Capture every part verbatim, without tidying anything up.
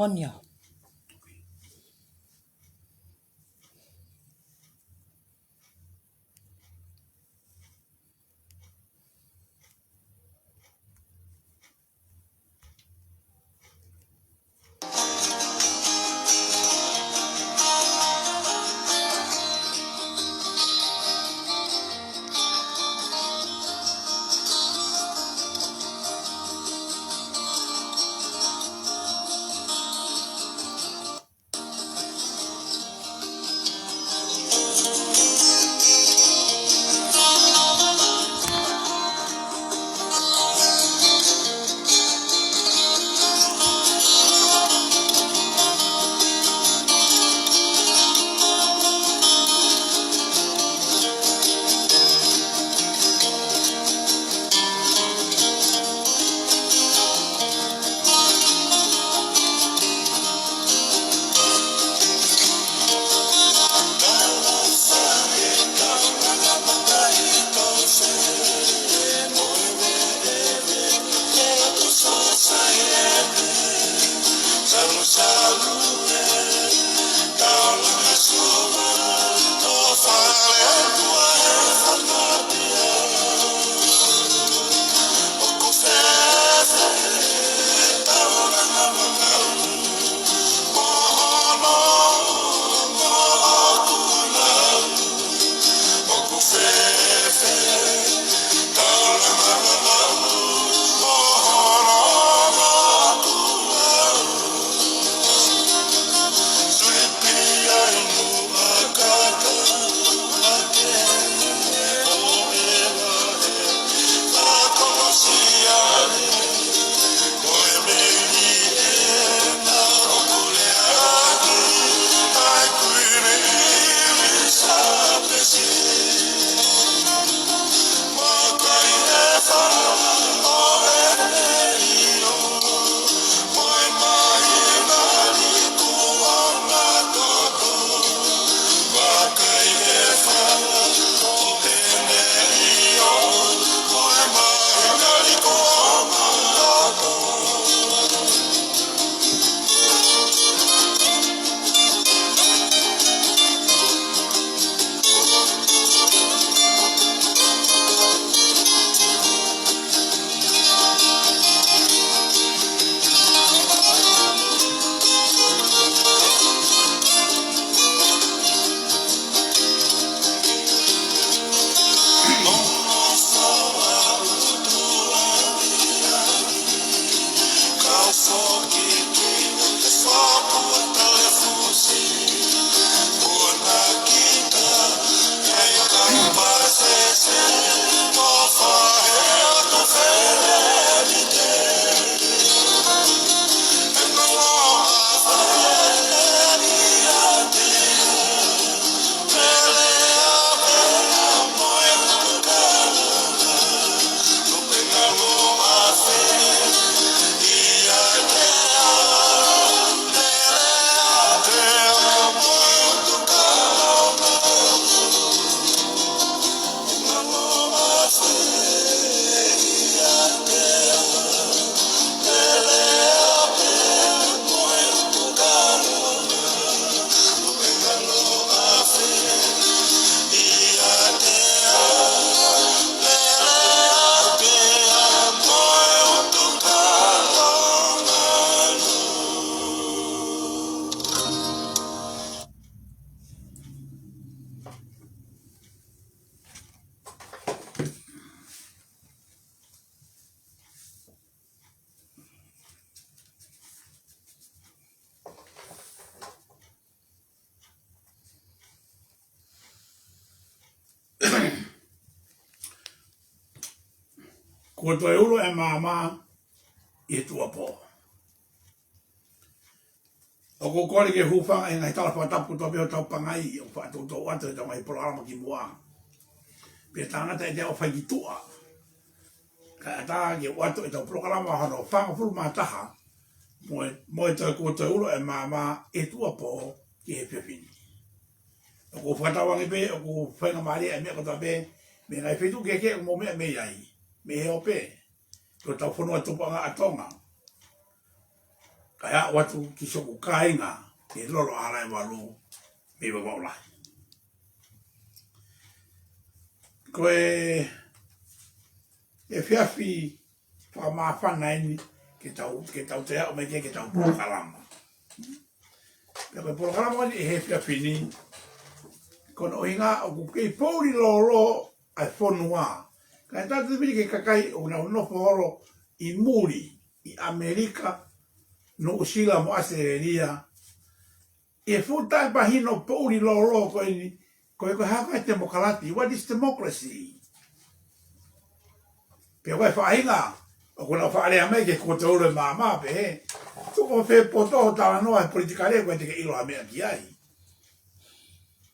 Antonio. Kuo toe ulo e maama ʻi he tuʻuapō. ʻOku ou kole ke hūfanga he ngaahi tala fakatapu kotoa pē ʻo tau pangai ʻo faʻa toutou ʻoatu ʻetau ngaahi polokalama ki muʻa. Pea tangata ʻe te ʻo fai ki tuʻa. Kae ʻatā ke ʻoatu ʻetau polokalama hono fāngofulu mā taha mo e, mo e toe kuo toe ulo e maama ʻi he tuʻuapō ki he efiafi ni. ʻOku ou fakatauange pē ʻoku faingamālie e meʻa kotoa pē mei he ngaahi feituʻu kehekehe ʻoku mou meʻa mei ai, mei he ope, ko hotau fonua tupuʻanga ʻa Tonga. Kae aʻu atu ki siʻoku kāinga, ki Lolo ʻAhalaevalu mei Vavaʻu Lahi. Ko e efiafi fakamāfana eni ke tau, ke tau toe aʻu mai ki heʻetau polokalama. Pea ko e polokalama eni he efiafi ni, ko hono ʻuhinga ʻoku kei poʻuli lōlō ʻa e fonua. Kae tautefito ki he kakai ʻoku nau nofo holo ʻi muli, ʻi ʻAmelika, Nuʻusila mo ʻAositelēlia, ʻi he fuʻu taʻemahino poʻuli lōlō ko eni, ko e, ko e hā koā e temokalati, what is democracy? Pea ko e faʻahinga ʻoku nau faʻa lea mai ke kuo toe ʻulu e maama pē, he tuku ʻo fie poto ʻo talanoa he politikale, ʻoku ʻikai te ke ʻilo ha meʻa ki ai.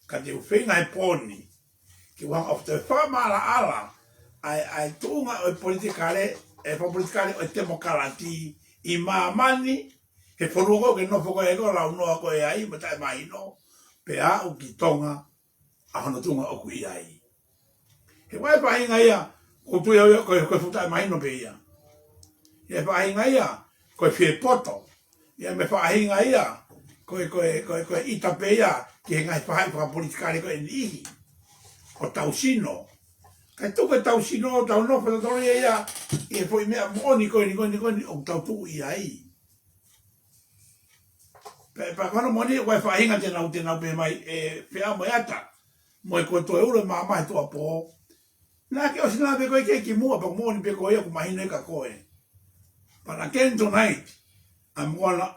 Ka te u feinga he pō ni ke u hanga ʻo toe fakamaʻalaʻala ʻa e, ʻa e tuʻunga ʻo e politikale, e fakapolitikale ʻo e temokalati ʻi māmani, he fonua ko ē ʻoku ke nofo ko ē, ʻoku launoa ko ē ai, mo taʻemahino, pea aʻu ki Tonga, ʻa hono tuʻunga ʻoku ʻi ai. He ko e faʻahinga ia, ʻoku tui au ia, ko e, ko e fuʻu taʻemahino pē ia. He faʻahinga ia, ko e fie poto. Ia mo e faʻahinga ia, ko e, ko e, ko e, ko e ʻita pē ia ki he ngaahi faʻahi fakapolitikale ko eni ʻi hotau sino. Kae tuku ʻetau sino, tau nofo tautolu ia, ia ʻi he foʻi meʻa moʻoni ko eni, ko eni, ko eni ʻoku tau tuʻu ʻi ai. Pea, pea ko hono moʻoni, ko e faʻahinga te nau, te nau pehē mai ʻe Feʻao mo e ʻAta, mo e ko e toe ʻulu e maama he tuʻuapō, naʻa ke ʻosi lave koe ki ai kimuʻa, pea moʻoni pē ko ia ʻoku mahino ia kia koe. But again tonight, I'm gonna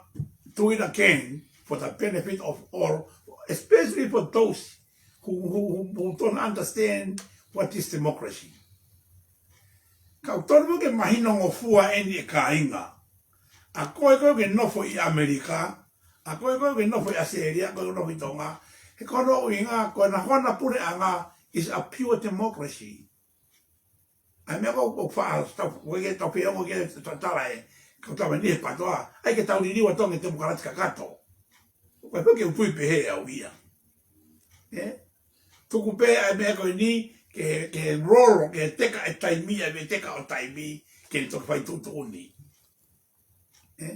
do it again for the benefit of all, especially for those who, who, who, who don't understand what is democracy. Ka ʻoku totonu ke mahinongofua eni, ʻe kāinga. ʻA koe ko ē ʻoku ke nofo ʻi ʻAmelika, ʻa koe ko ē ʻoku ke nofo ʻi ʻAositelēlia, ʻa koe ʻoku ke nofo ʻi Tonga, he ko hono ʻuhinga, ko ena hono puleʻanga is a pure democracy. ʻA e meʻa ko ē ʻoku faʻa, tau, ko e ke tau pehē ongo ke tau tala ē, kau tama ni he PTOA, ʻai ke tau liliu ʻa Tonga ke temokalati kakato. Ko e pē ke u tui pehē au ia. Ē? Tuku pē ʻa e meʻa ko eni ke, ke lolo, ke teka e taimi, ʻa e meʻa teka ʻo taimi, ke ne toki fai tuʻutuʻuni. Ē?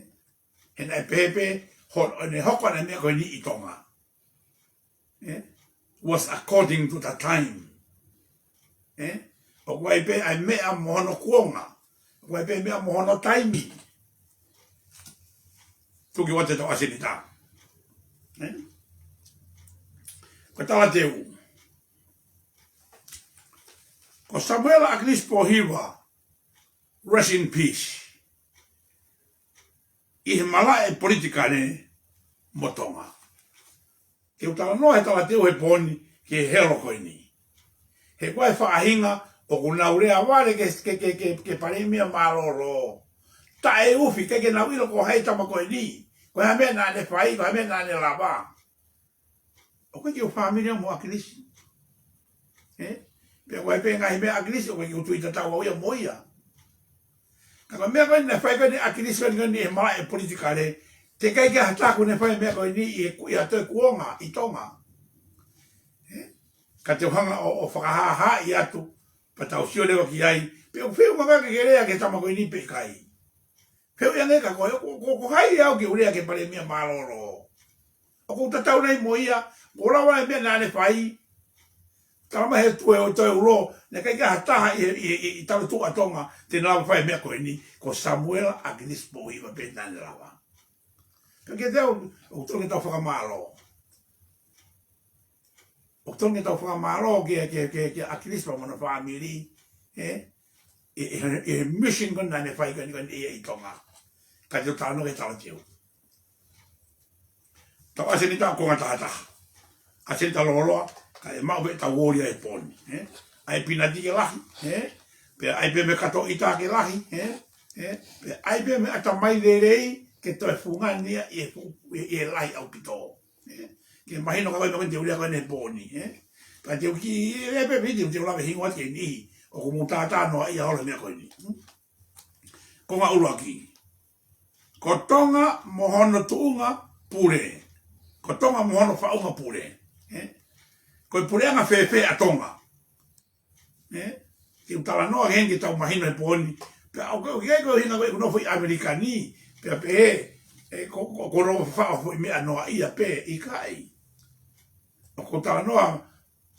He naʻe pehē pē, ho-, ʻo ne hoko ʻa e meʻa ko eni ʻi Tonga. Ē? Was according to the time. Ē? ʻOku ʻi ai pē ʻa e meʻa mo hono kuonga. ʻOku ʻi ai pē meʻa mo hono taimi. Tuku atu ʻetau ʻasenita. Ē? Ko e talateu. Ko Samuela ʻAkilisi Pōhiva, rest in peace, ʻi he malaʻe politikale mo Tonga. Ke u talanoa he talateu he pō ni ki he helo ko eni. He ko e faʻahinga ʻoku nau lea vale ke, ke, ke, ke, ke palēmia mālōlō. Taʻeufi, ʻikai ke nau ʻilo ko hai e tama ko eni. Ko e hā e meʻa naʻa ne fai, ko e hā e meʻa naʻa ne lava. ʻOku ʻikai ke u fāmili au mo ʻAkilisi. Ē? Pea ko e pē ngaahi meʻa ʻa ʻAkilisi, ʻoku ʻikai ke u tui tatau au ia mo ia. Ka ko e meʻa ko eni naʻe fai ko eni ʻe ʻAkilisi ko eni he malaʻe politikale, teʻeki ai ke ʻi ai ha taha ʻoku ne fai e meʻa ko eni ʻi he ku-, ʻi ha toe kuonga ʻi Tonga. Ē? Ka te u hanga ʻo, ʻo fakahāhāʻi atu, pea tau sio leva ki ai, pe ʻoku fiemaʻu ke ke lea ki he tama ko eni pe ʻikai. Pea u ʻai ange kia koe, ko, ko, ko hai au ke u lea ki he palēmia mālōlō. ʻOku ou tatau nai mo ia, kuo lava e meʻa naʻa ne fai. Tala mai he tuʻu ʻo toe ulo, naʻe ʻikai ke ʻi ai ha taha ʻi, ʻi, ʻi, ʻi talu tuʻu ʻa Tonga te ne lava fai e meʻa ko eni, ko Samuela ʻAkilisi Pōhiva pē naʻa ne lava. Pea kiate au, ʻoku totonu ke tau fakamālō. ʻOku totonu ke tau fakamālō ki, ki, ki, ki ʻAkilisi pea mo hono fāmili, ē? ʻI, ʻi, ʻi he mission ko ē naʻa ne fai ko eni ko eni ʻi, ʻi Tonga. Ka te u talanoa ki he talateu. Tau ʻasenita ko e ngaahi tahataha. ʻAsenita lōloa, kae maʻu pē ʻetau ʻōlia he pō ni, ē? ʻAi pīnati ke lahi, ē? Pea ʻai pē mo e kato ʻita ke lahi, ē? Ē? Pea ʻai pē mo e ʻatamai lelei ke toe fungani ia ʻi he fu-, ʻi he, ʻi he lahi ʻaupito. Ē? Ke mahino kia koe e meʻa ko eni te u lea ko eni he pō ni, ē? Ka te u kiʻi, ē, pē piti, te u lave hingoa atu ki he niʻihi ʻoku mou tātānoaʻia holo he meʻa ko eni. Hmm? Konga ʻuluaki. Ko Tonga mo hono tuʻunga pule. Ko Tonga mo hono faʻunga pule. Ē? Ko e puleʻanga fēfē ʻa Tonga? Ē? Ke u talanoa ki heni ke tau mahino he pō ni. Pea ʻoku, ʻoku ʻikai ko e ʻuhinga ko ʻeku nofo ʻi ʻAmelika ni, pea pehē, ʻE, ko, ko, ko e ʻofa ʻoku ʻi meʻa noa ia pē, ʻikai. ʻOku ou talanoa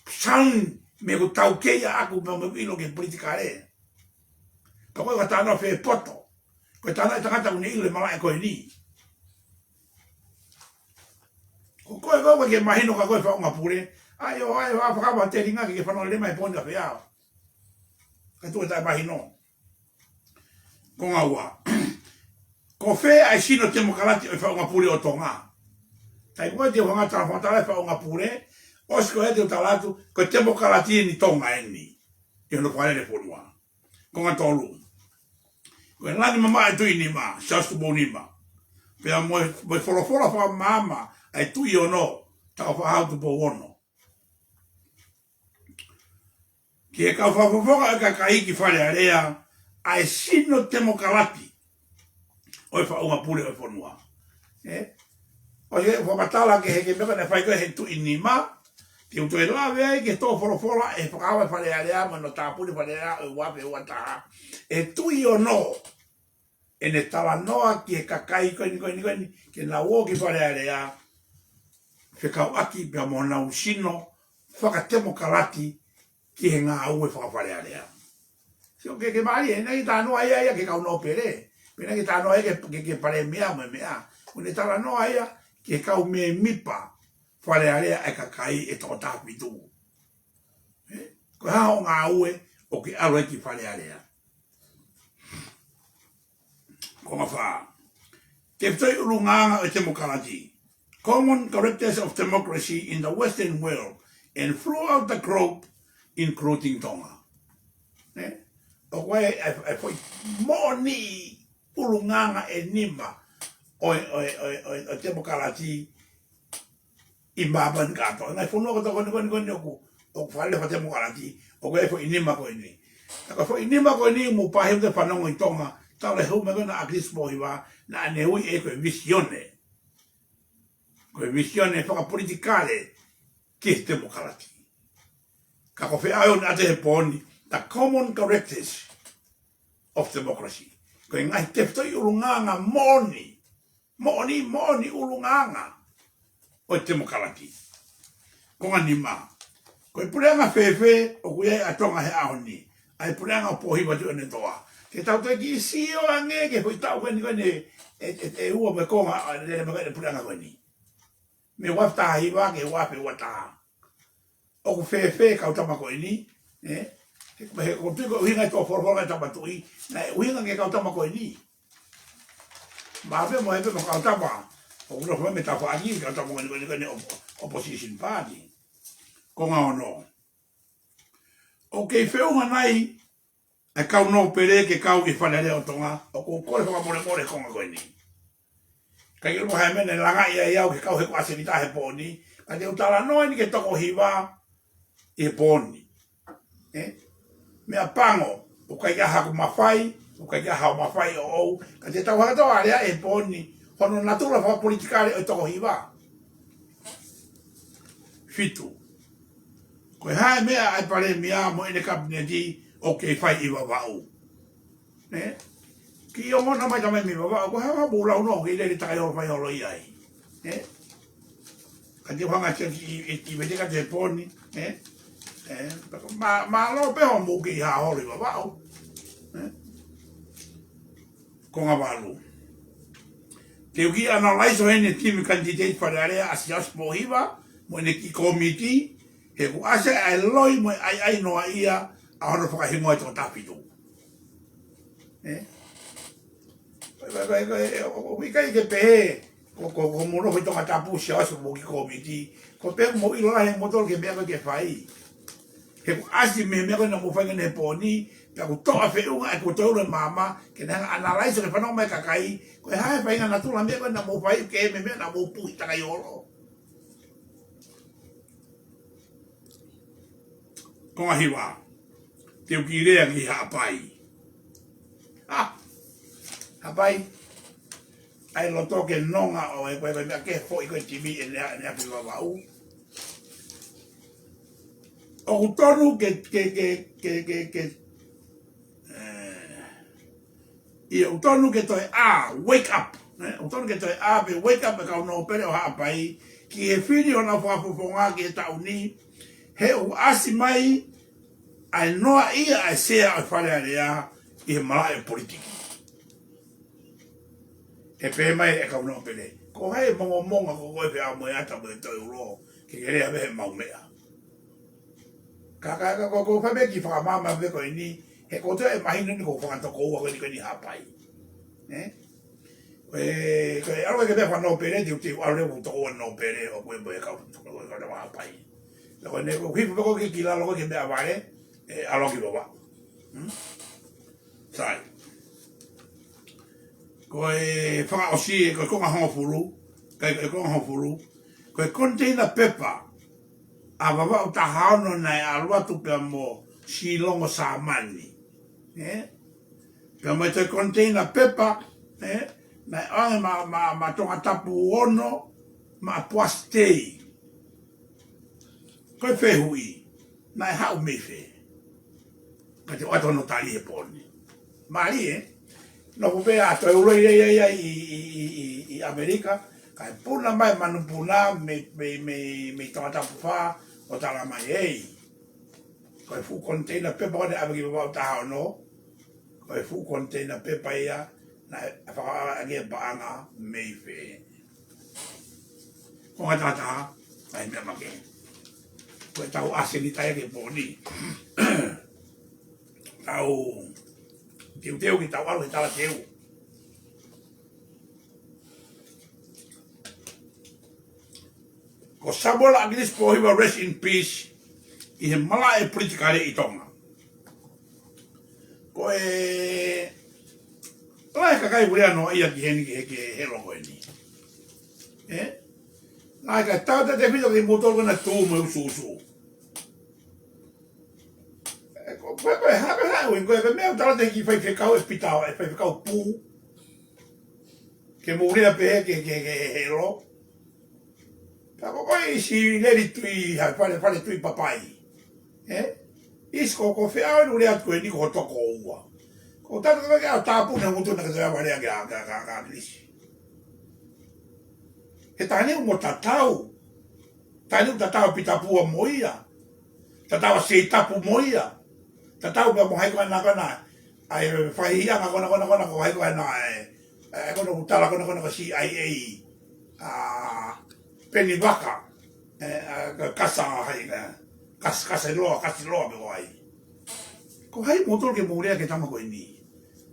sound mei heʻeku taukei ʻaʻaku mo, mo ʻilo ki he politikale. Pea ko e ʻoku ou talanoa fie poto. Ko e talanoa ʻa e tangata ʻoku ne ʻilo e malaʻe ko eni. Ko koe, ko koe ke mahino ka ko e faʻunga pule. ʻAi ʻo, ʻai ʻo, ʻa fakava telinga ke ke fanongo lelei mai e poini ʻa e feʻao. Ka tuʻu e taʻemahino. Konga ua. Ko fē ʻa e sino temokalati ʻo e faʻunga pule ʻo Tonga? Taimi ko ē te u hanga ʻo tala fakamatala e faʻunga pule, ʻosi ko ē te u tala atu, ko e temokalati eni Tonga eni. ʻI hono fakalele fonua. Konga tolu. Ko e Langi Mamaʻo ʻa e Tuʻi Nima, Siaosi Tupou Nima. Pea mo e, mo e folofola fakamaama ʻa e Tuʻi Ono, Taufaʻāhau Tupou Ono. Ki he kau fakafofonga ʻo e kakai ki Fale Alea, ʻa e sino temokalati ʻo e faʻunga pule ʻo e fonua. ʻE? ʻOsi fakamatala ki he, ki he meʻa naʻe fai ko ē ʻe he Tuʻi Nima, te u toe lave ai ki he tō folofola ʻe he Fakaava Fale Alea mo hono tāpuni Fale Alea ʻo e ua afe ua taha. ʻE Tuʻi Ono, ʻene talanoa ki he kakai ko eni, ko eni, ko eni, ke nau ō ki Fale Alea, fekauʻaki pea mo honau sino fakatemokalati ki he ngāue faka-Fale Alea. Sio ke, ke mālie, ʻe ʻikai ke talanoa ia, ia ki he kau nōpele. Pea ʻikai ke talanoa ia ki he, ki he, ki he palēmia mo e meʻa. ʻOku ne talanoa ia ki he kau mēmipa Fale Alea ʻa e kakai ʻe toko taha fitu. ʻE? Ko e hā hoʻo ngāue ʻoku ke ʻalu ai ki Fale Alea? Konga fā. Tefitoʻi ʻulungaanga ʻo e temokalati. Common characters of democracy in the Western world and throughout the globe, including Tonga. ʻE? ʻOku ʻi ai e, e, e foʻi moʻoni ʻulungaanga ʻe nima ʻo e, ʻo e, ʻo e, ʻo e, ʻo e temokalati ʻi māmani kātoa. Ngaahi fonua kotoa ko eni, ko eni, ko eni ʻoku, ʻoku fakalele fakatemokalati, ʻoku ʻi ai e foʻi nima ko eni. Ka ko e foʻi nima ko eni mou pāhia ke fanongo ʻi Tonga, tau le hou me ko ena ʻa Chris Mohiva, naʻa ne ui ʻe ia ko e visione. Ko e visione fakapolitikale ki he temokalati. Ka ko e feʻao ʻoku ne ʻatu he pooni, the common characters of democracy. Ko e ngaahi tefitoʻi ʻulungaanga moʻoni, moʻoni, moʻoni ʻulungaanga ʻo e temokalati. Konga nima. Ko e puleʻanga fēfē ʻoku ʻi ai ʻa Tonga he ʻaho ni? ʻA e puleʻanga ʻo Pōhiva Tuʻiʻonetoa. Ke tau toe kiʻi sio ange ki he foʻi taʻu ko eni ko eni ʻe, ʻe, ʻe, ʻe ua mo e konga ʻa e lele mai ko eni puleʻanga ko eni. Mei he ua afe taha hiva ki he ua afe ua taha. ʻOku fēfē kau tama ko eni, ʻe? He, he, ko e tui ko e ʻuhinga e tō folofola e tama tuʻi, naʻe ʻuhinga ki he kau tama ko eni. Mā pē mo e pē mo e kau tama, ʻoku nofo mai mei he tafaʻaki, kau tama ko eni, ko eni, ko eni op-, opposition party. Konga ono. ʻOku kei feʻunga nai ʻa e kau nōpele ke kau ʻi Fale Alea ʻo Tonga, ʻoku ou kole fakamolemole he konga ko eni. ʻIkai ke ʻilo pe ko e hā e meʻa naʻe langaʻi ai au ke kau heʻeku ʻasi ki he taha he pooni, ka te u talanoa eni ki he toko hiva ʻi he pooni. ʻE? Meʻapango, ʻoku ʻikai ke ʻi ai haku mafai, ʻoku ʻikai ke ʻi ai haʻo mafai ʻoʻou, ka te tau hanga ʻo alea ʻi he pooni, hono natula fakapolitikale ʻo e toko hiva. Fitu. Ko e hā e meʻa ʻa e palēmia mo ʻene kapineti ʻoku kei fai ʻi Vavaʻu? ʻE? Kiʻi ongona mai tamai mei Vavaʻu, ko e hā ha mou lau noa ʻoku kei lele takai holo fai holo ʻi ai? ʻE? Ka te u hanga ʻo ki, ki, ki Veteka he pooni, ʻe? ʻE? Mā, mālō pē hoʻomou kei hā holo ʻi Vavaʻu. ʻE? Konga valu. Te u kiʻi analyze ʻo ʻene timi candidate Fale Alea ʻa Siaosi Pōhiva, mo ʻene kiʻi kōmiti, he ʻoku ʻasi ʻa e loi mo e ʻaiʻai noaʻia ʻa hono fakahingoa e toko taha fitu. ʻE? Ko e, ko e, ko e, ko e, ʻo, ʻo, ʻikai ke pehē, ko, ko, ko mou nofo ʻi Tongatapu Siaosi mo e kiʻi kōmiti, ko e pehē mou ʻilo lahi ʻe moutolu ki he meʻa ko ē ke fai. He ʻoku ʻasi mei he meʻa ko ē naʻa mou fai ngana he pooni, pea ʻoku toʻa feʻunga ʻeku toe ʻulu e maama, ke ne hanga ʻo analyze ke fanongo mai e kakai, ko e hā e faʻahinga natula meʻa ko ē naʻa mou fai, ke mei he meʻa naʻa mou puhi takai holo. Konga hiva. Te u kiʻi lea ki Haʻapai. ʻA, Haʻapai. ʻAi loto ke nonga ʻo e, ko e, ko e meʻa ke foʻi ko e timi ʻe Lea, ʻe Lea ki Vavaʻu. ʻOku tonu ke, ke, ke, ke, ke, ke, ʻe, ʻoku tonu ke toe ʻā, wake up. ʻE, ʻoku totonu ke toe ʻā pē, wake up e kau nōpele ʻo Haʻapai, ki he fili honau fakafofonga ki he taʻu ni, he ʻoku ʻasi mai ʻa e noaʻia ʻa e sea ʻo e Fale Alea ʻi he malaʻe politiki. ʻE pehē mai e kau nōpele, ko hai e mongomonga ko koe pea mo e ata mo e toe ulo, ke ke lea pē he maʻu meʻa. Ka, ka, ka, ko, ko fai pē ki fakamaama pē ko eni, he ko e toe mahino ni ko e fakatokoua ko eni ko eni Haʻapai. ʻE? Ko e, ko e, ʻalu ke meʻa fakanōpele, te u, te u ʻalu ʻo tokoua nōpele, ʻo ko e mo e kau, ko e, ko e Haʻapai. Ka ko eni, ko e hifo pē ko ē ki lalo ko ē ki he meʻavale, ʻe ʻalu ki Vavaʻu. Hmm? Sai. Ko e fakaʻosi, ko e konga hongofulu, ka ko e konga hongofulu, ko e container pepa ʻa Vavaʻu taha ono naʻe ʻalu atu pea mo Silongo Sāmani. ʻE? Pea mo e toe container pepa, ʻe? Naʻe ʻoange maʻa, maʻa, maʻa Tongatapu ono, maʻa Poasi Tei. Ko e fehuʻi, naʻe haʻu mei fē? Ka te u ʻoatu hono tali he pō ni. Mālie, nofo pē ʻa e toe ulo ia, ia, ia ʻi, ʻi, ʻi, ʻi, ʻi ʻAmelika, kae puna mai manupuna mei, mei, mei, mei Tongatapu fā ʻo tala mai, ei, ko e fuʻu container pepa ko ē naʻe ʻave ki Vavaʻu taha ono, ko e fuʻu container pepa ia naʻe fakaʻaongaʻi ʻaki e paʻanga mei fē. Ko e ngata ʻa e meʻa makehe. Ko e tau ʻasi ni taia ke pō ni. Tau teuteu ke tau ʻalu he talateu. Ko Samuela ʻAkilisi Pōhiva, rest in peace, ʻi he malaʻe politikale ʻi Tonga. Ko e lahi e kakai ʻoku lea noaʻia ki heni ki he, ki he helo ko eni. ʻE? Lahi e kakai, tautautefito kimoutolu ko ena tū mo e usuusu. ʻE, ko, ko, ko e hā, ko e hā, ko e, ko e meʻa ʻoku tala atu ki he faifekau ʻe Pita, ʻe faifekau pū. Ke mou lea pē ki he, ki he, ki he helo. Ka ko e ʻisi leli Tuʻi, ha Fale, Fale Tuʻi Papai. ʻE? ʻIsi ko, ko e feʻao ʻoku lea atu ko eni ko e toko ua. Ko e tata ko e ke au tāpuni ha motu na ke te ava lea ki a, ki a, ki a, ki a ʻAkilisi. He taha ni ʻoku mo tatau. Taha ni ʻoku tatau ʻa Pita Pua mo ia. Tatau ʻa Seitapu mo ia. Tatau pea mo hai ko ena ko ena. ʻA e faihianga ko ena ko ena ko ena ko hai ko ena ʻe. ʻE, ko ena ʻoku tala ko ena ko ena ko e C I A. ʻA, Peni Vaka. ʻE, ʻa, ka, Kasa hai, ʻe, Kas-, Kasiloa, Kasiloa pe ko hai. Ko hai moutolu ke mou lea ki he tama ko eni.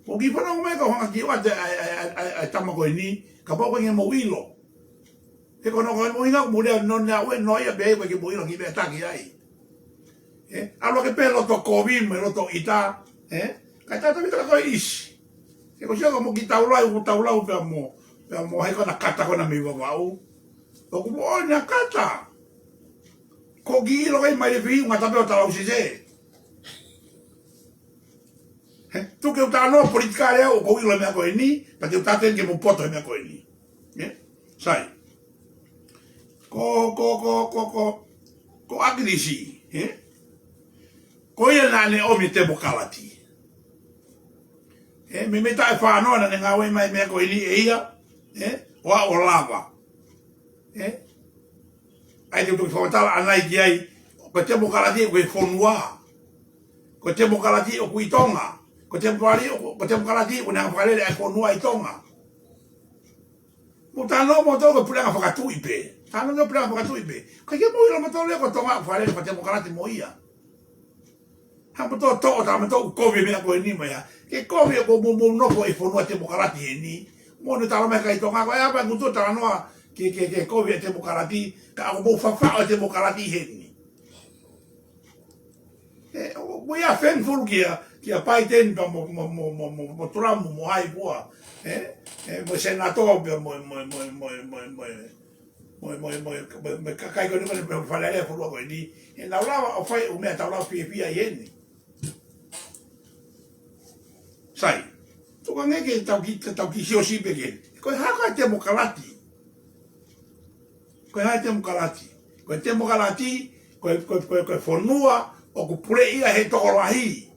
Ko e kiʻi fanongo mai ka hanga ki ʻoatu ʻa e, ʻa e, ʻa e, ʻa e, ʻa e tama ko eni, kapau ko e ke mou ʻilo. He ko hono ko e mou ʻilo, mou lea nonea ue noa ia pea ʻe ʻikai ke mou ʻilo ki meʻa taki ai. ʻE, ʻalu ake pē loto kovi mo e loto ʻita, ʻe, kae tautautefito ka ko e ʻisi. He ko e sio ka mo ki taulau, ko taulau pea mo, pea mo hai ko ena kata ko ena mei Vavaʻu. ʻOku mo ʻoua naʻa kata. Ko e kiʻi ʻilo kai mai le fihi, ngata pē ʻo talau sise. He, tuku ke u talanoa politikale au, ʻoku ou ʻilo e meʻa ko eni, pea te u tateni ke mou poto he meʻa ko eni. ʻE? Sai. Ko, ko, ko, ko, ko, ko ʻAkilisi, ʻe? Ko ia naʻa ne ʻomi e temokalati. ʻE, mei, mei taʻe fānoa naʻa ne ngāue mai meʻa ko eni ʻe ia, ʻe? ʻO aʻu ʻo lava. ʻE? ʻAi te u toki fakamatala ʻanai ki ai, ko e temokalati ʻoku ʻi he fonua. Ko e temokalati ʻoku ʻi Tonga. Ko e temokalati ʻoku, ko e temokalati ʻoku ne hanga fakalele ʻa e fonua ʻi Tonga. Mou talanoa moutolu ko e puleʻanga fakatuʻi pē. Talanoa ko e puleʻanga fakatuʻi pē. ʻIkai ke mou ʻilo moutolu ia ko Tonga ʻoku fakalele ko e temokalati mo ia. Haʻamoutolu toʻo, taʻemoutolu kovi e meʻa ko eni mai ia. Ke kovi ʻoku mou, mou nofo ʻi he fonua temokalati eni. Mou ne tala mai ki Tonga ko e apa ngutu talanoa ke, ke, ke kovi e temokalati. Ka ʻoku mou fafaʻo e temokalati heni. ʻE, ʻo, we are thankful kia, kia Biden pea mo, mo, mo Trump mo hai pua. ʻE, ʻe, mo e Senatō pea mo, mo, mo e kakai ko eni ko eni pea Fale Alea fonua ko eni. ʻE nau lava ʻo fai ʻū meʻa tau lava fiefia ai heni. Sai. Tuku ange ke tau kiʻi, tau kiʻi siosī pē ke. Ko e hā ko e temokalati? Ko e hā e temokalati? Ko e temokalati, ko e, ko e, ko e, ko e fonua ʻoku puleʻi ia he tokolahi.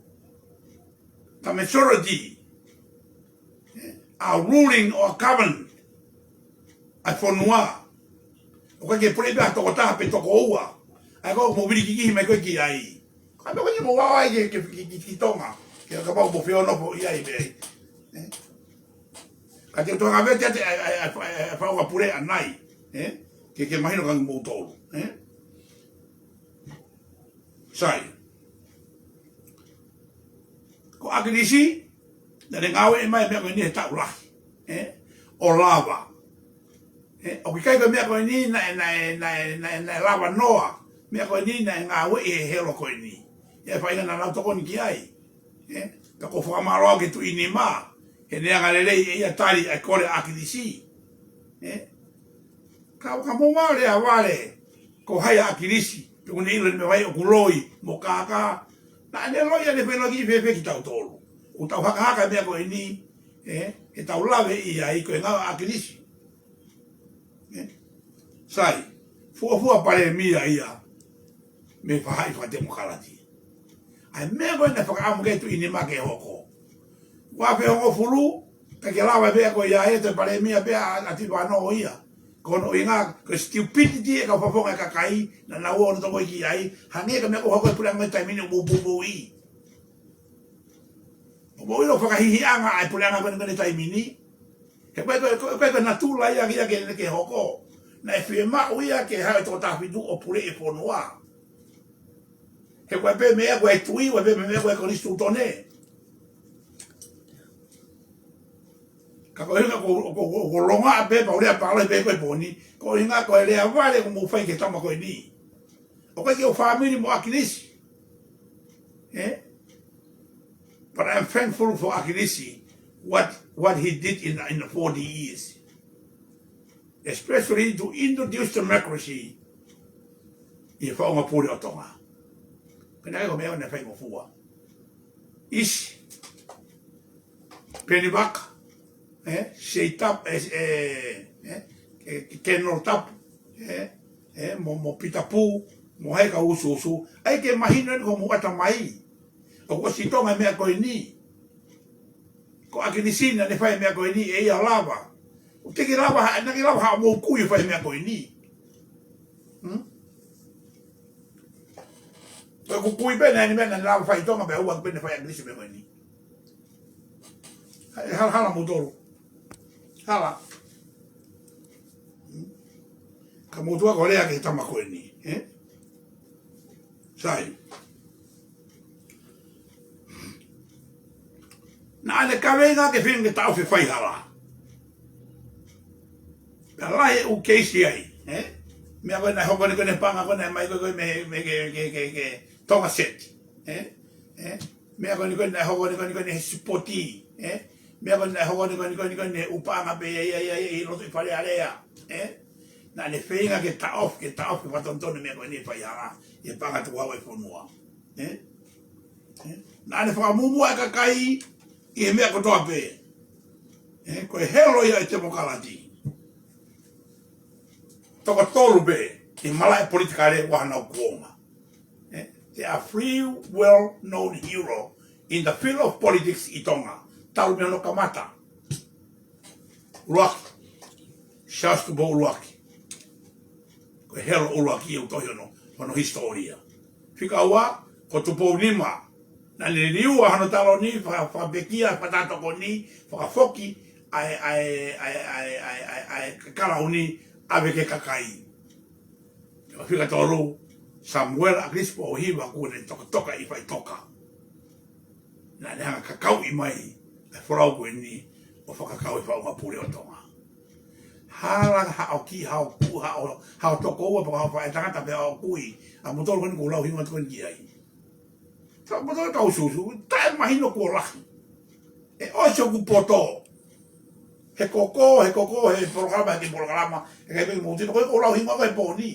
The majority are ruling or govern ʻa e fonua. ʻOku ʻikai ke pule pē ha tokotaha pe toko ua. ʻA ia ko e mou vili kikihi mai ko ē ki ai. Ka mea ko ē mou ʻalu ai ki, ki, ki, ki, ki Tonga. Ke kapau mou fie nofo ʻi ai pē. Ē? Ka te u toki ngāue atu ʻa e, ʻa e, ʻa e, ʻa e, ʻa e faʻunga pule ʻanai. Ē? Ke, ke mahino kia moutolu. Ē? Sai. Ko ʻAkilisi, naʻa ne ngāueʻi mai e meʻa ko eni he taʻu lahi. Ē? ʻO lava. Ē? ʻOku ʻikai ko e meʻa ko eni naʻe, naʻe, naʻe, naʻe, naʻe lava noa. Meʻa ko eni naʻe ngāueʻi he helo ko eni. ʻE faʻahinga naʻa nau tokoni ki ai. Ē? Ka ʻoku ou fakamālō ki he Tuʻi Nima. He ne anga lelei ʻe ia tali ʻa e kole ʻa ʻAkilisi. Ē? Ka, ka mou mālō lea vale, ko hai ʻa ʻAkilisi, pe ʻoku ne ʻilo ʻene meʻa ʻoku loi, mo kākā. Naʻa ne loi ʻa ne fai loi ki fēfē kitautolu. ʻOku tau hakahaka e meʻa ko eni, ē, ʻe tau lave ʻi ai ko e ngāue ʻa ʻAkilisi. Ē? Sai, fuofua palēmia ia, mei he faʻahi fakatemokalati. ʻA e meʻa ko ē naʻe fakaʻamu ki ai e Tuʻi Nima ke hoko. Ua afe hongofulu, ka ke lava pē ko ia ʻe toe palēmia pē ʻa, ʻa Tuʻivakanō ia. Ko hono ʻuhinga, ko e stupidity ʻa e kau fakafofonga ʻa e kakai, naʻa nau ō ʻo tokoi ki ai, hangē ka meʻa ko ē hoko he puleʻanga he taimi ni ʻoku mou poupouʻi. ʻOku mou ʻilo fakahihiʻanga ʻa e puleʻanga ko eni he taimi ni. He ko e, ko e, ko e, ko e natula ia ia ke, ke hoko. Naʻe fiemaʻu ia ke haʻu e toko taha fitu ʻo puleʻi e fonua. He ko e pehē mei he ko e tuʻi, ko e pehē mei he ko e konisitūtone. Ka ko e ʻuhinga ko, ko, ko, ko e longaʻi pē, pau lea pāloi pē ko e pōni. Ko e ʻuhinga ko e lea vale ʻoku mou fai ki he tama ko eni. ʻOku ʻikai ke u fāmili mo ʻAkilisi. Ē? But I'm thankful for ʻAkilisi, what, what he did in, in the forty years. Especially to introduce democracy ʻi he faʻunga pule ʻo Tonga. Pea naʻe ʻi ai ko e meʻa naʻe faingofua. ʻIsi. Penivaka, ē, Seitapu, ē, ē, ē, ē, Kenolo Tapu, ē, ē, mo, mo Pita Pū, mo hai ka usuusu. ʻAi ke mahino eni ko mou ʻata mai. ʻOku ʻosi ʻi Tonga e meʻa ko eni. Ko ʻAkilisi naʻa ne fai e meʻa ko eni ʻe ia lava. ʻOku teʻeki lava ha, naʻe teʻeki lava ha mou kui fai e meʻa ko eni. Hmm? Ko e kui pē naʻe ʻi ai e meʻa naʻe lava fai ʻi Tonga pea ʻoua pē naʻe fai ʻe ʻAkilisi e meʻa ko eni. Hai, hala, hala moutolu. Hala. Hmm? Ka mou tuʻu ʻo lea ki he tama ko eni, ē? Sai. Naʻa ne kaveinga ke feinga ke taʻofi e faihala. Pea lahi e ʻū keisi ai, ē? Meʻa ko ē naʻe hoko ni ko ē he paʻanga ko ē naʻe ʻomai ko ē mei, mei he, he, he, he Tonga Seti, ē? Ē? Meʻa ko ē ni ko ē naʻe hoko ni ko ē ni ko ē he sipoti, ē? Meʻa ko ē naʻe hoko ni ko ē ni ko ē ni ko ē he ʻū paʻanga pē ia, ia, ia, ia, ʻi loto ʻi Fale Alea, ē? Naʻa ne feinga ke taʻofi, ke taʻofi fakatonutonu e meʻa ko eni e faihala, ʻi he paʻanga tukuhau e fonua. Ē? Ē? Naʻa ne fakamumua e kakai ʻi he meʻa kotoa pē. Ē? Ko e helo ia e temokalati. Toko tolu pē, ʻi he malaʻe politikale ʻoku ʻi ai hanau kuonga. Ē? There are three well-known hero in the field of politics ʻi Tonga. Talu mei hono kamata. ʻUluaki, Charles Tupou ʻUluaki. Ko e helo ʻuluaki ia ʻoku tohi hono, hono hisitōlia. Fika ua, ko Tupou Nima. Naʻa ne liliu ʻa hono taloni, faka-, fakapekia, fakatatokoni, fakafoki ʻa e, ʻa e, ʻa e kalauni ʻave ki he kakai. Ko e fika tolu, Samuela ʻAkilisi Pōhiva kuo ne tokatoka ʻi faʻitoka. Naʻa ne hanga ʻo kakauʻi mai e folau ko eni ʻo fakakau e faʻunga pule ʻo Tonga. Hala haʻo kiʻi, haʻo ku-, haʻo, haʻo tokoua pe ko haʻo faʻētangata pe haʻo kui. ʻA moutolu ko eni ʻoku lau hingoa atu ko eni ki ai. Ka moutolu ka usuusu, taʻemahino kuo lahi. ʻE ʻosi hoku poto. He koko, he koko, he polokalama, he kiʻi polokalama, he kai peki mouti, ko e ʻoku lau hingoa ko e pōni.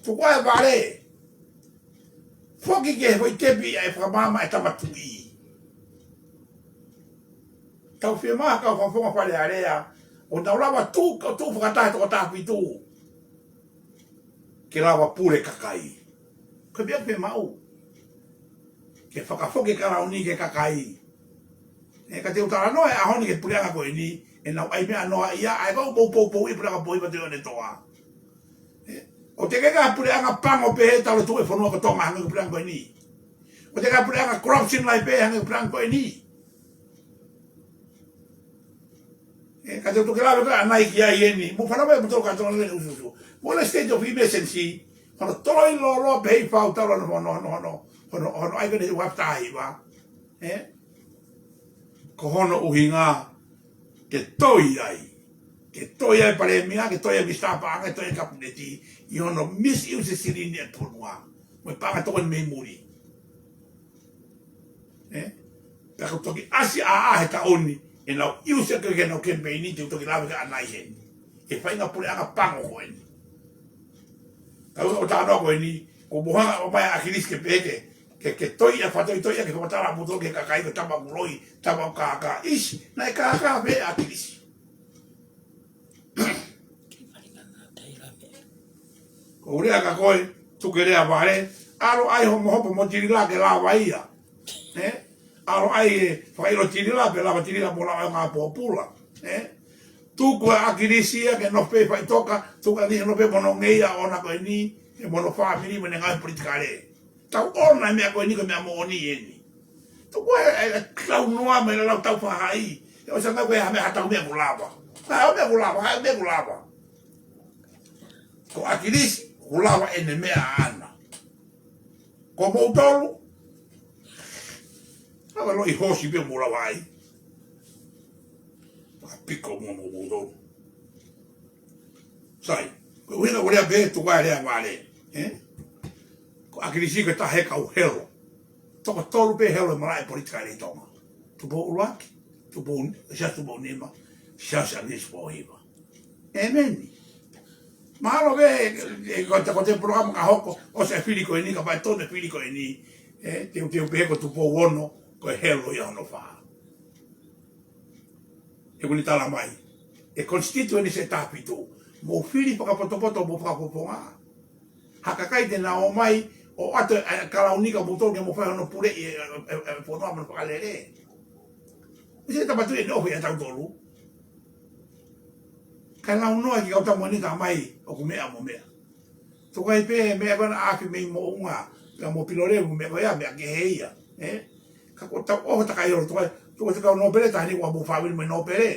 Tuku ʻa e vale. Foki ki he foʻi tepi ʻa e fakamaama e tama tuʻi. Tau fiemaʻu kau fakafofonga Fale Alea, ʻo tau lava tuʻu, ka tuʻu fakataha toko taha fitu. Ke lava pule kakai. Ko e meʻa ke maʻu. Ke fakafoki e kalauni ki he kakai. Ē, ka te u talanoa he ʻaho ni ki he puleʻanga ko eni, ʻenau ʻai meʻa noa ia, ʻa ia ko ʻoku poupouʻi e puleʻanga pō hiva ʻi heʻene toa. ʻE, ʻoku teʻeki ke ʻi ai ha puleʻanga pango pehē talu e tuʻu e fonua ko Tonga hangē ko e puleʻanga ko eni. ʻOku teʻeki ke ʻi ai ha puleʻanga corruption lahi pehē hangē ko e puleʻanga ko eni. ʻE, ka te u toki lave ko ē ʻanai ki ai eni. Mou fanongo mai mo tau ka tau lele usuusu. Mo e state of emergency, hono toloi lōloa pē ʻi fau talu hono, hono, hono, hono, hono, hono ʻai ko eni ʻi he ua afe taha hiva. ʻE? Ko hono ʻuhinga ke toi ai. Ke toi ai e palēmia, ke toi ai e minisitā paʻanga, ke toi ai e kapineti, ʻi hono misuse e silini ʻa e fonua. Mo e paʻanga tokoni mei muli. ʻE? Pea ka toki ʻasi ʻa, ʻa he taʻu ni, ʻenau use ko ē ke nau kemipeini, te u toki lave ki ai ʻanai heni. ʻE fai ʻa e puleʻanga pango ko eni. Ka ʻoku ou talanoa ko eni, ko e mohenga ʻomai ʻa ʻAkilisi ke pehē ke, ke, ke toi ʻa e fakatoitoi ʻa e ke fakatala ʻa moutolu ki he kakai ko e tama ʻoku loi, tama ʻoku kākā. ʻIsi, naʻe kākā pē ʻAkilisi. Ko e lea ka ko e, tuku e lea vale, ʻalu ʻai homo hopo mo Tilila ke lava ia. ʻE? ʻAlu ʻai e fakaʻilo Tilila, pea lava Tilila mo lava e ngaahi pōpula. ʻE? Tuku ʻa ʻAkilisi ia ke nofo pē faʻitoka, tuku ʻa ʻAkilisi nofo pē mo hono ngeia ʻoʻona ko eni, ʻe mo hono fāmili mo ʻene ngaahi politikale. Tau ʻoʻona e meʻa ko eni ko e meʻa moʻoni eni. Tuku e, e, e tau noa mai lau tau fahaʻi. ʻE ʻosi ange ko e ha meʻa ha tau meʻa ʻoku lava. Ha meʻa ʻoku lava, ha meʻa ʻoku lava. Ko ʻAkilisi, ʻoku lava ʻene meʻa ʻaʻana. Ko moutolu, ʻa e loi hoosi pē mou lava ai. Piko mo moutolu. Sai, ko e ʻuhinga ko e lea pē tuku ai e lea vale, ʻe? Ko ʻAkilisi ko e taha e kau helo. Toko tolu pē helo ʻe malaʻe politikale ʻi Tonga. Tupou ʻUluaki, Tupou, Siaosi Tupou Nima, Siaosi ʻAkilisi Pōhiva. ʻEmeni. Mahalo pē, ʻe, ko e, ko e polokalama ka hoko, ʻosi e fili ko eni, kapau ʻe tonu e fili ko eni, ʻe, te u, te u pehē ko Tupou Ono, ko e helo ia hono fā. ʻOku ne tala mai. ʻE constituency ʻe taha fitu. Mou fili fakapotopoto, mou fakafofonga. Ha kakai te nau ō mai, ʻo ʻoatu e kalauni kia moutolu ke mou fai hono puleʻi e, e, e, e fonua mo e fakalele. ʻIsi e tapatu ʻene ʻofa ʻia tautolu. Kae lau noa ki he kau tama ni ka mai, ʻoku meʻa mo meʻa. Tuku ai pē meʻa ko ena ʻaʻahi mei moʻunga, pea mo Pilolevu meʻa ko ia, meʻa kehe ia, ʻe? Ka ko tau ʻoho takai ʻo tuku ai, tuku ai te kau nōpele, taha ni ʻoku mou fāmili mo e nōpele.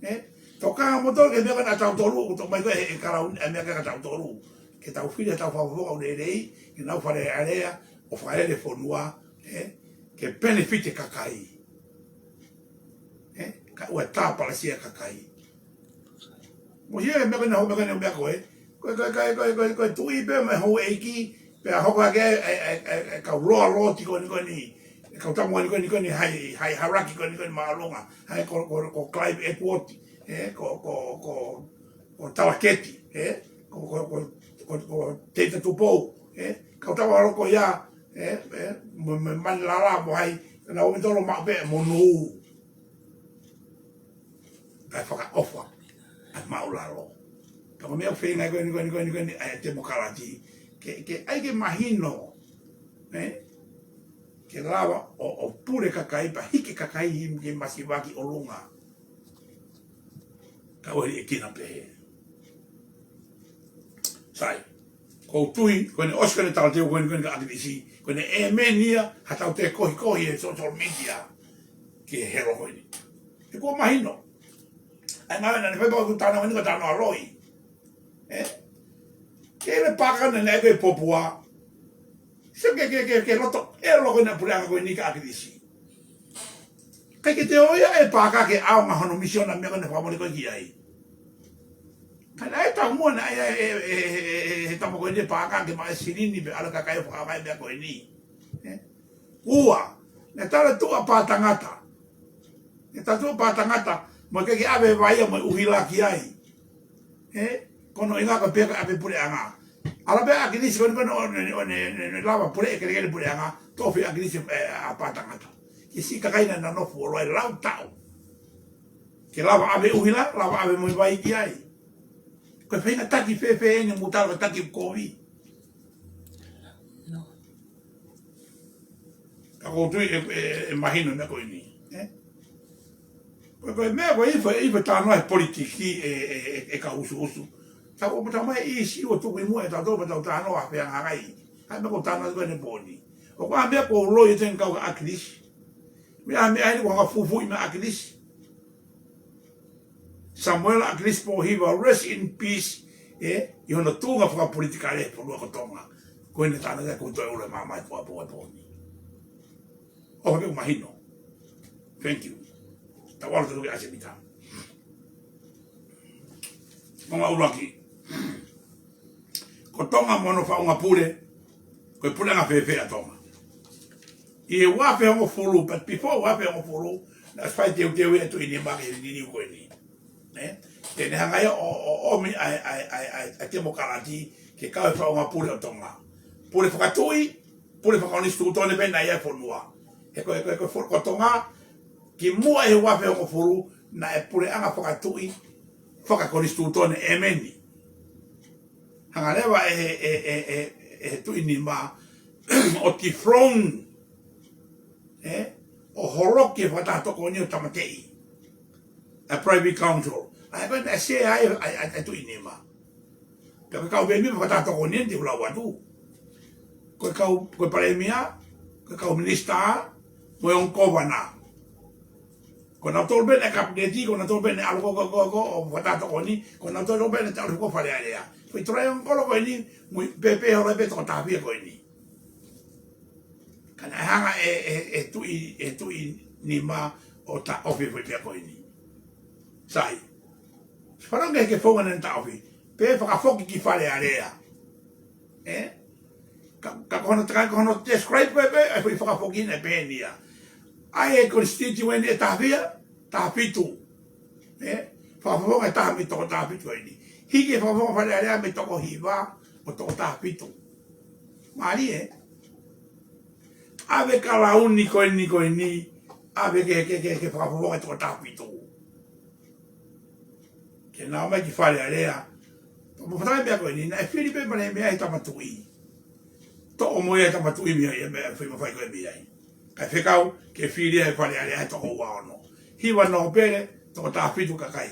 ʻE? Tokanga moutolu ki he meʻa ko ena ʻa tautolu, ʻoku toʻo mai ko ē he, he kalauni, ʻa e meʻa kia tautolu. Ke tau fili ʻa e tau fakafofonga ʻoku lelei, ke nau fale alea, ʻo fakalele fonua, ʻe? Ke benefit e kakai. ʻE? Kae ʻoua ʻe tāpalasia e kakai. Mo sia e meʻa ko ena, ho meʻa ko ena, meʻa ko ē. Ko e, ko e, ko e, ko e, ko e, ko e tuʻi pē mo e houʻeiki, pea hoko hake e, e, e, e, e kau loa loti ko eni, ko eni. E kau tama ko eni, ko eni, ko eni, hai, hai haraki ko eni, ko eni māʻolunga. Hai ko, ko, ko Clive Edward, ʻe, ko, ko, ko, ko Talaketi, ʻe, ko, ko, ko, ko, ko Teita Tupou, ʻe, kau tama loko ia, ʻe, ʻe, mo, mo Manilala, mo hai, na o mitolo maʻu pē, mo nuu. Kae fakaʻofa ʻa e māʻulalo. Ka ko e meʻa ʻoku feinga ko eni, ko eni, ko eni, ko eni, ʻa e temokalati. Ke, ke, ʻai ke mahino, ʻe? Ke lava ʻo, ʻo pule kakai pea hiki kakai ki he masiva ki ʻolunga. Ka ʻoku ʻikai ke na pehē. Sai. Ko u tui, ko ʻene ʻosi ko ʻene talateu ko eni, ko eni kia ʻAkilisi, ko ʻene ʻēmeni ia, ha tautefito kohikohi he social media. Ki he helo ko eni. ʻE kuo mahino. ʻA e ngaahi naʻa ne fai pē ko e tana ko eni ko e tana loi. ʻE? Ke le paka na ne ko e popua. Sio ke, ke, ke, ke loto ʻelo ko ena puleʻanga ko eni kia ʻAkilisi. ʻIkai ke toe ʻi ai e paʻanga ke ʻaonga hono misiona meʻa ko ena fakamole ko ē ki ai. Ka naʻe taumuʻa naʻe ʻi ai e, e, e, e, e, he tama ko eni paʻanga ke maʻu e silini pea ʻalu e kakai ʻo fakaʻaongaʻi e meʻa ko eni. ʻE? Ua, naʻe tala tuʻa pātangata. Naʻe tala tuʻa pātangata, mo e ʻikai ke ʻave e vai ia mo e ʻuhila ki ai. ʻE, ko hono ʻuhinga ko e pehē ko e ʻave puleʻanga. ʻAlu pē ʻa ʻAkilisi ko eni ko eni ʻo ne, ʻo ne, ne, ne lava puleʻi e kelekele puleʻanga, tofi ʻa ʻAkilisi, ʻe, ʻa pātangata. Ki he siʻi kakai naʻa na nofo fuoloa ʻi he lau taʻu. Ke lava ʻave ʻuhila, lava ʻave mo e vai ki ai. Ko e faʻahinga taki fēfē eni mou tala ko e taki kovi. Ka ko u tui ʻe, ʻe, ʻe mahino e meʻa ko eni. ʻE? Ko e, ko e meʻa ko e ifo, ifo talanoa he politiki ʻe, ʻe, ʻe, ʻe kau usuusu. Tau ō pē tau mai ʻi siʻi ʻo tuku ʻi muʻa ʻe tautolu pea tau talanoa ʻa e fehangahangai. Hai meʻa ko e talanoa ko eni. ʻOku ʻi ai ha meʻa ʻoku ou loi ʻo tengkau ka ʻAkilisi. Meʻa, meʻa eni ʻoku hanga fufuuʻi mai ʻa ʻAkilisi. Samuela ʻAkilisi Pōhiva, rest in peace, ē, ʻi hono tuʻunga fakapolitikale he fonua ko Tonga. Ko eni talanoa ko e toe ʻulu ʻa e maama ʻi Puapuapo ni. ʻOfa pē ʻoku mahino. Thank you. Tau ʻalu atu ki he ʻasi mita. Konga ʻuluaki. Ko Tonga mo hono faʻunga pule, ko e puleʻanga fēfē ʻa Tonga? ʻI he ua afe hongofulu, but before ua afe hongofulu, naʻe fai teuteu ʻa e Tuʻi Nima ke liliu ko eni. Ē? Te ne hanga ia ʻo, ʻo, ʻomi ʻa e, ʻa e, ʻa e, ʻa e, ʻa e temokalati ke kau he faʻunga pule ʻo Tonga. Pule fakatuʻi, pule fakakonisitūtone pē naʻe ʻi ai e fonua. He ko e, ko e, ko e fo-, ko Tonga, kimuʻa he ua afe hongofulu, naʻe puleʻanga fakatuʻi, fakakonisitūtone, ʻēmeni. Hanga leva ʻe he, ʻe, ʻe, ʻe, ʻe he Tuʻi Nima ʻo dethrone, ē, ʻo holoki e fakataha tokoni ʻo tāmateʻi ʻa e Privy Council. ʻA ia ko ē naʻe sea ai ʻa e, ʻa e, ʻa e Tuʻi Nima. Pea ko e kau pē mei he fakataha tokoni eni te u lau atu. Ko e kau, ko e Palēmia, ko e kau Minisitā, mo e ongo Kōvana. Ko nautolu pē naʻe Kapineti, ko nautolu pē naʻe ʻalu ko, ko, ko, ko, ʻo fakataha tokoni, ko nautolu pē naʻe tau ko Fale Alea. Ko e triangle ko eni, mui pēpē holo pē toko taha fiha ko eni. Ka naʻe hanga ʻe, ʻe, ʻe Tuʻi, ʻe Tuʻi Nima ʻo taʻofi e foʻi meʻa ko eni. Sai. Fakaongo ke founga naʻe taʻofi. Pea fakafoki ki Fale Alea. Ē? Ka, ka ko hono takai, ko hono describe ko ē pē, ʻa e foʻi fakafoki naʻe pehē ni ia. ʻA e constituent ʻe taha fiha, taha fitu. Ē? Fakafofonga ʻe taha mei toko taha fitu ko eni. Hiki e fakafofonga Fale Alea mei toko hiva, ʻo toko taha fitu. Mālie, ē? ʻAve kalauni ko eni, ko eni, ʻave ke, ke, ke, ke fakafofonga ʻe toko taha fitu. Ke nau ō mai ki Fale Alea. Mo e faʻahinga meʻa ko eni, naʻe fili pē mei ai e Tama Tuʻi. Toʻo mo ia e Tama Tuʻi mei ai, e meʻa, foʻi mafai ko ē mei ai. Kae fekau, ke fili ʻe Fale Alea he toko ua ono. Hiva nōpele, toko taha fitu kakai.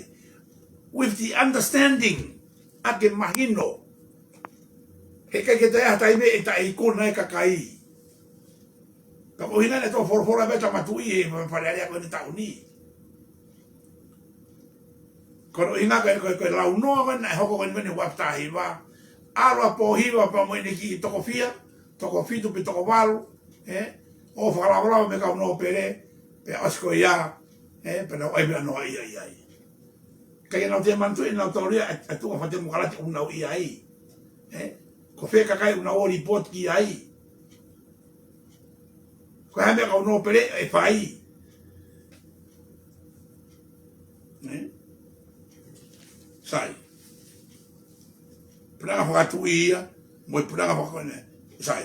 With the understanding, ʻa ke mahino. He ʻikai ke toe ʻi ai ha taimi ʻe taʻeikuna e kakai. Ka ko e ʻuhinga naʻe tō folofola pē Tama Tuʻi he Fale Alea ko eni taʻu ni. Ko hono ʻuhinga ko e, ko e, ko e lau noa ko ē naʻe hoko ko eni mei he ua afe taha hiva. ʻAlu ʻa Pōhiva pea mo ʻene kiʻi toko fiha, toko fitu pe toko valu, ē? ʻO fakalavalava mei he kau nōpele, pea ʻosi ko ia, ē? Pea nau ʻai meʻa noa ia ʻi ai. ʻIkai ke nau toe manatuʻi ʻe nautolu ia ʻa e, ʻa e tuʻunga fakatemokalati ʻoku nau ʻi ai. Ē? Ko fē kakai ʻoku nau ō ʻo report ki ai. Ko e hā e meʻa ʻoku nau pele ʻe fai. Ē? Sai. Puleʻanga fakatuʻi ia, mo e puleʻanga fakakone. Sai.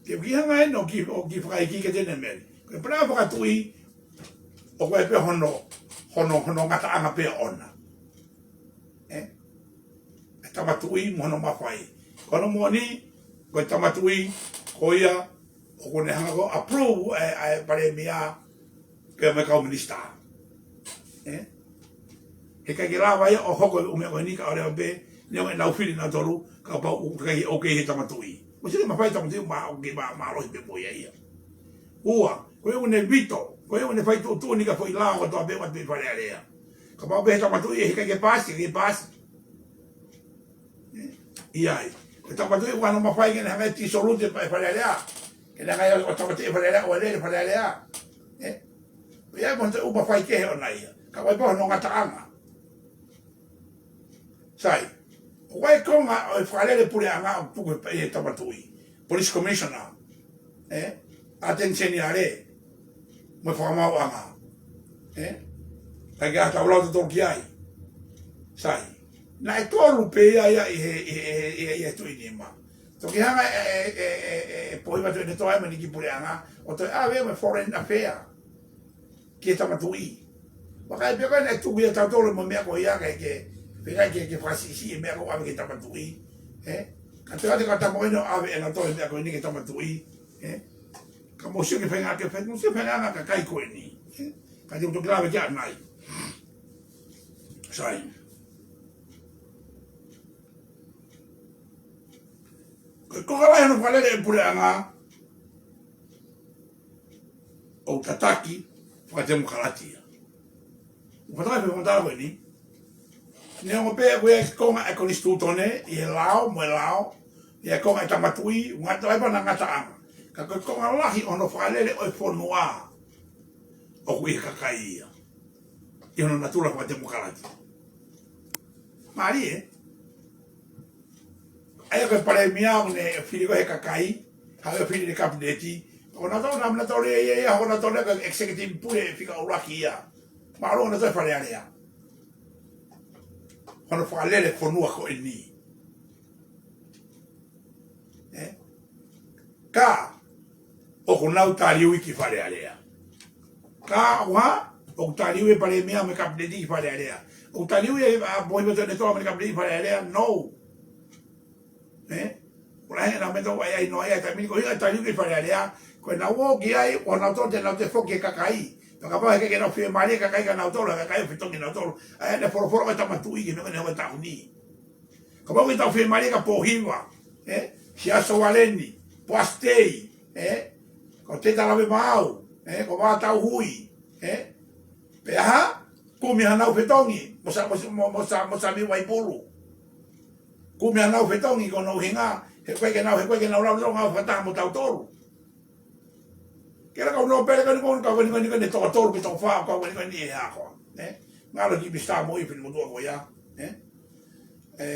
Ke u kiʻi hanga ʻeni ʻo kiʻi, ʻo kiʻi fakaikiiki ki he meʻa ni. Ko e puleʻanga fakatuʻi, ʻoku ʻi ai pē hono, hono, hono ngataʻanga pē ʻoʻona. Ē? E Tama Tuʻi mo hono mafai. Ko hono moʻoni, ko e Tama Tuʻi, ko ia, ʻoku ne hanga ʻo approve ʻa e, ʻa e Palēmia, pea mo e kau minisitā. Ē? He ʻikai ke lava ia ʻo hoko e ʻū meʻa ko eni kae ʻoua leva pē, neongo ʻenau fili nautolu, kapau ʻoku ʻikai, ʻoku ʻikai he Tama Tuʻi. Mo sio ki he mafai Tama Tuʻi ma, ʻoku kei ma, mālohi pē mo ia ia. Ua, ko e ʻū ne veto, ko e ʻū ne fai tuʻutuʻuni ki he foʻi lao kotoa pē ʻoku ʻatu mei Fale Alea. Kapau pē he Tama Tuʻi, he ʻikai ke paasi, ke paasi. ʻI ai. Ko e Tama Tuʻi ʻoku ʻi ai hono mafai ke ne hanga ʻo dissolute e Fale Alea. Ke ne hanga ʻo tāmateʻi e Fale Alea, ʻo lele e Fale Alea. Ē? ʻI ai mo e ʻū mafai kehe ʻoʻona ia. Ka ʻoku ʻi ai pē hono ngataʻanga. Sai. ʻOku ʻi ai konga ʻo e fakalele puleʻanga ʻoku tuku ʻe he Tama Tuʻi. Police Commissioner. Ē? Attorney General. Mo e Fakamaauʻanga. Ē? Kae ke ʻatā ʻo lau tautolu ki ai. Sai. Naʻe tolu pē ia ia ʻi he, ʻi he, ʻi he, ʻi he, ʻi he Tuʻi Nima. Toki hanga ʻe, ʻe, ʻe, ʻe, ʻe Pōhiva ʻo toe ne toʻo mai ʻene kiʻi puleʻanga, ʻo toe ʻave mo e Foreign Affair ki he Tama Tuʻi. Vakai pē ko ē naʻe tuku ia tautolu mo e meʻa ko ia kae ke, pea ʻikai ke, ke fakasiʻisiʻi e meʻa ko ē ʻave ki he Tama Tuʻi. Ē? Ka te ate ka tama ko eni ʻo ʻave ʻe nautolu e meʻa ko eni ki he Tama Tuʻi. Ē? Ka mou sio ki he faʻahinga, ki he faʻahinga, mou sio ki he faʻahinga ʻa e kakai ko eni. Ē? Ka te u toki lave ki ai ʻanai. Sai. Ko e konga lahi hono fakalele e puleʻanga ʻoku tataki fakatemokalati ia. ʻOku fakatatau pē mo e tala ko eni. Neongo pē ʻoku ʻi ai e konga e konisitūtone ʻi he lao mo e lao, ʻi he konga e tama tuʻi, ʻoku ngata ai pē ʻena ngataʻanga. Ka ko e konga lahi hono fakalele ʻo e fonua ʻoku ʻi he kakai ia, ʻi hono natula fakatemokalati. Mālie, ē? ʻA ia ko e palēmia ʻoku ne fili ko ē he kakai, haʻu ʻo fili ʻene kapineti. Ko nautolu, nautolu ia, ia, ia, ko nautolu ko e executive pule fika ʻuluaki ia. Mālō nautolu e Fale Alea. Hono fakalele fonua ko eni. Ē? Ka ʻoku nau taliui ki Fale Alea. Ka ʻoku hā? ʻOku taliui e palēmia mo e kapineti ki Fale Alea. ʻOku taliui e, ʻa, Pōhiva Tuʻiʻonetoa mo e kapineti ki Fale Alea? No. Ē? ʻOku lahi ʻena meʻa ʻoku ʻai ai noa ia he taimi ni, ko e ʻuhinga e taliui ki Fale Alea, ko ʻenau ō ki ai, ʻoku nau tō te nau toe foki ki he kakai. Pea kapau heʻikai ke nau fiemālie e kakai kia nautolu, kakai ʻoku fetongi nautolu. ʻA ia ʻoku ne folofola ko e tama tuʻi ki he meʻa ko eni he ʻaho ni. Kapau ʻoku tau fiemālie kia Pōhiva, ē? Siaosi Ualeni, Poasi Tei, ē? Ko Teta Lavemaau, ē? Ko Vā Tauhui, ē? Pea hā? Kumi hanau fetongi mo Sa-, mo Sa-, mo, mo Sa-, mo Sami Vaipulu. Kumi hanau fetongi ko hono ʻuhinga he ʻikai ke nau, he ʻikai ke nau lau ʻenau ngāue fakataha mo tautolu. Ke la kau nōpele ko eni, ko eni, ko eni, ko eni, ko eni, toko tolu pe toko fā, ko eni, ko eni ʻe ako, ē? Ngalo ki Minisitā Moʻui Fili Motuʻa ko ia, ē? Ē,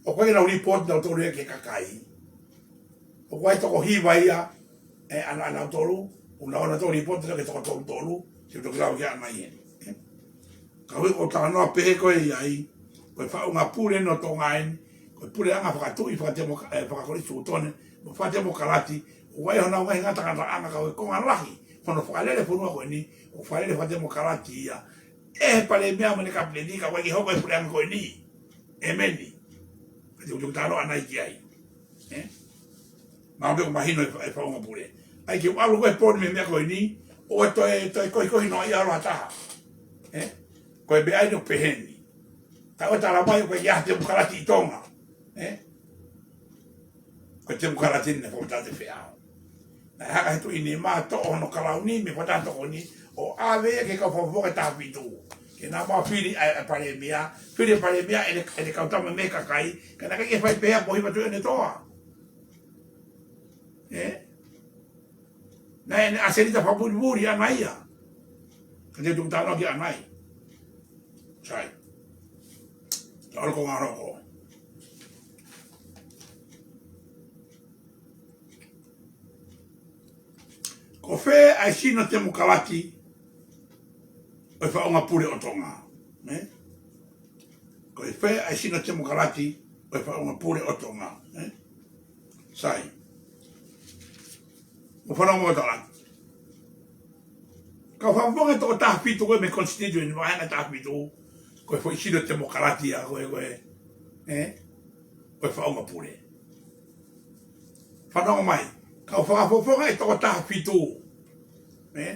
ʻoku ʻikai ke nau lipooti nautolu ia ki he kakai. ʻOku ʻi ai e toko hiva ia, ē, ʻa, ʻanautolu, ʻoku nau ō nautolu ʻo lipooti ki he toko tolu tolu, te u toki lau ki ai ʻanai eni, ē? Ka ʻoku ou talanoa pehē ko ē ʻi ai, ko e faʻunga pule ʻo Tonga eni, ko e puleʻanga fakatuʻi, fakatemo-, ē, fakakonisitūtone, mo fakatemokalati, ʻoku ʻi ai honau ngaahi ngataʻanga ka ko e konga lahi hono fakalele fonua ko eni, ʻoku fakalele fakatemokalati ia ʻe he palēmia mo ʻene kapineti, ka ʻoku ʻikai ke hoko e puleʻanga ko eni. ʻĒmeni. Ka te u toki talanoa ʻanai ki ai. Ē? Mahalo pē ʻoku mahino e fa-, e faʻunga pule. ʻAi ke u ʻalu ko ē he pooni mei he meʻa ko eni, ʻoua toe, toe kohikohi noa ia ʻalu ha taha. Ē? Ko e meʻa eni ʻoku pehē ni. Ka ʻoua tala mai ʻoku ʻikai ha temokalati ʻi Tonga. Ē? Ko e temokalati eni naʻe fakatātā ʻe he feʻao. Naʻe hanga ʻe he Tuʻi Nima ʻo toʻo hono kalauni mei he Fakataha Tokoni ʻo ʻave ia ki he kau fakafofonga ʻe taha fitu. Ke nau maʻu fili ʻa e, ʻa e palēmia, fili e palēmia ʻe he, ʻe he kau tama mei he kakai, ka naʻe ʻikai ke fai pehē ʻa Pōhiva Tuʻiʻonetoa. Ē? Naʻe ʻi ai ʻene ʻasenita fakapulipuli ʻana ia. Ka te u toki talanoa ki ai ʻanai. Sai. Tau ʻalu ki he konga hono hoko. Ko fē ʻa e sino temokalati ʻo e faʻunga pule ʻo Tonga? Ē? Ko fē ʻa e sino temokalati ʻo e faʻunga pule ʻo Tonga? Ē? Sai. Mou fanongo mo tala. Kau fakafofonga ʻe toko taha fitu ko ē mei he constituent, vāhenga taha fitu, ko e foʻi sino temokalati ia ko ē, ko ē, ē? Ko e faʻunga pule. Fanongo mai, kau fakafofonga ʻe toko taha fitu, ē?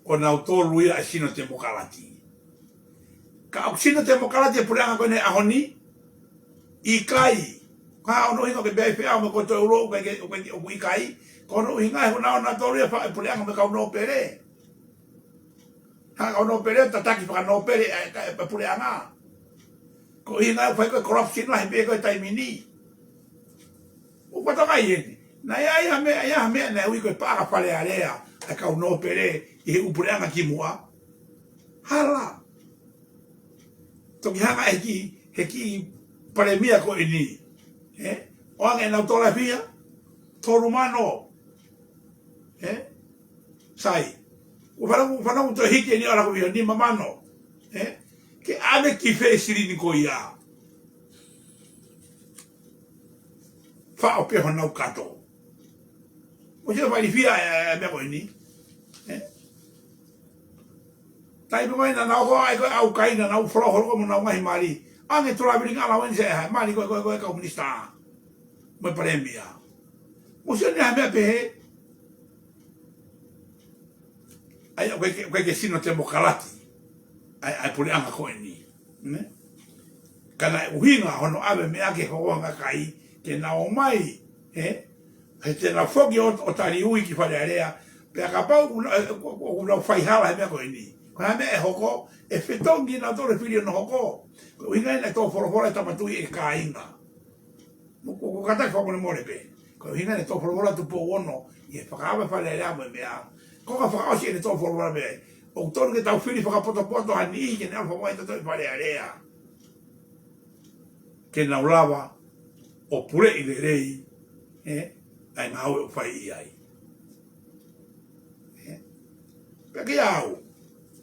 Ko nautolu ia ʻa e sino temokalati. Ka ʻoku sino temokalati e puleʻanga ko eni he ʻaho ni? ʻIkai. Ko hono ʻuhinga ke pehē ʻe he feʻao mo e koto ʻeulou ʻoku ʻikai, ʻoku ʻikai, ʻoku ʻikai. Ko hono ʻuhinga he ʻoku nau ō nautolu ia ʻo fai e puleʻanga mo e kau nōpele. Hanga ʻe he kau nōpele ʻo tataki fakanōpele e, e, e puleʻanga. Ko e ʻuhinga ia ʻoku fai ko ē corruption lahi pē ko ē he taimi ni. ʻOku fakatokangaʻi eni. Naʻe ʻi ai ha meʻa, ʻi ai ha meʻa naʻe ui ko e paʻanga Fale Alea ʻa e kau nōpele ʻi he ʻū puleʻanga kimuʻa? Hala. Toki hanga ʻe he kiʻi, he kiʻi palēmia ko eni, ē? ʻOange ʻenau tola fiha? Tolu mano. Ē? Sai. ʻOku fanongo, fanongo toe hiki eni ʻo ʻalu ko ia ʻo nima mano. Ē? Ke ʻave ki fē e silini ko ia? Faʻo pē honau kato. Mou sio fakailifia e, e, e meʻa ko eni. Ē? Taimi ko ē naʻa nau ō ai ko ē ʻaukai naʻa nau folo holo ko ē mo honau ngaahi mali. ʻAnge travelling allowance ʻe hai, mali ko ē, ko ē, ko ē kau minisitā mo e palēmia. Mou sio ʻi ai ha meʻa pehē. ʻAi, ʻoku ʻikai ke, ʻoku ʻikai ke sino temokalati. ʻa e, ʻa e puleʻanga ko eni. Ne? Ka naʻe ʻuhinga hono ʻave meʻa ke hoko ʻa e kakai, ke nau ō mai, ē? He te nau foki ʻo, ʻo taliui ki Fale Alea, pea kapau ʻoku na-, ē, ʻoku, ʻoku nau faihala he meʻa ko eni. Ko e hā e meʻa ʻe hoko, ʻe fetongi kinautolu e fili ʻo nau hoko. Ko e ʻuhinga ia naʻe tō folofola e Tama Tuʻi ʻi he kāinga. Mo ko, ko kātaki fakamolemole pē. Ko e ʻuhinga naʻe tō folofola Tupou Ono, ʻi he fakaava Fale Alea mo e meʻa. Ko ka fakaʻosi ʻene tō folofola pē. ʻOku totonu ke tau fili fakapotopoto ha niʻihi ke nau ō mai ʻo tō ʻi Fale Alea. Ke nau lava ʻo puleʻi lelei, ē, ʻa e ngāue ʻoku fai ʻi ai. Ē? Pea ke au.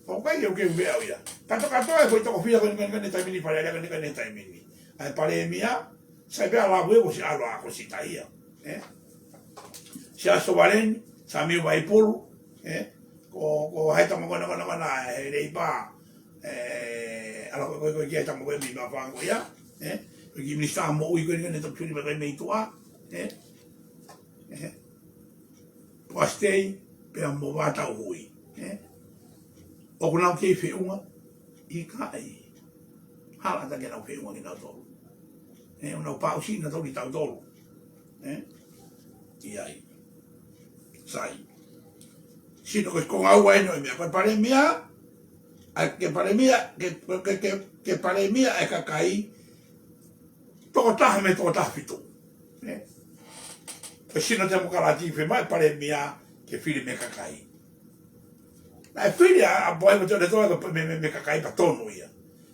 ʻOku ʻikai ke u ke u meʻa au ia. Katoa katoa e foʻi toko fiha ko eni ko eni ko eni taimi ni Fale Alea ko eni ko eni taimi ni. ʻA e Palēmia, sai pē ʻa Lāvue ko Siaosi ʻa ko Sitaia. Ē? Siaosi Sovaleni, Samiu Vaipulu, ē? Ko, ko hai tama ko ena ko ena ko ena, ē, Leipa. Ē, ʻalu ko, ko, ko e kiʻi tama ko ē mei Mafango ia. Ē? Ko e kiʻi minisitā moʻui ko eni ko eni tapu tuli mai ko ē mei tuʻa. Ē? Ē? Poasi Tei, pea mo Vātauhui. Ē? ʻOku nau kei feʻunga, ʻikai. Hala ʻatā ke nau feʻunga kinautolu. Ē, ʻoku nau paʻusi kinautolu ʻi tautolu. Ē? ʻI ai. Sai. Sino ko e konga ua eni ʻo e meʻa. Ko e Palēmia, ʻa e ke Palēmia, ke, ke, ke, ke Palēmia e kakai, tokotaha mei he tokotaha fitu. Ē? Ko e sino temokalati fiemaʻu e Palēmia ke fili mei he kakai. Naʻe fili ʻa, ʻa Poai Motooʻonetoa ko e mei, mei, mei he kakai pea tonu ia.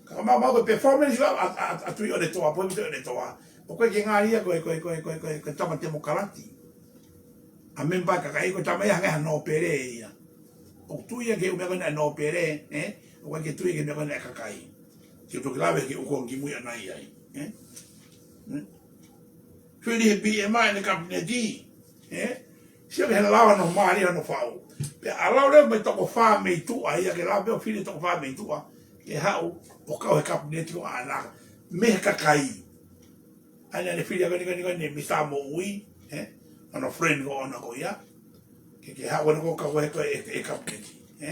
Ka ka maumau ko e performance ʻa, ʻa, ʻa, ʻa Tuʻiʻonetoa, Poai Motooʻonetoa. ʻOku ʻikai ke ngali ia ko e, ko e, ko e, ko e, ko e, ko e tama temokalati. ʻA e mēmipa kakai ko e tama ia hangē ha nōpele ia. ʻOku tui ia ki he ʻū meʻa ko ena nōpele, ē? ʻOku ʻikai ke tui ia ki he meʻa ko ena kakai. Ke toki lave ki he ʻū konga kimui ʻana ia, ē? Ē? Fili he P M ʻene kapineti, ē? Sio ki he lava hono mali hono fau. Pea ʻalu leva mei toko fā mei tuʻa ia ke lava pē ʻo fili toko fā mei tuʻa. Ke haʻu ʻo kau he kapineti ko ʻana. Mei he kakai. ʻA ia naʻe fili ʻa ko eni ko eni ko eni minisitā moʻui, ē? Hono friend ko ʻoʻona ko ia. Ke, ke haʻu ʻo kau ko e, ko e, e kapineti, ē?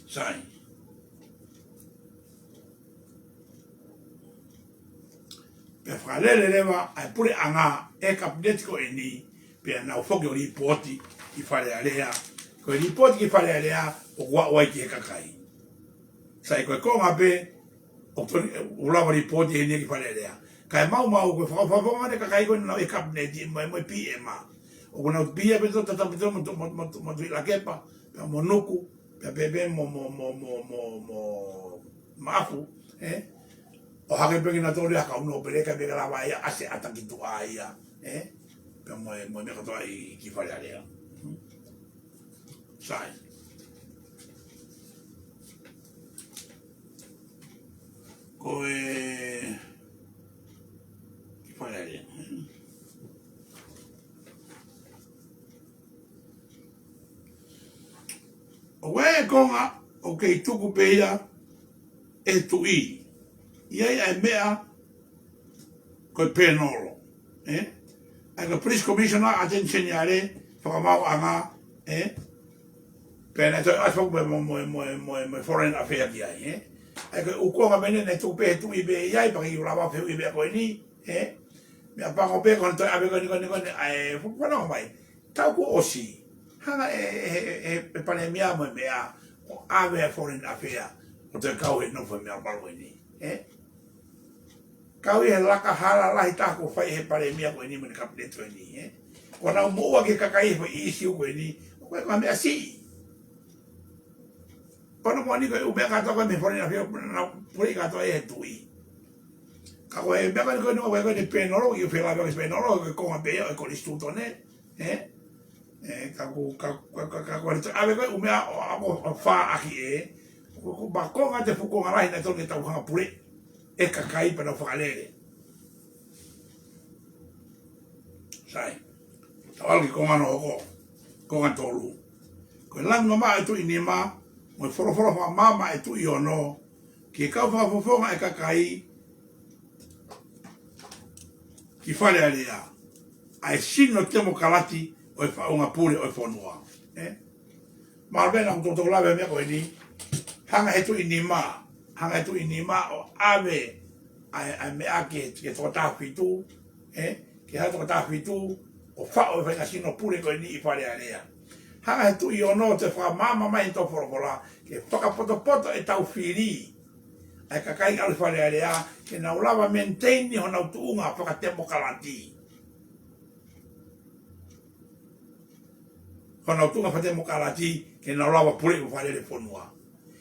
Sai. Pea fakalele leva ʻa e puleʻanga e kapineti ko eni, pea nau foki ʻo lipooti ki Fale Alea. Ko e lipooti ki Fale Alea, ʻoku aʻu ai ki he kakai. Sai ko e konga pē, ʻoku totonu, ʻoku lava lipooti heni ki Fale Alea. Kae maumau ko e fakafofonga ʻa e kakai ko ena ʻi he kapineti mo e, mo e P M. ʻOku nau pehē pē ʻo tatau pē mo, mo, mo, mo Tuʻilakepa, pea mo Nuku, pea pehē pē mo, mo, mo, mo, mo, mo Maʻafu, ē? ʻO hake pē kinautolu ia ha kau nōpele kae ʻikai ke lava ia ʻo ʻasi ʻo ʻata ki tuʻa ia, ē? Pea mo e, mo e meʻa kotoa ʻi, ki Fale Alea. Sai. Ko e, ki Fale Alea. ʻOku ʻi ai e konga ʻoku kei tuku pē ia ʻe he Tuʻi. ʻI ai ʻa e meʻa ko e pēnolo, ē? ʻA ia ko e Police Commissioner, Attorney General, Fakamaauʻanga, ē? Pea naʻe toe ʻasi foki mo, mo, mo, mo, mo e Foreign Affair ki ai, ē? ʻA ia ko e ʻū konga meʻa naʻe tuku pē ʻe he Tuʻi pē ia, pea ʻikai ke u lava fehuʻi meʻa ko eni, ē? Meʻapango pē ko hono toe ʻave ko eni, ko eni, ko eni, ʻa e, fuku fanongo mai. Taʻu kuo ʻosi. Hanga ʻe, ʻe, ʻe, ʻe, ʻe Palēmia mo e meʻa, ʻo ʻave ʻa e Foreign Affair, ʻo toe kau he nofo he meʻa malu eni. Ē? Kau ʻi he laka hala lahi taha kuo fai ʻe he Palēmia ko eni mo ʻene kapineti ko eni, ē? Ko ʻenau moʻua ki he kakai he foʻi ʻīsiu ko eni, ʻoku ʻikai ko ha meʻa siʻi. Ko hono moʻoni ko e ʻū meʻa kātoa ko ē mei he Foreign Affair, naʻa nau puleʻi kātoa ʻe he Tuʻi. Ka ko e meʻa ko eni ko eni ʻoku ʻi ai ko eni pēnolo, ʻi he felāveʻi pēnolo, ko e konga pē ia ʻo e konisitūtone, ē? Ē, ka ko, ka, ka, ka, ka ko e toe ʻave ko e ʻū meʻa ʻo, ʻo, ʻo, ʻo fā ʻaki ē, ko, ko, ma konga ʻa e fuʻu konga lahi naʻe totonu ke tau hanga pule ʻe he kakai pea nau fakalele. Sai. Tau ʻalu ki he konga hono hoko. Konga tolu. Ko e lanu mamaʻo ʻa e Tuʻi Nima, mo e folofola fakamaama ʻa e Tuʻi Ono, ki he kau fakafofonga ʻa e kakai, ki Fale Alea, ʻa e sino temokalati ʻo e faʻunga pule ʻo e fonua. Ē? Mahalo pē naʻa ku toutou lave he meʻa ko eni. Hanga he tuʻi nima. Hanga he tuʻi nima ʻo ʻave ʻa e, ʻa e meʻa ki he, ki he toko taha fitu. Ē? Ki he toko taha fitu. ʻO faʻo e faʻahinga sino pule ko eni ʻi Fale Alea. Hanga he tuʻi ono ʻo toe fakamaama mai ʻi he tō folofola. Ke fakapotopoto ʻetau fili. ʻA e kakai ʻalu ʻi Fale Alea. Ke nau lava maintain ʻi honau tuʻunga fakatemokalati. Honau tuʻunga fakatemokalati ke nau lava puleʻi mo fakalele fonua.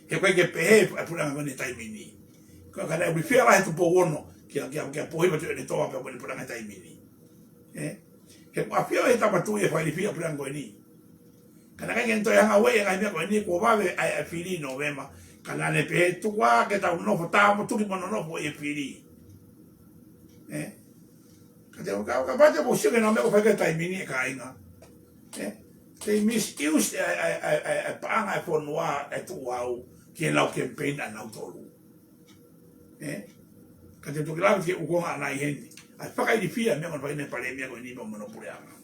He ko e ke pehē ʻa e puleʻanga ko eni he taimi ni. Ko e ka naʻe ʻulifiala he Tupou Ono, kia, kia, kia pohi watu ʻene toa pea ko ʻene puleʻanga he taimi ni. Ē? He kuo ʻafio he tapatuʻi e fakalifia puleʻanga ko eni. Ka naʻe ʻikai ke ne toe hanga ʻo ʻai e ngaahi meʻa ko eni kuo vave ai ʻa e fili ʻi Nōvema. Ka naʻa ne pehē tuku ā ke tau nofo tā mo tuki mo nonofo ʻi he fili. Ē? Ka te ka ka pate mo sio ke nau meʻa ko fai ka taimi ni e kāinga. Ē? They misuse e, e, e, e, e paʻanga e fonua e tuʻu au ki he nau campaign ʻa nautolu. Ē? Ka te toki lave ki he ʻuhinga ʻanai heni. ʻA e fakailifia meʻa ko eni fai ʻe he palēmia ko eni pea mo hono puleʻanga.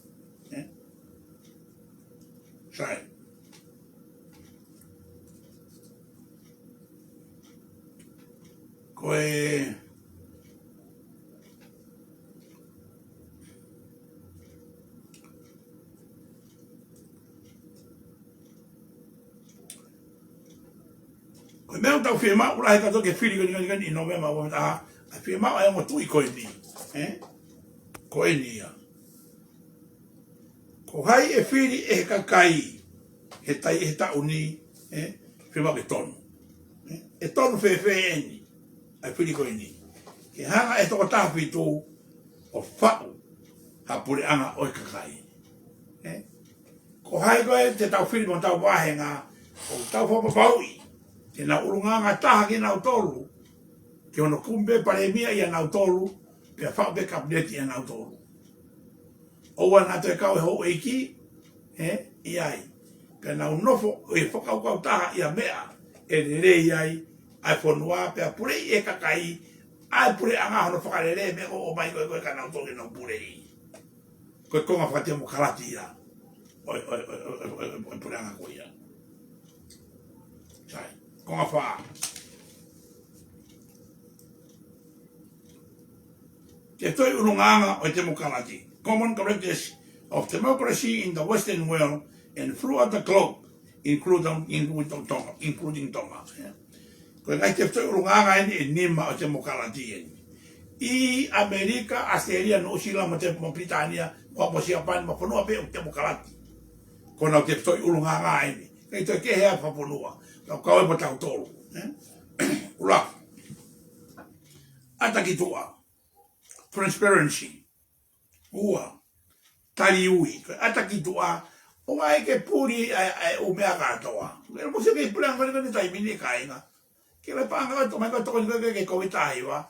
Ē? Sai. Ko e, ko e meʻa ʻoku tau fiemaʻu lahi kātoa ki he fili ko eni, ko eni, ko eni ʻi Nōvema ua taha, ʻa e fiemaʻu ʻa e ongo tuʻi ko eni. Ē? Ko eni ia. Ko hai ʻe fili ʻe he kakai he tai he taʻu ni, ē, fiemaʻu ke tonu. Ē, ʻe tonu fēfē eni, ʻa e fili ko eni. Ke hanga ʻe he toko taha fitu ʻo faʻu ha puleʻanga ʻo e kakai. Ē, ko hai ko ē te tau fili mo tau vāhenga, ʻo tau fakapapauʻi ke nau ʻulungaanga taha kinautolu, ke hono kumi pē palēmia ʻia nautolu, pea faʻu pē kapineti ʻia nautolu. ʻOua naʻa toe kau e houʻeiki, ē, ʻi ai. Pea nau nofo ʻo fakakaukau taha ʻi ha meʻa ʻe lelei ai ʻa e fonua, pea puleʻi ʻe he kakai ʻa e puleʻanga hono fakalele meʻa ʻoku ʻomai ko ē ko ē kia nautolu ke nau puleʻi. Ko e konga fakatemokalati ia ʻo e, ʻo e, ʻo e, ʻo e, ʻo e, ʻo e puleʻanga ko ia. Sai, konga fā. Tefitoʻi ʻulungaanga ʻo e temokalati. Common characters of democracy in the Western world and throughout the globe, including, including Tonga, including Tonga. Ē? Ko e ngaahi tefitoʻi ʻulungaanga eni ʻe nima ʻo e temokalati eni. ʻI ʻAmelika, ʻAositelēlia, Nuʻusila, mo Te-, mo Pilitānia, mo, mo Siapani, mo e fonua pē ʻoku temokalati. Ko honau tefitoʻi ʻulungaanga eni. ʻIkai toe kehe ʻa e fakafonua. Ka kau ai mo tautolu. Ē? ʻUluaki. ʻAta ki tuʻa. Transparency. Ua, tali ui, ko e ʻata ki tuʻa, ʻoua ʻe ke puli ʻa e, ʻa e ʻū meʻa kātoa. Ke mo sio ki he puleʻanga ko eni ko eni he taimi ni kāinga. Ke le paʻanga ka tō mai ka tokoni ko ē ke, ke kovi tahi wa.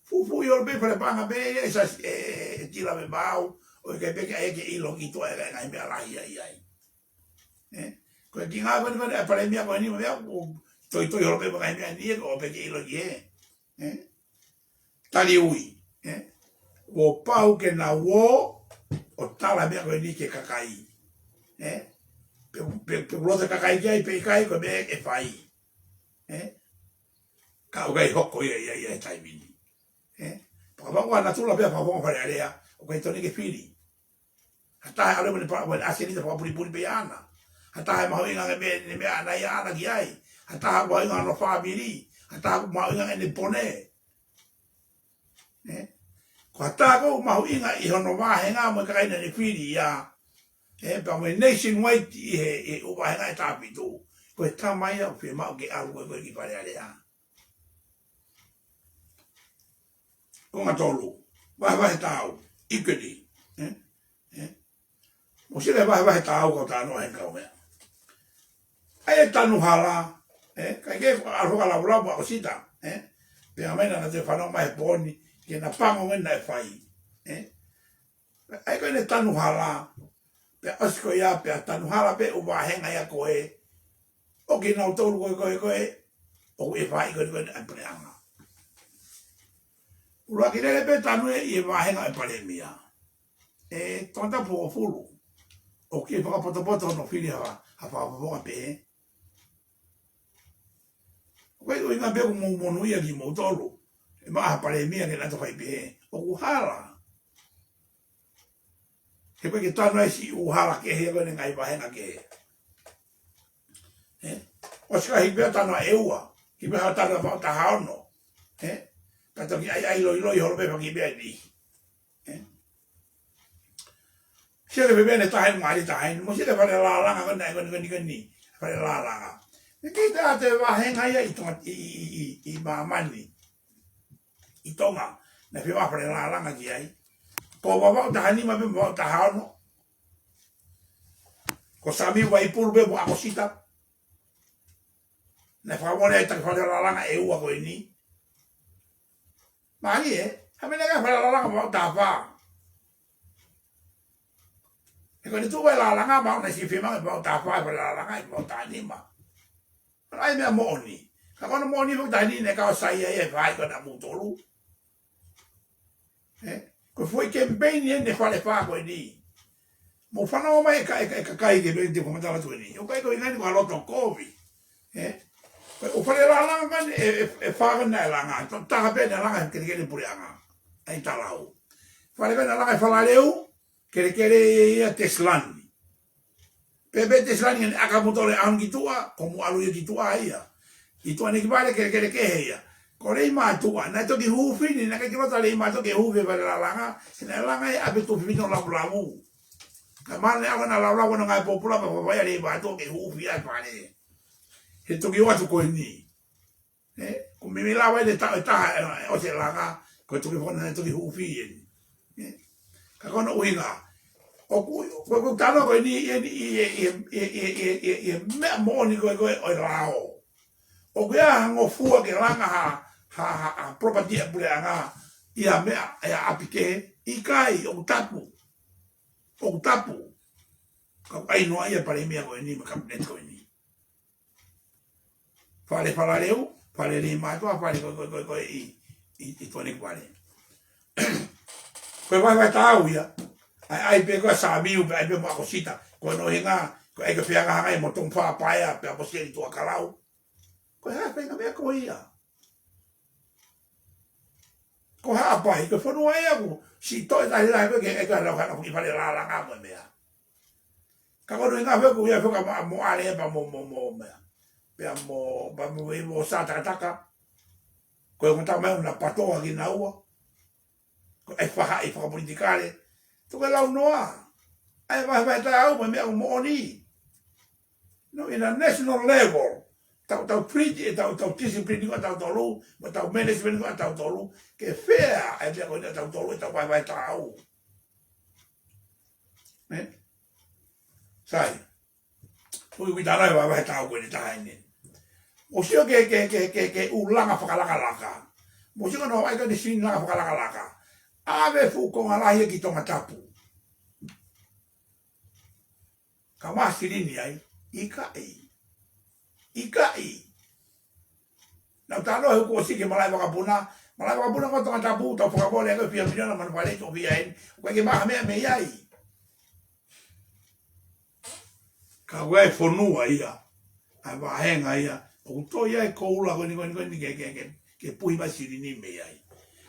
Fufuʻi holo pē fale paʻanga pē ʻe sa e, e, e tila me mau, ʻo ʻikai pē ke ʻai ke ʻilo ki tuʻa e ngaahi meʻa lahi ʻa ia ai. Ē? Ko e kiʻi ngāue ko eni ko eni ʻa e palēmia ko eni mo meʻa, ʻo toitoi holo pē mo e ngaahi meʻa ni ē, ʻo pē ke ʻilo ki hē. Ē? Tali ui, ē? Kuo pau ke nau ō ʻo tala e meʻa ko eni ki he kakai. Ē? Pe, pe, pe ʻoku loto e kakai ki ai pe ʻikai ko e meʻa ʻe fai. Ē? Ka ʻoku ʻikai hoko ia, ia, ia he taimi ni. Ē? Pea kapau ʻoku ʻa natula pē ʻa e fakafofonga Fale Alea, ʻoku ʻikai totonu ke fili. Ha taha ʻe ʻalu mo ʻene pa-, mo ʻene ʻasenita fakapulipuli pē ʻaʻana. Ha taha ʻe mahuʻinga ange mei he meʻa ʻaʻana ia ʻaʻana ki ai. Ha taha ʻoku mahuʻinga hono fāmili. Ha taha ʻoku mahuʻinga ʻene pone. Ē? Ko ha taha ʻoku mahuʻinga ʻi hono vāhenga mo e kakai naʻa ne fili ia. Ē, pea mo e nationwide ʻi he, ʻi he ʻū vāhenga ʻe taha fitu. Ko e tama ia ʻoku fiemaʻu ke ʻalu ko ē ko ē ki Fale Alea. Konga tolu. Vahevahe taau. Equity. Ē? Ē? Mo sila vahevahe taau kau tano ai kau meʻa. ʻAi e tanu hala. Ē? Kae ke ʻalu ka laulau mo ʻAosita. Ē? Pea mai naʻa na te fanongo mai he pō ni. Ke na pango ngena e fai. Ē? ʻAi ko eni tanu hala. Pea ʻosi ko ia, pea tanu hala pē ʻū vāhenga ia ko ē. ʻO kinautolu ko ē, ko ē, ko ē. ʻOku ʻi he fai ko ē, ko ē ʻa e puleʻanga. ʻUluaki lele pē tanu ē ʻi he vāhenga ʻa e palēmia. ʻE toko taha hongofulu. ʻOku kei fakapotopoto hono fili ha, ha fakapotopoto pē. ʻOku ʻikai ko e ʻuhinga pē ʻoku mou monūʻia kimoutolu ʻe maʻa ha palēmia ke naʻa fai pē. ʻOku hala. He ʻoku ʻikai ke tanu ai siʻi hala kehe ko eni ngaahi vāhenga kehe. ʻE? ʻOsi ka hiki pē tanu ʻe ua. Hiki pē ha tanu ʻe vaʻu taha ono. ʻE? Ka toki ʻai ʻai loi loi holo pē faki pē ni. ʻE? Sio ki he pehē ni taha eni, mali taha eni, mo sio ki he fale lālanga ko eni, ko eni, ko eni, ko eni, fale lālanga. ʻE kei taha atu e vāhenga ia ʻi Tonga, ʻi, ʻi, ʻi, ʻi, ʻi māmani. ʻI Tonga, naʻe fiemaʻu fale lālanga ki ai. Ko Vavaʻu taha nima pē mo Vavaʻu taha ono. Ko Samiu Vaipulu pē mo ʻAkosita. Naʻe fakamole ai taki fale lālanga ʻe ua ko eni. Mālie, ē? Hā e meʻa naʻe ʻikai fale lālanga Vavaʻu taha fā. He ko eni tuʻu e lālanga, maʻu naʻe siʻi fiemaʻu e Vavaʻu taha fā, fale lālanga ʻi Vavaʻu taha nima. ʻAi meʻa moʻoni. Ka ko hono moʻoni Vavaʻu taha nima naʻe kau sai ai e fai ko ena mutolu. ʻE? Ko e foʻi kemipeini eni e fale fā ko eni. Mou fanongo mai e ka, e ka, e kakai ke mei te fakamatala atu eni. ʻOku ʻikai ko e ʻuhinga ni ko ha loto kovi. ʻE? Ko e ʻū fale lālanga ko eni ʻe, ʻe, ʻe fā ko ena naʻe langa. Taha pē naʻe langa he kelekele puleʻanga. ʻAi talau. Fale ko ena naʻe langa ʻe Falaleu, kelekele ia Tesilani. Pea pē Tesilani ngeni ʻaka mutolu e ʻaho ni ki tuʻa, ko mou ʻalu ia ki tuʻa ia. ʻI Tuʻanekivale kelekele kehe ia. Ko Leimātuʻa, naʻe toki huufi ni, naʻe ʻikai ke loto Leimātuʻa ke huufi e fale lālanga, he naʻe langa e ʻapi tuʻu fefine ʻo Lavulavu. Ka mahalo naʻe ʻalu ʻena Lavulavu ʻo ngāue pōpula pea fai ʻa Leimātuʻa ke huufi ai e fale. He toki ō atu ko eni. ʻE, ko e meimei lava ʻene taʻu ʻe taha, ʻe, ʻosi e langa, ko e toki fona, toki huufi eni. ʻE, ka ko hono ʻuhinga. ʻOku, ko, ko e tano ko eni, eni, ʻi, ʻi, ʻi, ʻi, ʻi, ʻi, ʻi, ʻi, meʻa moʻoni ko e, ko e, ʻo e lao. ʻOku ʻi ai ha ngofua ke langa ha, ha, ha, ha property ʻa e puleʻanga, ʻi ha meʻa, ʻi ha ʻapi kehe, ʻikai, ʻoku tapu. ʻOku tapu. Ka ʻai noa ia palēmia ko eni, mo e kapineti ko eni. Fale Falaleu, fale Leimātuʻa, fale ko, ko, ko, ko ʻi, ʻi, ʻi Tuʻanekivale. Ko e vahevahe taau ia. ʻAi, ʻai pē ko Samiu, pea ʻai pē mo ʻAkosita. Ko hono ʻuhinga, ko e ʻai ke fehangahangai mo Tonga Fā Paea, pea mo Seli Tuʻakalau. Ko e hā e faʻahinga meʻa ko ia. Ko Haʻapai, ko e fonua ia ʻoku siʻi toe tahi lahi ko ē ke ʻai ke lau hana ki fale lālanga mo e meʻa. Ka ko hono ʻuhinga pē ʻoku ʻi ai e faka ma-, mo ʻAle pea mo, mo, mo meʻa. Pea mo, pea mo, mo Sā Takataka. Ko e ongo tama ʻoku na patoa kinaua. Ko e faʻahi fakapolitikale. Tuku e lau noa. ʻAi vahevahe taau mo e meʻa ʻoku moʻoni. No, in a national level. Tau, tau treat, ʻe tau, tau discipline ko ʻatautolu, mo tau management ko ʻatautolu, ke fair, ʻa e meʻa ko eni ʻatautolu, ʻe tau vahevahe taau. ʻE? Sai. Ko e ui tala e vahevahe taau ko eni taha eni. Mou sio ki he, ki he, ki he, ki he, ki he ʻū langa fakalakalaka. Mou sio ko hono ʻai ko eni siʻi langa fakalakalaka. ʻAve fuʻu konga lahi ia ki Tongatapu. Ka ʻoku maʻu silini ai, ʻikai. ʻIkai. Naʻa ku talanoa he kuo ʻosi ki he malaʻe vakapuna, malaʻe vakapuna ko Tongatapu, tau fakamole ʻaki e fiha miliona manu fale ʻoku ʻi ai, ʻoku ʻikai ke maʻu ha meʻa mei ai. Ka ʻoku ʻi ai e fonua ia, ʻa e vāhenga ia, ʻoku toe ʻi ai e koula ko eni, ko eni, ko eni, ke, ke, ke, ke puhi mai silini mei ai.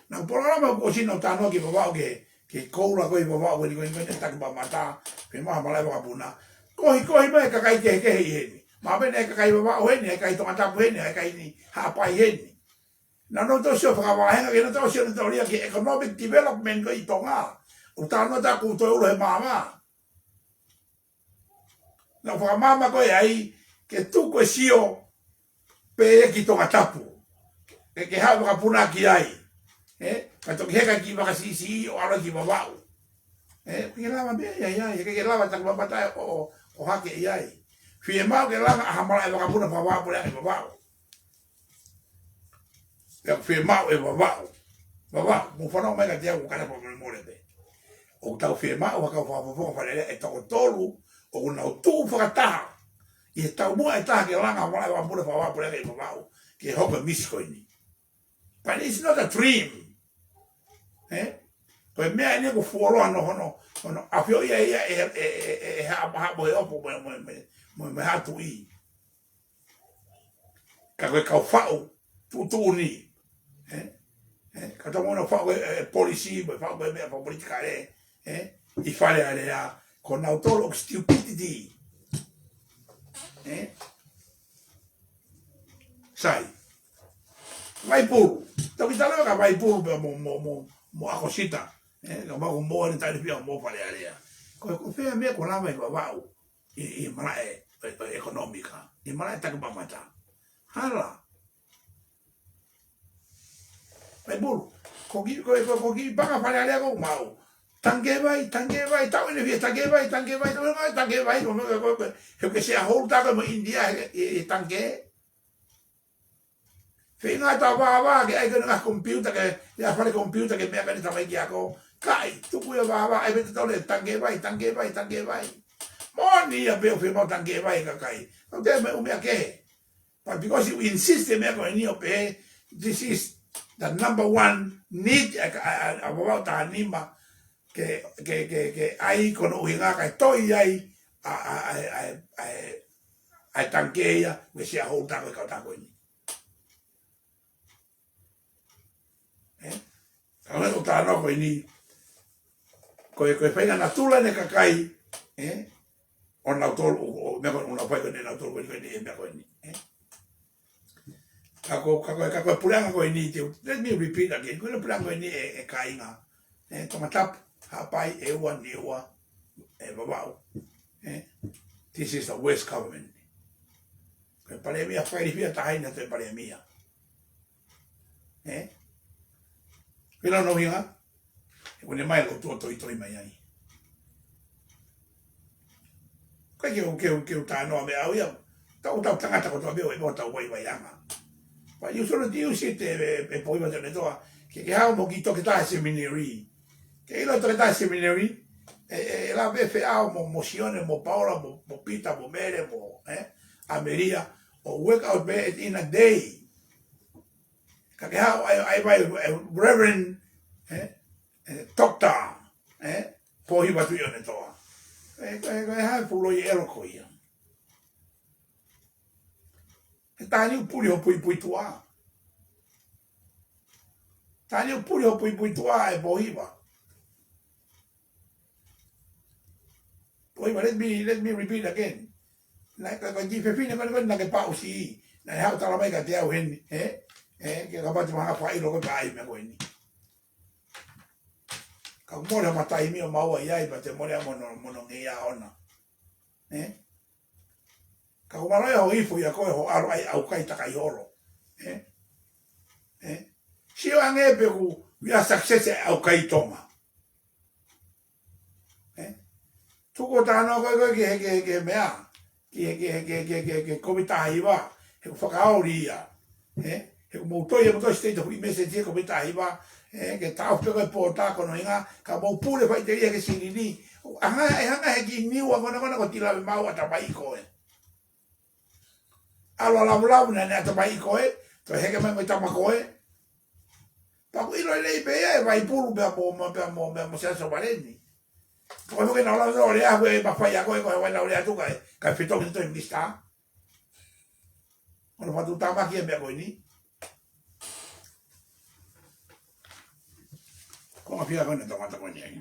Naʻa ku polokalama he kuo ʻosi naʻa ku talanoa ki Vavaʻu ke, ke koula ko ē ʻi Vavaʻu ko eni, ko eni, ko eni, taki mamata, pea maʻu ha malaʻe vakapuna. Kohi, kohi mai e kakai kehekehe ʻi heni. Mahalo pē naʻe ʻi ai e kakai Vavaʻu heni, ʻi ai e kakai Tongatapu heni, ʻi ai e kakai ni Haʻapai heni. Naʻa nau toe sio fakavāhenga, ke nau toe sio nau toe lia ki he economic development ko ē ʻi Tonga. ʻOku talanoa atu ʻoku toe ulo he maama. Naʻa ku fakamaama ko ē ai, ke tuku e sio pē ia ki Tongatapu. Ke, ke haʻu e vakapuna ki ai. ʻE? Ka toki heka ki Vakasiʻisiʻi ʻo ʻalu ki Vavaʻu. ʻE? ʻIkai ke lava meʻa ia, ia, ʻikai ke lava taki mamata ʻo, ʻo, ʻo hake ʻi ai. Fiemaʻu ke langa ʻa ha malaʻe vakapuna fakavāhenga puleʻanga ʻi Vavaʻu. Pea ʻoku fiemaʻu ʻe Vavaʻu. Vavaʻu, mou fanongo mai kiate au, ʻoku ʻikai ke u fakamolemole pē. ʻOku tau fiemaʻu ha kau fakafofonga Fale Alea ʻe toko tolu, ʻoku nau tuʻu fakataha. ʻI he taumuʻa ʻe taha ke langa ʻa ha malaʻe vakapuna fakavāhenga puleʻanga ʻi Vavaʻu, ke hoko e misi ko eni. But it's not a dream. ʻE? Ko e meʻa eni ʻoku fuoloa hono, hono, hono ʻafioʻi ia ʻe, ʻe, ʻe, ʻe, ʻe Haʻa Mahaʻa mo e ʻOpo mo, mo, mo, mo, mo Haʻa Tuʻi. Ka ko e kau faʻu tuʻutuʻuni. Ē? Ē? Ka tau mono faʻu e, e, polisi, mo e faʻu e meʻa fakapolitikale. Ē? ʻI Fale Alea, ko nautolu ʻoku stupidity. Ē? Sai. Vaipulu. Tau ki tala ka Vaipulu pea mo, mo, mo, mo ʻAkosita. Ē? Ka mau ko mo ane tali pia mo Fale Alea. Ko, ko e fē meʻa ko lava ʻe Vavaʻu ʻi, ʻi malaʻe, ʻe, ʻe, ʻekonōmika. ʻI malaʻe takimamata. Hala. Vaipulu. Ko ki, ko, ko, ko ki panga Fale Alea ko mau. Tangikē vai, tangikē vai, tau ʻene fie tangikē vai, tangikē vai, tau ʻene vai, tangikē vai, ko, ko, ko, ko, he ke shareholder ko mo India, he, he, he tangikē. Feinga ta vāvā ke ʻai ko e ngaahi computer ke, ia fale computer ke meʻa ka ne tamai ki ako. Kai, tuku ia vāvā, ʻai pē te tau le tangikē vai, tangikē vai, tangikē vai. Moʻoni ia pē ʻoku fiemaʻu tangikē vai kakai. Kau te me umea ke. But because you insist e meʻa ko eni ʻo pehē, this is the number one need ʻa, ʻa, ʻa, ʻa Vavaʻu taha nima ke, ke, ke, ke ʻai ko hono ʻuhinga kae toʻo ai ʻa, ʻa, ʻa, ʻa, ʻa, ʻa e tangikē ia, mo e shareholder ko e kautaha ko eni. Ē? Ka ʻoku ou talanoa ko eni, ko e, ko e faʻahinga natula ʻene kakai, ē? ʻO nautolu, ʻo, ʻo, meʻa ko eni, ʻo nau fai ko eni, nautolu ko eni, ko eni, ʻe meʻa ko eni, ē? Ka ko, ka ko, ka ko e puleʻanga ko eni, te, let me repeat again, ko e puleʻanga ko eni ʻe, ʻe kāinga, ē, Tongatapu, Haʻapai, ʻEua, Niua, ē, Vavaʻu, ē? This is the worst government. Ko e palēmia fakailifia taha eni ʻa e palēmia. Ē? Pila no hinga, ʻe kune mai lo tuo toitoi mai ai. Ko e ke u, ke u, ke u talanoa meʻa au ia, tau, tau tangata ko tau meʻa, ʻe mo tau vaivaiʻanga. But you should use it, ē, ē, ē, Pohiva Tionetoa, ke, ke hao mo ki toketā seminary. Ke ʻilo toketā seminary, ē, ē, ʻe lava ʻe feʻao mo, mo Sione, mo Paula, mo, mo Pita, mo Mele, mo, ē, ʻAmelia, ʻo work out pē in a day. Ka ke hao ai, ai vai, ē, Reverend, ē, ē, Doctor, ē, Pohiva Tionetoa. Ē, ē, ē, hai puloi elo ko ia. He taha ni ʻoku puli ho puipuituʻa. Taha ni ʻoku puli ho puipuituʻa ē Pohiva. Pohiva, let me, let me repeat again. Naʻe ka, ka ki fefine ko eni ko eni naʻa ke paʻusi. Naʻe haʻu tala mai ka te au heni, ē? Ē, ke ka pati maha fai lo ko ka ai meʻa ko eni. Ka mole ma taimi ʻo maua ia i pa te mole a mono, mono ngeia ona. Ē? Ka ko maloe ho ifo ia ko e ho ʻalu ai ʻaukai takai holo. Ē? Ē? Sio ange pe ʻoku ia success ʻaukai Tonga. Ē? Tuku ʻo talanoa ko e ko e ki he, ki he, ki he meʻa. Ki he, ki he, ki he, ki he, ki he, ki he Koviti taha hiva. He ʻoku fakaoli ia. Ē? He ʻoku mou toi, he ʻoku mou toi state of emergency he Koviti taha hiva. Ē? Ke taʻofi ko e pō tā ko no hinga. Ka mou pule fai te ia ke silini. ʻAnga, ʻe hanga he ki Niua ko na ko na ko tila me mau ʻatamai ko ē. ʻAlu ʻa lavulavu naʻa ne ʻatamai ko ē. Toe heke mai mo e tama ko ē. Pea ʻoku ʻilo lelei pē ia ʻe Vaipulu pea mo, mo, pea mo, pea mo Siaosi ʻo Valeni. Ko e fuke na ola o lea ʻe mafai ʻa ko e, ko e ʻuhinga ʻo lea atu kae, kae fetongi toe minisitā. ʻOku na fatu tamaki e meʻa ko eni. Ko e ʻafio ko eni tangata ko eni ai.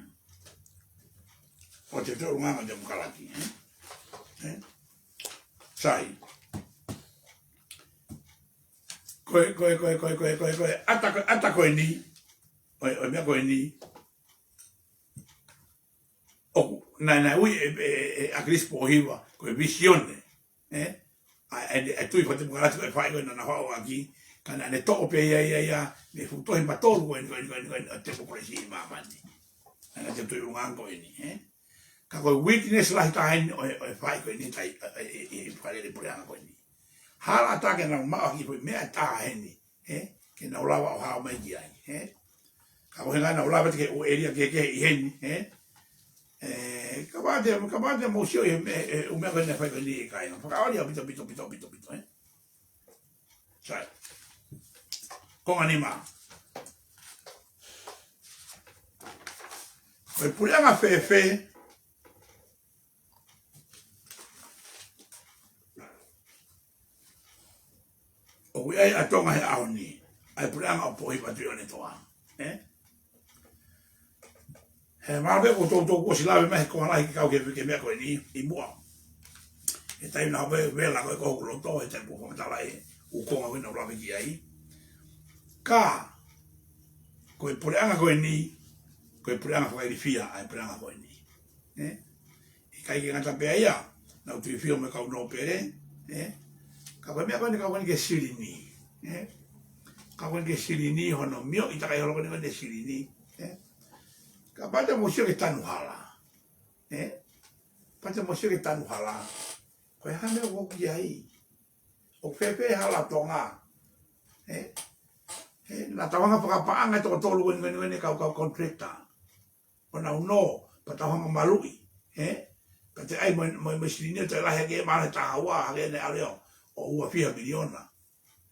ʻO te tō ʻulungaanga temokalati, ē? Ē? Sai. Ko e, ko e, ko e, ʻata ko, ʻata ko eni, ʻo e, ʻo e meʻa ko eni, ʻoku, naʻe, naʻe ui ʻe, ʻe, ʻe, ʻe ʻAkilisi Pōhiva, ko e visione, ē? ʻA e, ʻa e tui fakatemokalati ko e fai ko ē naʻa na fai ʻaki, ka naʻa ne toʻo pē ia, ia, ia, mei he fuʻu tohi matolu ko eni, ko eni, ko eni, ko eni, ʻo e temokalasi ʻi māmani. Naʻa ne tui ʻulungaanga ko eni, ē? Ka ko e weakness lahi taha eni ʻo e, ʻo e fai ko eni tai, ʻe, ʻe, ʻe, ʻe, fai le puleʻanga ko eni. Hala ʻatā ke nau maʻu ʻaki foʻi meʻa ʻe taha eni, ē? Ke nau lava ʻo hao mai ki ai, ē? Ka ko e ʻuhinga naʻa nau lava te ke ʻo ʻelia kehekehe ʻi heni, ē? Ē, ka vate, ka vate mo sio ʻi he, ē, ē, ʻū meʻa ko eni fai ko eni ʻe kāinga. Fakaoli ʻaupito, pito, pito, pito, pito, ē? Sai. Konga nima. Ko e puleʻanga fēfē ʻoku ʻi ai ʻa Tonga he ʻaho ni? ʻA e puleʻanga ʻo Pōhiva Tuʻiʻonetoa. Ē? He mālō pē ko toutou kuo ʻosi lave mai he konga lahi ke kau ki he, ki he meʻa ko eni ʻi muʻa. He taimi naʻa ku vela ko ē ko hoku loto, he taimi ko ē fakamatala e ʻū konga ko ē naʻa ku lave ki ai. Ka, ko e puleʻanga ko eni, ko e puleʻanga fakailifia ʻa e puleʻanga ko eni. Ē? ʻIkai ke ngata pē ai ia, naʻa ku tuifio mo e kau nōpele, ē? Ka ko e meʻa ko eni, ka ko eni ki he silini, ē? Ka ko eni ki he silini, hono mioʻi takai holo ko eni ko eni e silini, ē? Kapau te mou sio ki he tanu hala, ē? Kapau te mou sio ki he tanu hala, ko e hā e meʻa ʻoku hoko ki ai? ʻOku fēfē hala Tonga, ē? Ē, naʻa tau hanga fakapaʻanga e toko tolu ko eni ko eni ko eni kau, kau contractor ʻo nau nō, pea tau hanga maluʻi, ē? Pea toe ʻai mo e, mo e, mo e silini ʻo toe lahi hake, mahalo he taha ua hake ʻene ʻalu ia ʻo ua fiha miliona.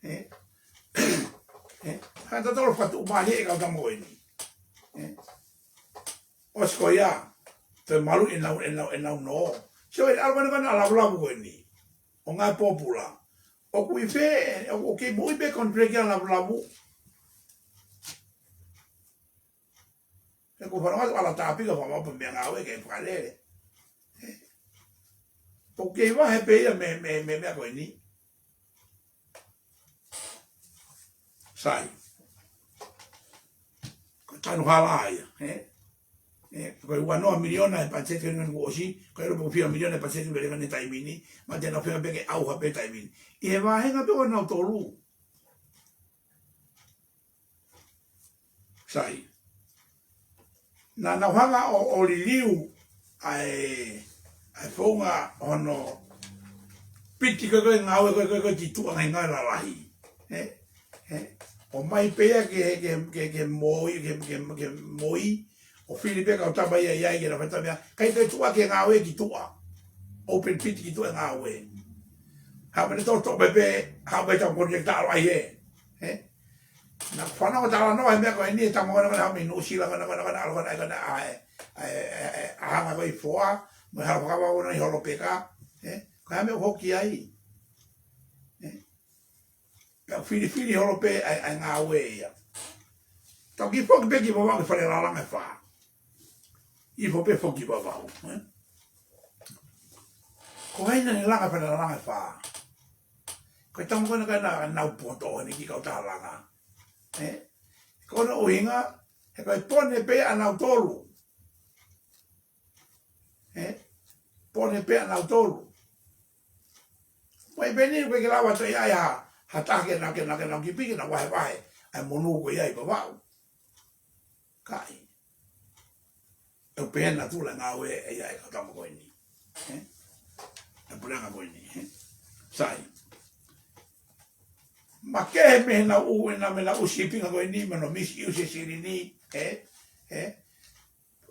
Ē? Ē? Hanga ʻo tau fakatuʻumālie e kau tama ko eni. Ē? ʻOsi ko ia, toe maluʻi ʻenau, ʻenau, ʻenau nō. Sio e ʻalu ko eni ko eni ʻa Lavulavu ko eni. ʻO ngāue pōpula. ʻOku ʻi fē, ʻoku, ʻoku kei moʻui pē contract ʻa Lavulavu. He ko e fānau atu ʻa Latapi ka fakamapa meʻangāue ke fakalele. ʻOku kei vahe pē ia mei, mei, mei he meʻa ko eni. Sai. Ko e tanu hala ia, ē? Ē, ko e ua noa miliona e patiseti ko eni kuo ʻosi, ko e ʻalu pē ko e fiha miliona e patiseti ko eni he taimi ni, ma te nau feinga pē ke ʻauha pē taimi ni. ʻI he vāhenga pē ʻo nautolu. Sai. Naʻa nau hanga ʻo, ʻo liliu ʻa e, ʻa e founga hono piti ko ē ko ē ngāue ko ē ko ē ko ē ki tuʻa ngaahi ngāue lalahi. Ē? Ē? ʻOmai pē ia ke, ke, ke, ke moʻui, ke, ke, ke moʻui, ʻo fili pē kau tama ia ʻi ai ke na fai tama ia. ʻIkai ke tuʻa ke ngāue ki tuʻa. Open pit ki tuʻa ngāue. Haʻu mei he toʻotoʻo pē pē, haʻu mei he tau contract ʻalu ai ē. Ē? Naʻa ku fanongo talanoa he meʻa ko eni, e tama ko ena ko ena haʻu mei Nuʻusila ko ena ko ena ko ena ʻalu ko ena ko ena ʻa e, ʻa e, ʻa e, ʻa e, ʻa e hanga ko ē ʻi Foa, mo e hala fakavavevave ʻi Holopeka, ē? Ko e hā e meʻa ʻoku hoko ki ai? Ē? Pea filifili holo pē ʻa e, ʻa e ngāue ia. Tau kiʻi foki pē ki Vavaʻu ki Falelalanga e fā. ʻIo foki pē foki Vavaʻu, ē? Ko hai naʻa ne langa Falelalanga e fā? Ko e tama ko ena ko ena naʻa nau poto ʻo ne kiʻi kautaha langa. Ē? Ko hono ʻuhinga, he ko e pone pē ʻanautolu. Ē? Pone pē ʻanautolu. Mai pē ni, ʻoku ʻikai ke lava ʻo ʻi ai ha, ha taha ke na, ke na, ke na kipi, ke na vahevahe ʻa e monū ko ia ʻi Vavaʻu. ʻIkai. ʻOku pehē ʻa e natula e ngāue ʻa e, ʻa e kau tama ko eni. Ē? ʻA e puleʻanga ko eni. Ē? Sai. Makehe mei heʻenau ʻū, ʻenau, mei heʻenau ʻū sīpinga ko eni, mo hono misuse e silini, ē? Ē?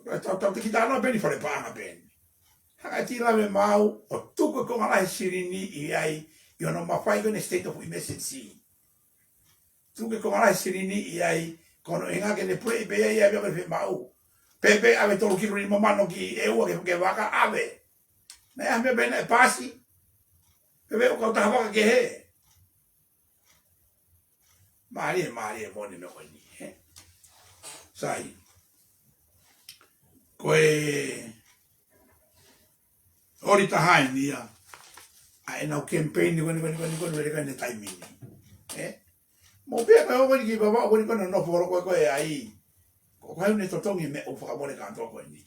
Tau, tau, tau te kiʻi talanoa pē ni fale paʻanga pē ni. Hanga ʻe he tila me mau, ʻo tuku e konga lahi e silini ʻi ai, ʻi hono mafai ko eni e state of emergency. Tuku e konga lahi e silini ʻi ai, ko hono ʻuhinga ke ne puleʻi pē ia, ia, ia, pē pē mau. Pē pē ʻave tolu kilu nima mano ki ʻEua ke, ke vaka ʻave. Naʻe ʻi ai ha meʻa pē naʻe pasi. Pē pē ʻoku kautaha vaka kehe. Mālie, mālie moʻoni e meʻa ko eni, ē? Sai. Ko e ʻoli taha eni ia ʻa ʻenau campaign ko eni, ko eni, ko eni, ko eni, ko eni, ko eni he taimi ni. Ē? Mou pehē ko e ʻaho ko eni ki Vavaʻu ko eni ko eni nofo holo ko ē ko ē ai. Ko, ko hai ʻoku ne totongi e meʻa ʻoku fakamole kātoa ko eni?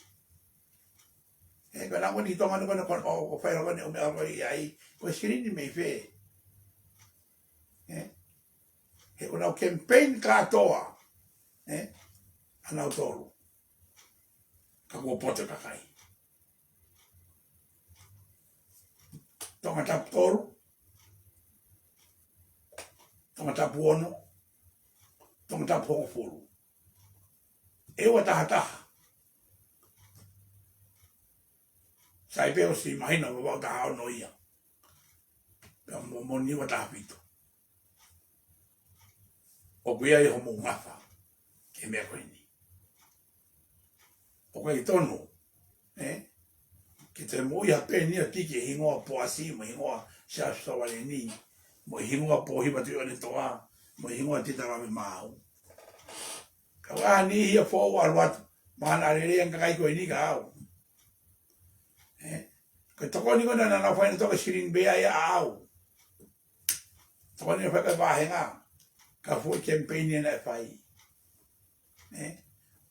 Ē, ko ʻenau ko eni ki Tonga ni ko eni ko eni, ʻo, ʻo fai holo ko eni ʻū meʻa ko ē ʻi ai. Ko e silini mei fē? Ē? He ko ʻenau campaign kātoa. Ē? ʻAnautolu. Ka kuo poto e kakai. Tongatapu tolu, Tongatapu ono, Tongatapu hongofulu. ʻEua taha taha. Sai pē ʻosi mahino Vavaʻu taha ono ia. Pea mo, mo Niua taha fitu. ʻOku ʻi ai homou ngafa ki he meʻa ko eni. ʻoku ʻikai tonu, ē? Ke toe moʻui ha peni ia piki e hingoa Poasi, mo e hingoa Siaosi Sovaleni, mo e hingoa Pōhiva Tuʻiʻonetoa, mo e hingoa Tita Lavemaau. Ka ʻoku ʻi ai ha niʻihi ia foʻou ʻalu atu, mahalo naʻa lelei ange kakai ko eni ka au. Ē? Ko e tokoni ko ena naʻa nau fai naʻe toko silingi pē ia ʻaʻau. Tokoni naʻe fai ko e vāhenga, ka foʻi kemipeini ena ʻe fai. Ē?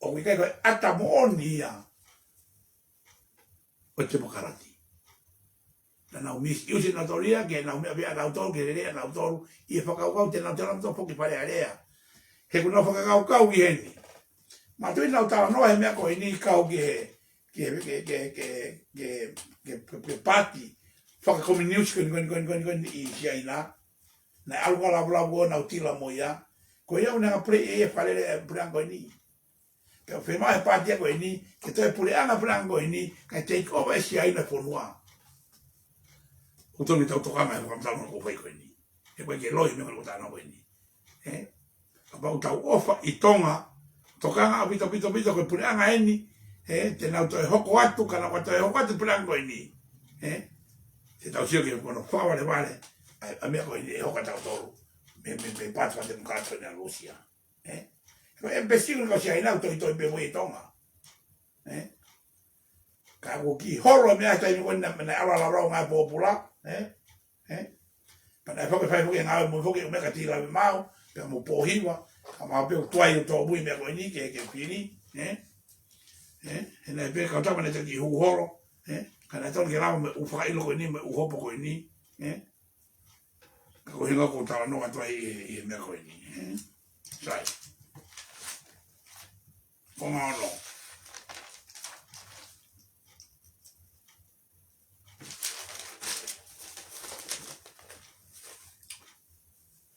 ʻOku ʻikai ko e ʻata moʻoni ia ʻo e temokalati. Naʻa nau misuse ʻe nautolu ia, ke nau meʻa pē ʻa nautolu, ke lele ʻa nautolu, ʻi he fakakaukau te nau tala nautolu foki Fale Alea. He ʻoku nau fakakaukau ki heni. Mātuʻa nau talanoa he meʻa ko eni kau ki he, ki he, ki he, ki he, ki he, ki he, ki he, ki he paati fakakominiusi ko eni, ko eni, ko eni, ko eni, ko eni ʻi Siaina. Naʻe ʻalu ka lavulavu ʻo nau tila mo ia. Ko ia ʻoku ne hanga pule ʻe Fale Alea e puleʻanga ko eni. Pea ʻoku fiemaʻu he paati ko eni, ke toe puleʻanga, puleʻanga ko eni, kae take over ʻe Siaina e fonua. ʻOku tonu ke tau tokanga he fakamatala ko ē ʻoku fai ko eni. He ʻoku ʻikai ke loi meʻa ko ē ʻoku talanoa ko eni. Ē? Kapau ʻoku tau ʻofa ʻi Tonga, tokanga ʻaupito, pito, pito, ko e puleʻanga eni, ē, te nau toe hoko atu, ka nau ka toe hoko atu puleʻanga ko eni. Ē? Te tau sio ki he ko hono fakavalevale ʻa e, ʻa e meʻa ko eni ʻe hoko ʻa tautolu. Mei, mei, mei he paati fakatemokalati ko eni ʻa Lūsia. Ē? Ko e embassy ko ē ʻa Siaina ʻoku toitoi pē mo ia ʻi Tonga. Ē? Ka ʻoku kiʻi holo e meʻa he taimi ko ē naʻe, naʻe ʻalu ʻo lavea ngaahi pōpula. Ē? Ē? Pea naʻe foki fai foki e ngāue mo foki e meʻa kia Tita Lavemaau, pea mo Pōhiva, ka mau pē ʻoku tuai ʻo tōmui e meʻa ko eni ke, ke fili. Ē? Ē? He naʻe pē kau tama naʻe toki hū holo. Ē? Ka naʻe tonu ke lava mo e ʻū fakaʻilo ko eni, mo e ʻū hopo ko eni. Ē? Ka ko e ʻuhinga ʻoku ou talanoa atu ai ʻi he, ʻi he meʻa ko eni, ē? Sai. Konga ono.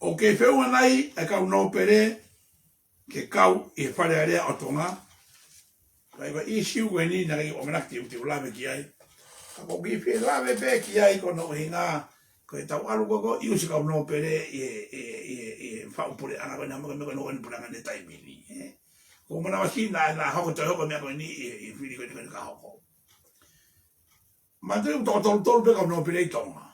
ʻOku kei feʻunga nai e kau nōpele ke kau ʻi he Fale Alea ʻo Tonga? Ka ʻi he ʻīsiu ko eni naʻe ʻikai ke u ʻamanaki te u, te u lave ki ai. Ka ʻoku ou kiʻi fie lave pē ki ai ko hono ʻuhinga, ko ʻetau ʻalu ko ē ʻo ʻiusi e kau nōpele ʻi he, ʻi he, ʻi he, ʻi he faʻu puleʻanga ko ena, meʻa ko ē, meʻa ko ē naʻe ʻi ai e puleʻanga ʻi he taimi ni, ē. Ko e manavasiʻi naʻa, naʻa hoko, toe hoko e meʻa ko eni ʻi he, ʻi he fili ko eni, ko eni ka hoko. Mātuʻa ʻoku toko tolu tolu pē kau nōpele ʻi Tonga.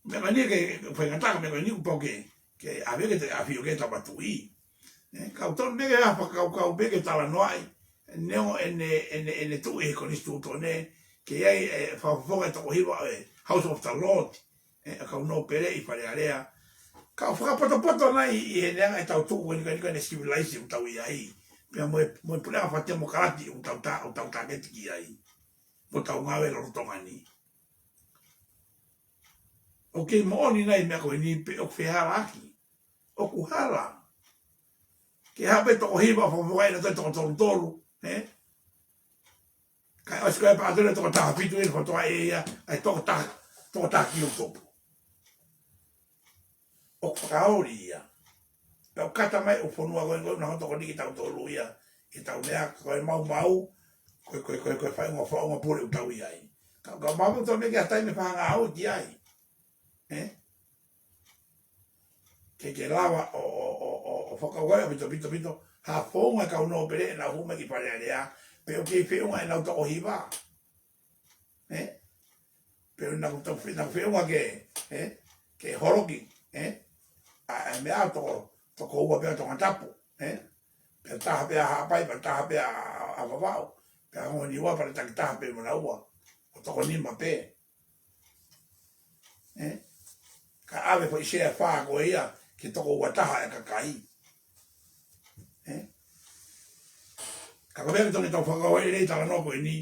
Meʻa ko eni ke, ke faingataʻa, meʻa ko eni kuo pau ke, ke ʻave ke te ʻafio ki he tapa tuʻi. Ē, ka ʻoku tonu pē ke ʻi ai ha fakakaukau pē ke talanoaʻi. Neongo ʻene, ʻene, ʻene tuʻu ʻi he konisitūtone, ke ʻi ai e fakafofonga ʻe toko hiva ʻo e House of the Lord, ē, ʻa e kau nōpele ʻi Fale Alea. Ka ʻoku fakapotopoto nai ʻi, ʻi heʻene anga ʻetau tuʻu ko eni, ko eni, ko eni civilized ʻoku tau ʻi ai. Pea mo e, mo e puleʻanga fakatemokalati ʻoku tau tā, ʻoku tau tāketi ki ai. Mo ʻetau ngāue lolotonga ni. ʻOku kei moʻoni nai e meʻa ko eni pe ʻoku fehalaaki? ʻOku hala. Ke haʻu pē toko hiva ʻo fakafofongaʻi ʻe nautolu e toko tolu tolu, ē? Kae ʻosi ko ē pea ʻalu atu e toko taha fitu ʻi he foto ʻa e ia, ʻa e toko taha, toko taha kilu tupu. ʻOku fakaoli ia. Pea ʻoku kata mai ʻa e fonua ko ē, ko ē naʻa nau tokoni kia tautolu ia, ʻi heʻetau meʻa ko e maumau, ko e, ko e, ko e, ko e faʻunga, faʻunga pule ʻoku tau ʻi ai. Ka, ka mau tau meʻa ki ha taimi fanga au ki ai. Ē? Ke, ke lava ʻo, ʻo, ʻo, ʻo, ʻo fakakaukau ʻaupito, pito, pito, ha founga e kau nōpele ʻenau hū mai ki Fale Alea, pe ʻoku kei feʻunga ʻenau toko hiva. Ē? Pe ʻoku nau tau fe-, nau feʻunga ke, ē? Ke holoki, ē? ʻA, ʻa e meʻa toko, toko ua pē ʻa Tongatapu, ē? Pea taha pē ʻa Haʻapai, pea taha pē ʻa, ʻa, ʻa Vavaʻu, pea Tonga Niua, pea taki taha pē mo naua, ʻo toko nima pē. Ē? Ka ʻave foʻi sea ʻe fā ko ia, ke toko ua taha e kakai. Ē? Ka ko e meʻa ke tonu ke tau fakakaukau ai lelei e talanoa ko eni.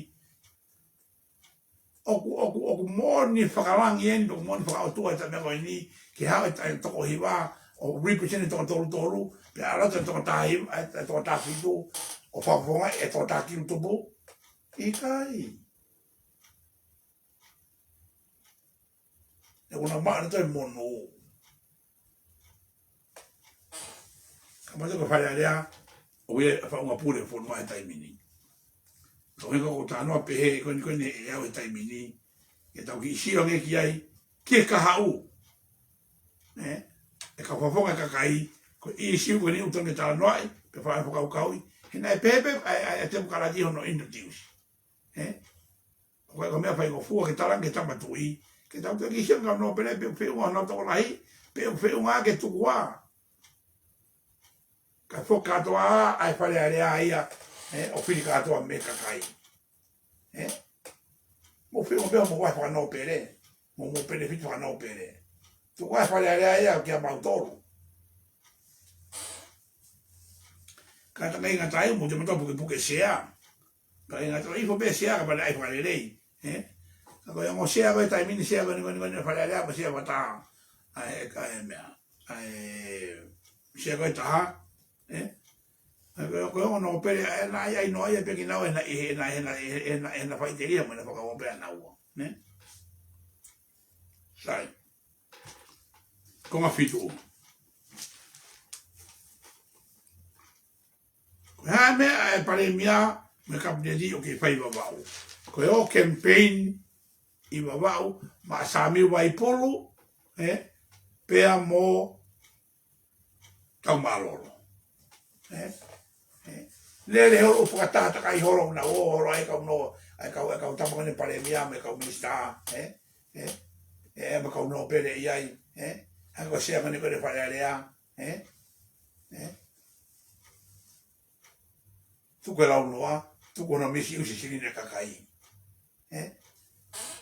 ʻOku, ʻoku, ʻoku moʻoni fakalangi eni, ʻoku moʻoni fakaʻotua e taimi ko eni, ke haʻu e, e toko hiva, ʻo represent e toko tolu tolu, pea ʻalu atu e toko taha hiva, e, e toko taha fitu, ʻo fakafofongaʻi e toko taha kilu tupu. ʻIkai. ʻOku nau maʻu ʻenautolu e monū. Ka mātuʻa ko Fale Alea, ʻoku ʻi ai e faʻunga pule ʻo e fonua he taimi ni. Ka ʻoku ou talanoa pehē ko eni, ko eni ʻe au he taimi ni, ke tau kiʻi sio ange ki ai, ki he kahaʻu. Ē? E kau fakafofonga e kakai, ko e ʻīsiu ko eni ʻoku tonu ke talanoaʻi, pe fai fakakaukauʻi, He naʻe pehē pē ʻa e, ʻa e, ʻa e temokalati hono introduce. Ē? Ko e, ko e meʻa faingofua ke talaange ki he tama tuʻi, ke tau toe kiʻi sio ki he kau nōpele pe ʻoku feʻunga honau tokolahi, pe ʻoku feʻunga ke tuku ā. Kae foki kātoa ʻa e Fale Alea ia, ē, ʻo fili kātoa mei he kakai. Ē? Mou feʻunga pē hoʻomou vahe fakanōpele, mo hoʻomou penefiti fakanōpele. Tuku ā e Fale Alea ia kia mautolu. Ka ta kai ngata ai, mou te mata pukepuke sea. Ka ʻi he ngata ʻi he foʻi pē sea ka pale ai fakalelei. Ē? Ka ko e ongo sea ko e taimi ni, sea ko eni, ko eni, ko eni Fale Alea ko e sea fakataha. ʻA e, ʻa e meʻa. ʻA e sea ko e taha. Ē? Ka ko e, ko e ongo nōpele, ʻa e na ai, ai noa ia pē kinaua ʻena, ʻena, ʻena, ʻena, ʻena faʻiteliha mo ʻena fakaʻofoʻofa ʻanaua. Ē? Sai. Konga fitu. Ko e hā e meʻa ʻa e Palēmia mo e Kapineti ʻoku kei fai ʻi Vavaʻu? Ko e ō campaign ʻi Vavaʻu maʻa Samiu Vaipulu, ē, pea mo Taumālolo. Ē, ē. Lele holo ʻo fakataha takai holo ʻo nau ō holo ai kau nō, ai kau, ai kau tama ko eni Palēmia mo e kau minisitā, ē, ē, ē, mo e kau nōpele ʻi ai, ē, ʻa e ko e sea ko eni ko eni Fale Alea, ē, ē. Tuku e launoa, tuku hono misiʻi ʻusi silini e kakai. Ē?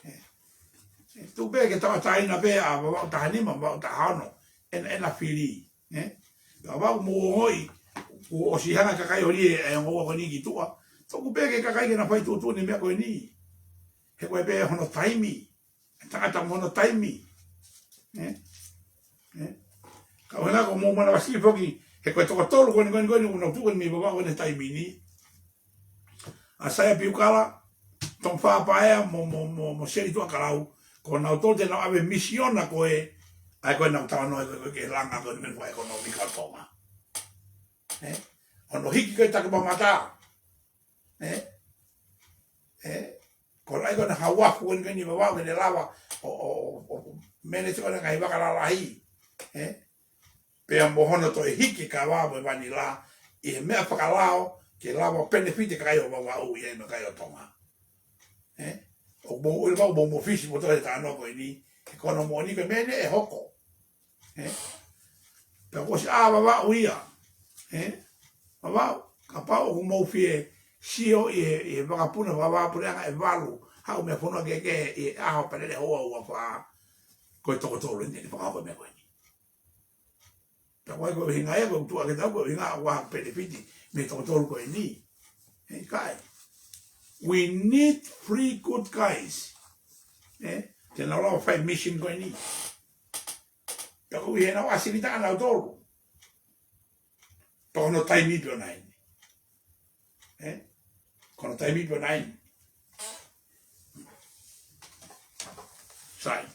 Ē? Ē, tuku pē ke tauʻatāina pē ʻa Vavaʻu taha nima, Vavaʻu taha ono, ʻena, ʻena fili. Ē? Vavaʻu mou ongoʻi, kuo ʻosi hanga e kakai ʻo ʻoua ʻe ongo ko eni ki tuʻa. Tuku pē ke kakai ke na fai tuʻutuʻuni e meʻa ko eni. He ko e pē hono taimi. Tangata mo hono taimi. Ē? Ē? Ka ʻuhinga ko hoʻomou manavasiʻi foki, he ko e toko tolu ko eni, ko eni, ko eni, ʻoku nau tuʻu ko eni mei Vavaʻu ko eni he taimi ni. ʻA Saia Piukala, Tongifā Paea, mo, mo, mo, mo Seli Tuʻakalau, ko nautolu te nau ʻave misiona ko ē, ʻa ē ko ē naʻa ku talanoa ai ko ē, ko ē ke langa ko ē, meʻa fakaʻekonōmika ʻo Tonga. Ē? Hono hiki ko ē takimamata. Ē? Ē? Ko e laʻi ko ē naʻa hauafu ko eni ko eni Vavaʻu ke ne lava ʻo, ʻo, ʻo, ʻo, ʻo manage ko eni ngaahi vaka lalahi. Ē? Pea mo hono toe hiki kava mo e vanila ʻi he meʻa fakalao ke lava ʻo penefiti e kakai ʻo Vavaʻu ʻi ai mo e kakai ʻo Tonga. Ē? ʻOku mou ʻilo, mou, mou fisi mo toe talanoa ko eni, he ko hono moʻoni ko e meʻa eni ʻe hoko. Ē? Pea kuo ʻosi ʻā Vavaʻu ia. Ē? Vavaʻu, kapau ʻoku mou fie sio ʻi he, ʻi he vakapuna, vakavahaʻapuleʻanga ʻe valu, haʻu mei he fonua kehekehe ʻi he ʻaho Palele houa ua fā, ko e toko tolu eni ʻe fakahoko e meʻa ko eni. Pea ko e, ko e ʻuhinga ia, ko e tuʻa ke tau, ko e ʻuhinga ʻoku ʻi ai ha penefiti mei he toko tolu ko eni. Ē, ʻikai. We need three good guys. Ē? Te nau lava fai mission ko eni. Pea ko e ʻuhinga naʻa ku ʻasi ni taʻana ʻo tolu. Pea ko hono taimi pē ʻoʻona eni. Ē? Ko hono taimi pē ʻoʻona eni. Sai.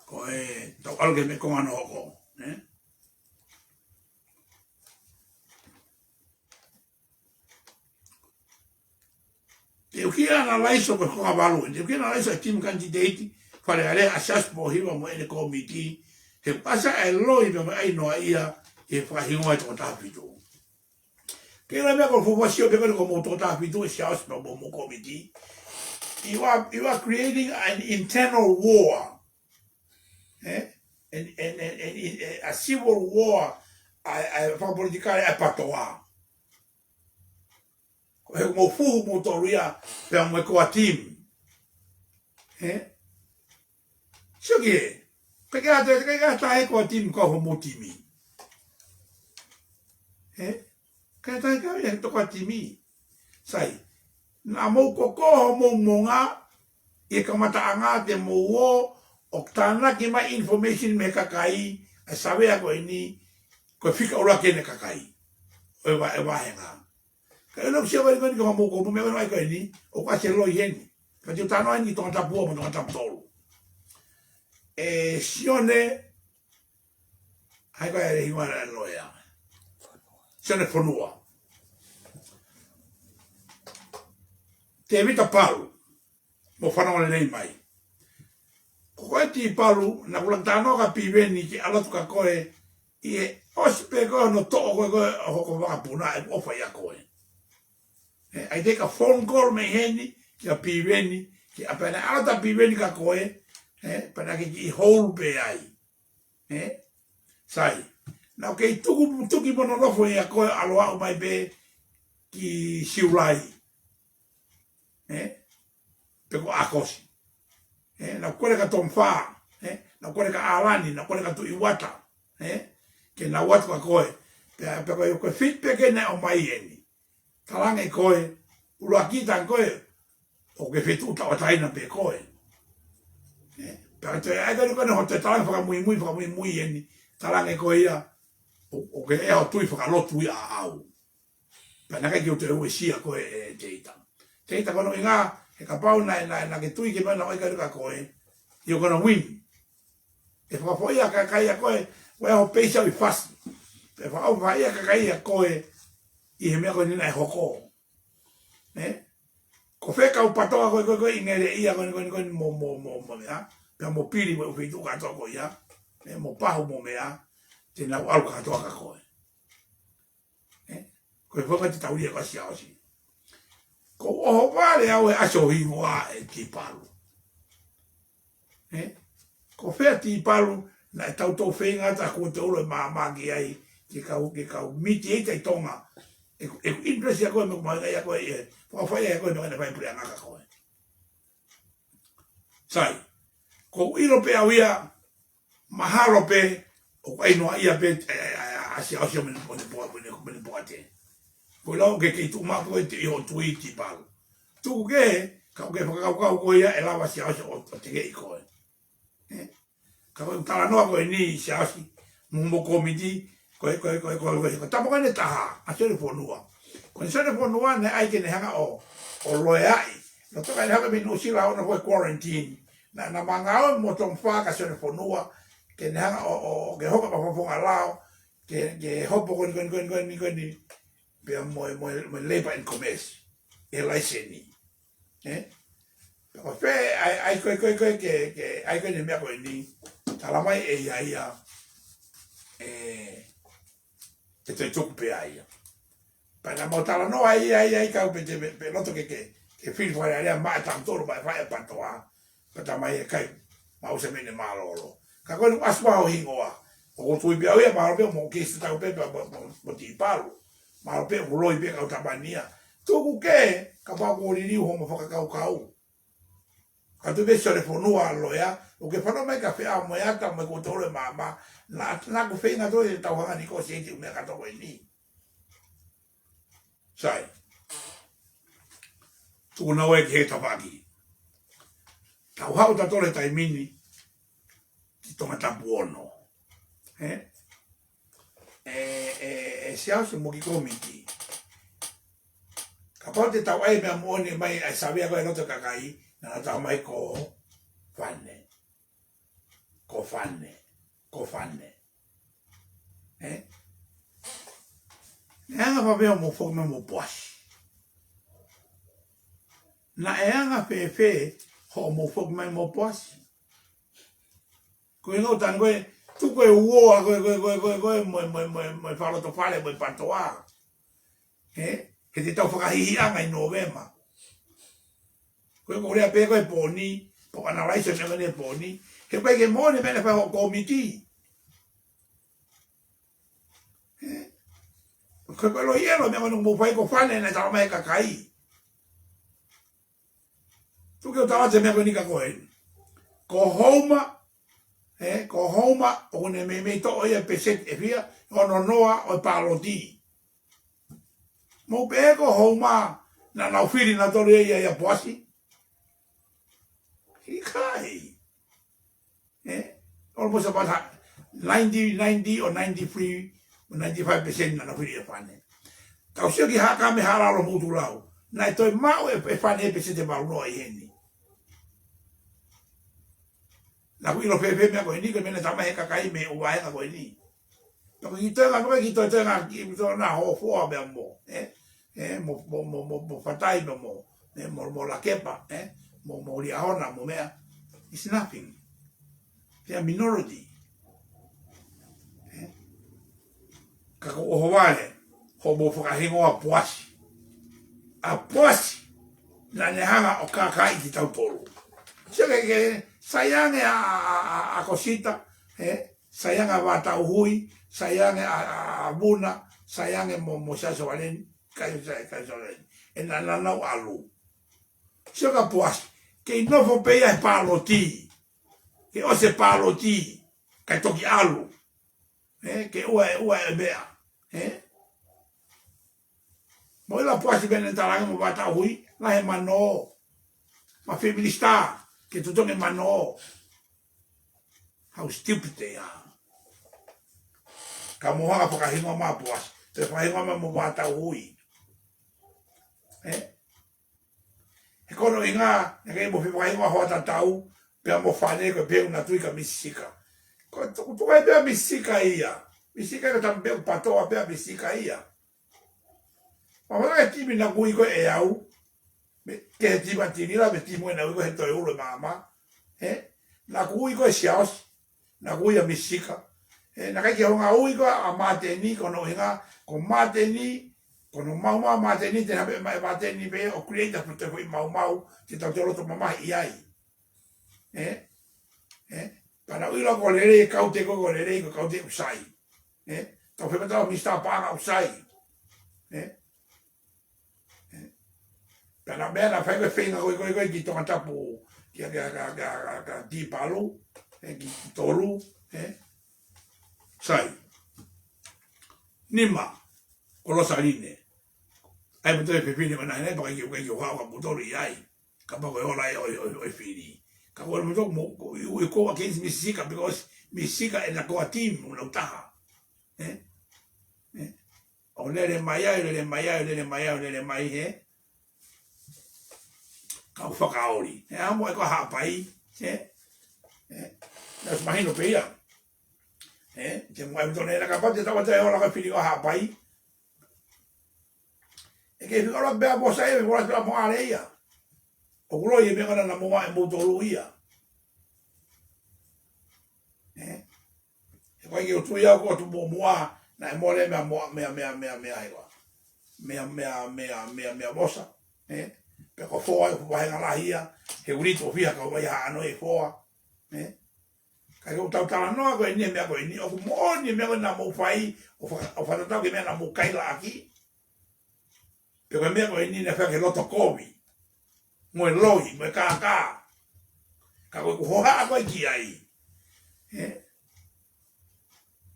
Ko e tau ʻalu ki he meʻa ko ē naʻe hoko. Ē? Te u kiʻi ʻanalaiso ko e konga valu, te u kiʻi ʻanalaiso e team candidate, Fale Alea, ʻa Siaosi Pōhiva mo ʻene kōmiti, he ʻoku ʻasi ʻa e loi pea mo e ʻai noaʻia ʻi he fakahingoa e toko taha fitu. Ke la mea ko e fuofua sio pē ko eni ko hoʻomou toko taha fitu ʻe Siaosi pea mo hoʻomou kōmiti. You are, you are creating an internal war. Ē? An, an, an, an, a civil war, ʻa e, ʻa e fakapolitikale, ʻa e PATOA. Ko e mou fuhu moutolu ia, pea mo e core team. Ē? Sio ki he. Ka ke ate, ka ke ate e core team ko hoʻomou timi. Ē? Ka ke ate ka ia he toko core team. Sai. Naʻa mou koko hoʻomou monga, ʻi he kamataʻanga te mou ō, ʻo tānaki mai information mei he kakai, ʻa e savea ko eni, ko e fika ʻuluaki eni e kakai. ʻO e va-, e vahenga. Ka ʻi he ʻosi ʻa e vahenga ni ko hoʻomou ko mo meʻa ko eni, ʻoku ʻasi e loi heni. Ka te u talanoa heni ki Tongatapu ua mo Tongatapu tolu. ʻE Sione, ʻa ia ko e hingoa ʻa e loea. Sione Fonua. Tēvita Palu. Mou fanongo lelei mai. Ko koe Tēvita Palu, naʻa ku laka talanoa kia Piveni ke ʻalu atu kia koe ʻi he ʻosi pē ko ē hono toʻo ko ē ko ē ʻo hoko vakapuna, ʻe ʻofa ʻia koe. Ē, ʻai te ka phone call mei heni kia Piveni, kia pea naʻe ʻalu atu ʻa Piveni kia koe, ē, pea naʻa ke kiʻi hold pē ai. Ē? Sai. Naʻa ke tuku, tuku mo hono nofo ʻia koe ʻalu ʻo aʻu mai pē ki Siulai. Ē? Pe ko ʻAokosi. Ē? Naʻa ku kole kia Tomifa. Ē? Naʻa ku kole kia ʻAlani, naʻa ku kole kia Tuʻi Uata. Ē? Ke nau ō atu kia koe. Pea, pea ko e, ko e feedback ē naʻe ʻomai eni. Talaange koe, ʻuluaki talaange koe, ʻoku ke fetuʻu tauʻatāina pē koe. Ē, pea toe ʻai koe ko ē hoʻo toe talaange fakamuimui, fakamuimui eni, talaange koe ia, ʻo, ʻoku ke ʻi ai hoʻo tui fakalotu ia ʻaʻau. Pea naʻe ʻikai ke u toe uesia koe ʻe Teita. Teita ko hono ʻuhinga, he kapau naʻe, naʻe, naʻa ke tui ke mana ʻo ʻai koe kia koe, you're gonna win. ʻE fakafoʻi ʻa e kakai ʻa koe, ʻoku ʻi ai hoʻo peisi ʻi fasi. ʻE fakafoʻi ʻa e kakai ʻa koe, ʻi he meʻa ko eni naʻe hoko. Ē? Ko fē kau PATOA ko ē, ko ē, ko ē ʻi ngele ia ko eni, ko eni, ko eni mo, mo, mo, mo meʻa. Pea mo Pili mo e ʻū feituʻu kātoa ko ia. Ē, mo Pahu mo meʻa. Te nau ʻalu kātoa kia koe. Ē? Ko e fanga te tau ia ko Siaosi. Ko ʻohovale au ʻe ʻasi ʻo hingoa ʻe Tipalu. Ē? Ko fē Tipalu, naʻe tau tau feinga atu ʻa kuo te ʻolo e māmā ki ai, ke kau, ke kau miti ʻi Tonga. ʻE, ʻe interest ʻia koe, mo e mahuʻinga ʻia koe, ʻe, fakafoʻi ʻia koe, mo e fai puleʻanga kia koe. Sai, ko u ʻilo pē au ia, mahalo pē, ʻoku ʻi ai noa ia pē, ē, ē, ē, ʻa Siaosi mo ʻene, mo ʻene poa, mo ʻene, mo ʻene poate. Ko e lau ke kei tuʻu maʻu koe te ʻi hoʻo tui Tipalu. Tuku ke, ka ʻoku ke fakakaukau koe ia, ʻe lava Siaosi ʻo, ʻo tekeʻi koe. Ē? Ka ko e talanoa ko eni Siaosi, mo, mo e kōmiti, ko e, ko e, ko e, ko e, ko e, ko e tama ko eni ʻe taha, ʻa Sione Fonua. Ko eni Sione Fonua naʻe ʻai ke ne hanga ʻo, ʻo loeaʻi. Naʻe toka ʻene hanga mei Nuʻusila ʻo ne ko e quarantine. Naʻa, naʻa ma ngāue mo Tomifa kia Sione Fonua, ke ne hanga ʻo, ʻo, ke hoko ko e fakafofonga lao, ke, ke hopo ko eni, ko eni, ko eni, ko eni, ko eni, pea mo e, mo e, mo e Labour and Commerce, ʻi he laiseni. Ē? Pea ko fē, ʻai, ʻai ko ē, ko ē, ko ē, ke, ke, ʻai ko ē ʻene meʻa ko eni, tala mai ʻe ia ia, ē, ʻe toe tuku pē ʻa ia. Pea naʻa mau talanoa ai, ai, ai, kau pē te, pē, pē loto ke, ke, ke fili fakaʻaliʻali maʻa e tautolu, maʻa e faʻē ʻa e PATOA. Pea tala mai ʻe kai, mau se mene mālōlō. Ka ko eni ʻasi pē hoʻo hingoa. ʻOku ou tui pē au ia, mahalo pē mo kei se tau pē, pē, mo, mo, mo Tipalu. Mahalo pē ʻoku loi pē kau Tamania. Tuku ke, kapau ʻoku liliu hoʻomo fakakaukau. Ka tuʻu pē Sione Fonua loea, ʻoku ke fanongo mai kia Feʻao mo e ʻata mo e kuo te ʻolo e māmā, naʻa, naʻa ku feinga toe ʻe tau hanga negotiate ʻū meʻa kātoa ko eni. Sai. Tuku naua ē ki he tafaʻaki. Tau haʻu tautolu he taimi ni ki Tongatapu ono. Ē? Ē, ē, ē, Siaosi mo e kiʻi kōmiti. Kapau te tau ʻai e meʻa moʻoni mai ʻa e savea ko ē ʻi loto he kakai, naʻa nau tala mai ko Fane. Ko Fane. Ko Fane. Ē? Naʻe anga fēfē hoʻomo foki mai mo Poasi? Naʻe anga fēfē hoʻomo foki mai mo Poasi? Ko e ngaahi taimi ko ē, tuku e uoa ko ē, ko ē, ko ē, ko ē, ko ē, mo e, mo e, mo e, mo e fakalotofale, mo e PATOA. Ē? He te tau fakahihiʻanga ʻi Nōvema. Ko e ko e lea pē ko ē he pō ni, pō analyze e meʻa ko eni he pō ni. He ʻoku ʻikai ke moʻoni e meʻa naʻe fai ʻe hoʻo kōmiti. Ē? Ko e ko e loi ʻelo e meʻa ko eni ʻoku mou fai ko Fane naʻe tala mai ʻe he kakai. Tuku ke u tala atu e meʻa ko eni kia koe. Ko Houma, ē, ko Houma, ʻoku ne meimei toʻo ia peseti ʻe fiha, ono noa ʻo e pāloti. Mou pehē ko Houma, naʻa nau fili nautolu ia ʻia Poasi? ʻIkai. Ē? Almost about ha-, ninety, ninety or ninety-three or ninety-five percent naʻa nau fili ʻe Fane. Tau sio ki Haʻakame, Haʻalalo mo Tuʻulau. Naʻe toe maʻu ʻe, ʻe Fane e peseti ʻe valu noa ʻi heni. Naʻa ku ʻilo fēfē e meʻa ko eni, ko e meʻa naʻe tala mai ʻe he kakai mei he ʻū vahenga ko eni. Naʻa ku ʻi toenga, naʻa ku ʻi toenga, ʻi toenga hofoa meʻa mo, ē? Ē, mo, mo, mo, mo, mo Fatai, mo, mo, ē, mo, mo Lakepa, ē? Mo, mo Liahona, mo meʻa. It's nothing. They are minority. Ē? Ka ko ʻohovale, hoʻomo fakahingoa Poasi. ʻA Poasi, naʻa ne hanga ʻo kākaaʻi kitautolu. Sio ki he, sai ange ʻa, ʻa, ʻa, ʻa, ʻa Kosita, ē? Sai ange ʻa Vātauhui, sai ange ʻa, ʻa, ʻa Vuna, sai ange mo, mo Siaosi Valeni, kai sai, kai sai Valeni. ʻE naʻa, naʻa nau ʻalu. Sio kia Poasi, kei nofo pē ia he pāloti. Ke ʻosi e pāloti, kae toki ʻalu. Ē, ke ʻoua, ʻe ʻoua e meʻa. Ē? Mo ʻilo ʻa Poasi pē naʻe talaange mo Vātauhui, lahi e mano. Mafai e minisitā ke totongi e mano. How stupid they are. Ka mo hanga fakahingoa mai ʻa Poasi, pea fakahingoa mai mo Vātauhui. Ē? He ko hono ʻuhinga, naʻe ʻikai mo fefakahingoa hoʻatā tau, pea mo fane ko e pehē ʻoku na tui kia Misi Sika. Ko e tuku, tuku ai pē ʻa Misi Sika ia. Misi Sika ko e tama pē ʻoku patoa pē ʻa Misi Sika ia. Mahalo ko e timi naʻa ku ui ko ē ʻe au, mei he timi ʻa Tinila, mei he timi naʻa ku ui ko ē he toe ulu e maama. Ē? Naʻa ku ui ko ē Siaosi, naʻa ku ui ʻa Misi Sika. Ē, naʻe ʻikai ke u hanga ʻo ui ko ē ʻa Māteni, ko hono ʻuhinga, ko Māteni, ko hono maumau ʻa Māteni, te ne hape mai Māteni pē ʻo create ʻa e foʻi maumau, te tau toe loto mamahi ai. Ē? Ē? Pea naʻa ku ʻilo ko e lelei e kaute ko ē, ko e lelei ko e kaute ʻoku sai. Ē? Tau fepatau Misi Sika paʻanga ʻoku sai. Ē? Ē? Pea naʻe meʻa naʻe fai ko e feinga ko ē, ko ē, ko ē ki Tongatapu, kia, kia, kia Tipalu, ē, ki, ki Tolu, ē? Sai. Nima, ko Losaline. ʻAi mo toe fefine ko ena, ena, pea ʻikai ke, ʻikai ke u haʻu kia moutolu ʻi ai. Kapau ko e ola ē ʻo e, ʻo e, ʻo e fili. Ka ko e moutolu mo, ko, ʻi, ʻi ko against Misi Sika, because Misi Sika ʻena ko e team, ʻo nau taha. Ē? Ē? ʻO lele mai ai, lele mai ai, lele mai ai, lele mai, ē? Kau fakaoli. Ē, ʻa mo e ko Haʻapai, ē? Ē? Naʻe ʻosi mahino pē ia. Ē? Te mo ai mo tone na kapau te tau te ola ko e fili ko Haʻapai. ʻE kei fika ola pē ʻa Vosa ia, Vosa pē ʻa mo ale ia. ʻOku loi e meʻa ko ena naʻa mo ʻai moutolu ia. Ē? He ko e ʻikai ke u tui au ko e tupu muʻa, naʻe mole meʻa mo, meʻa, meʻa, meʻa, meʻa, he ko e. Meʻa, meʻa, meʻa, meʻa, meʻa Vosa. Ē? Pea ko Foa, ko e vāhenga lahi ia, he ʻoku lito fiha ka ʻoku ʻi ai haʻano ʻe Foa. Ē? Ka ko ʻetau talanoa ko eni, meʻa ko eni, ʻoku moʻoni e meʻa ko ena naʻa mou fai, ʻo fa-, ʻo fakatatau ki he meʻa naʻa mou kaila ʻaki. Pe ko e meʻa ko eni naʻe fai ki he loto kovi. Mo e loi, mo e kākā. Ka ko ʻeku hohaʻa ko ē ki ai. Ē?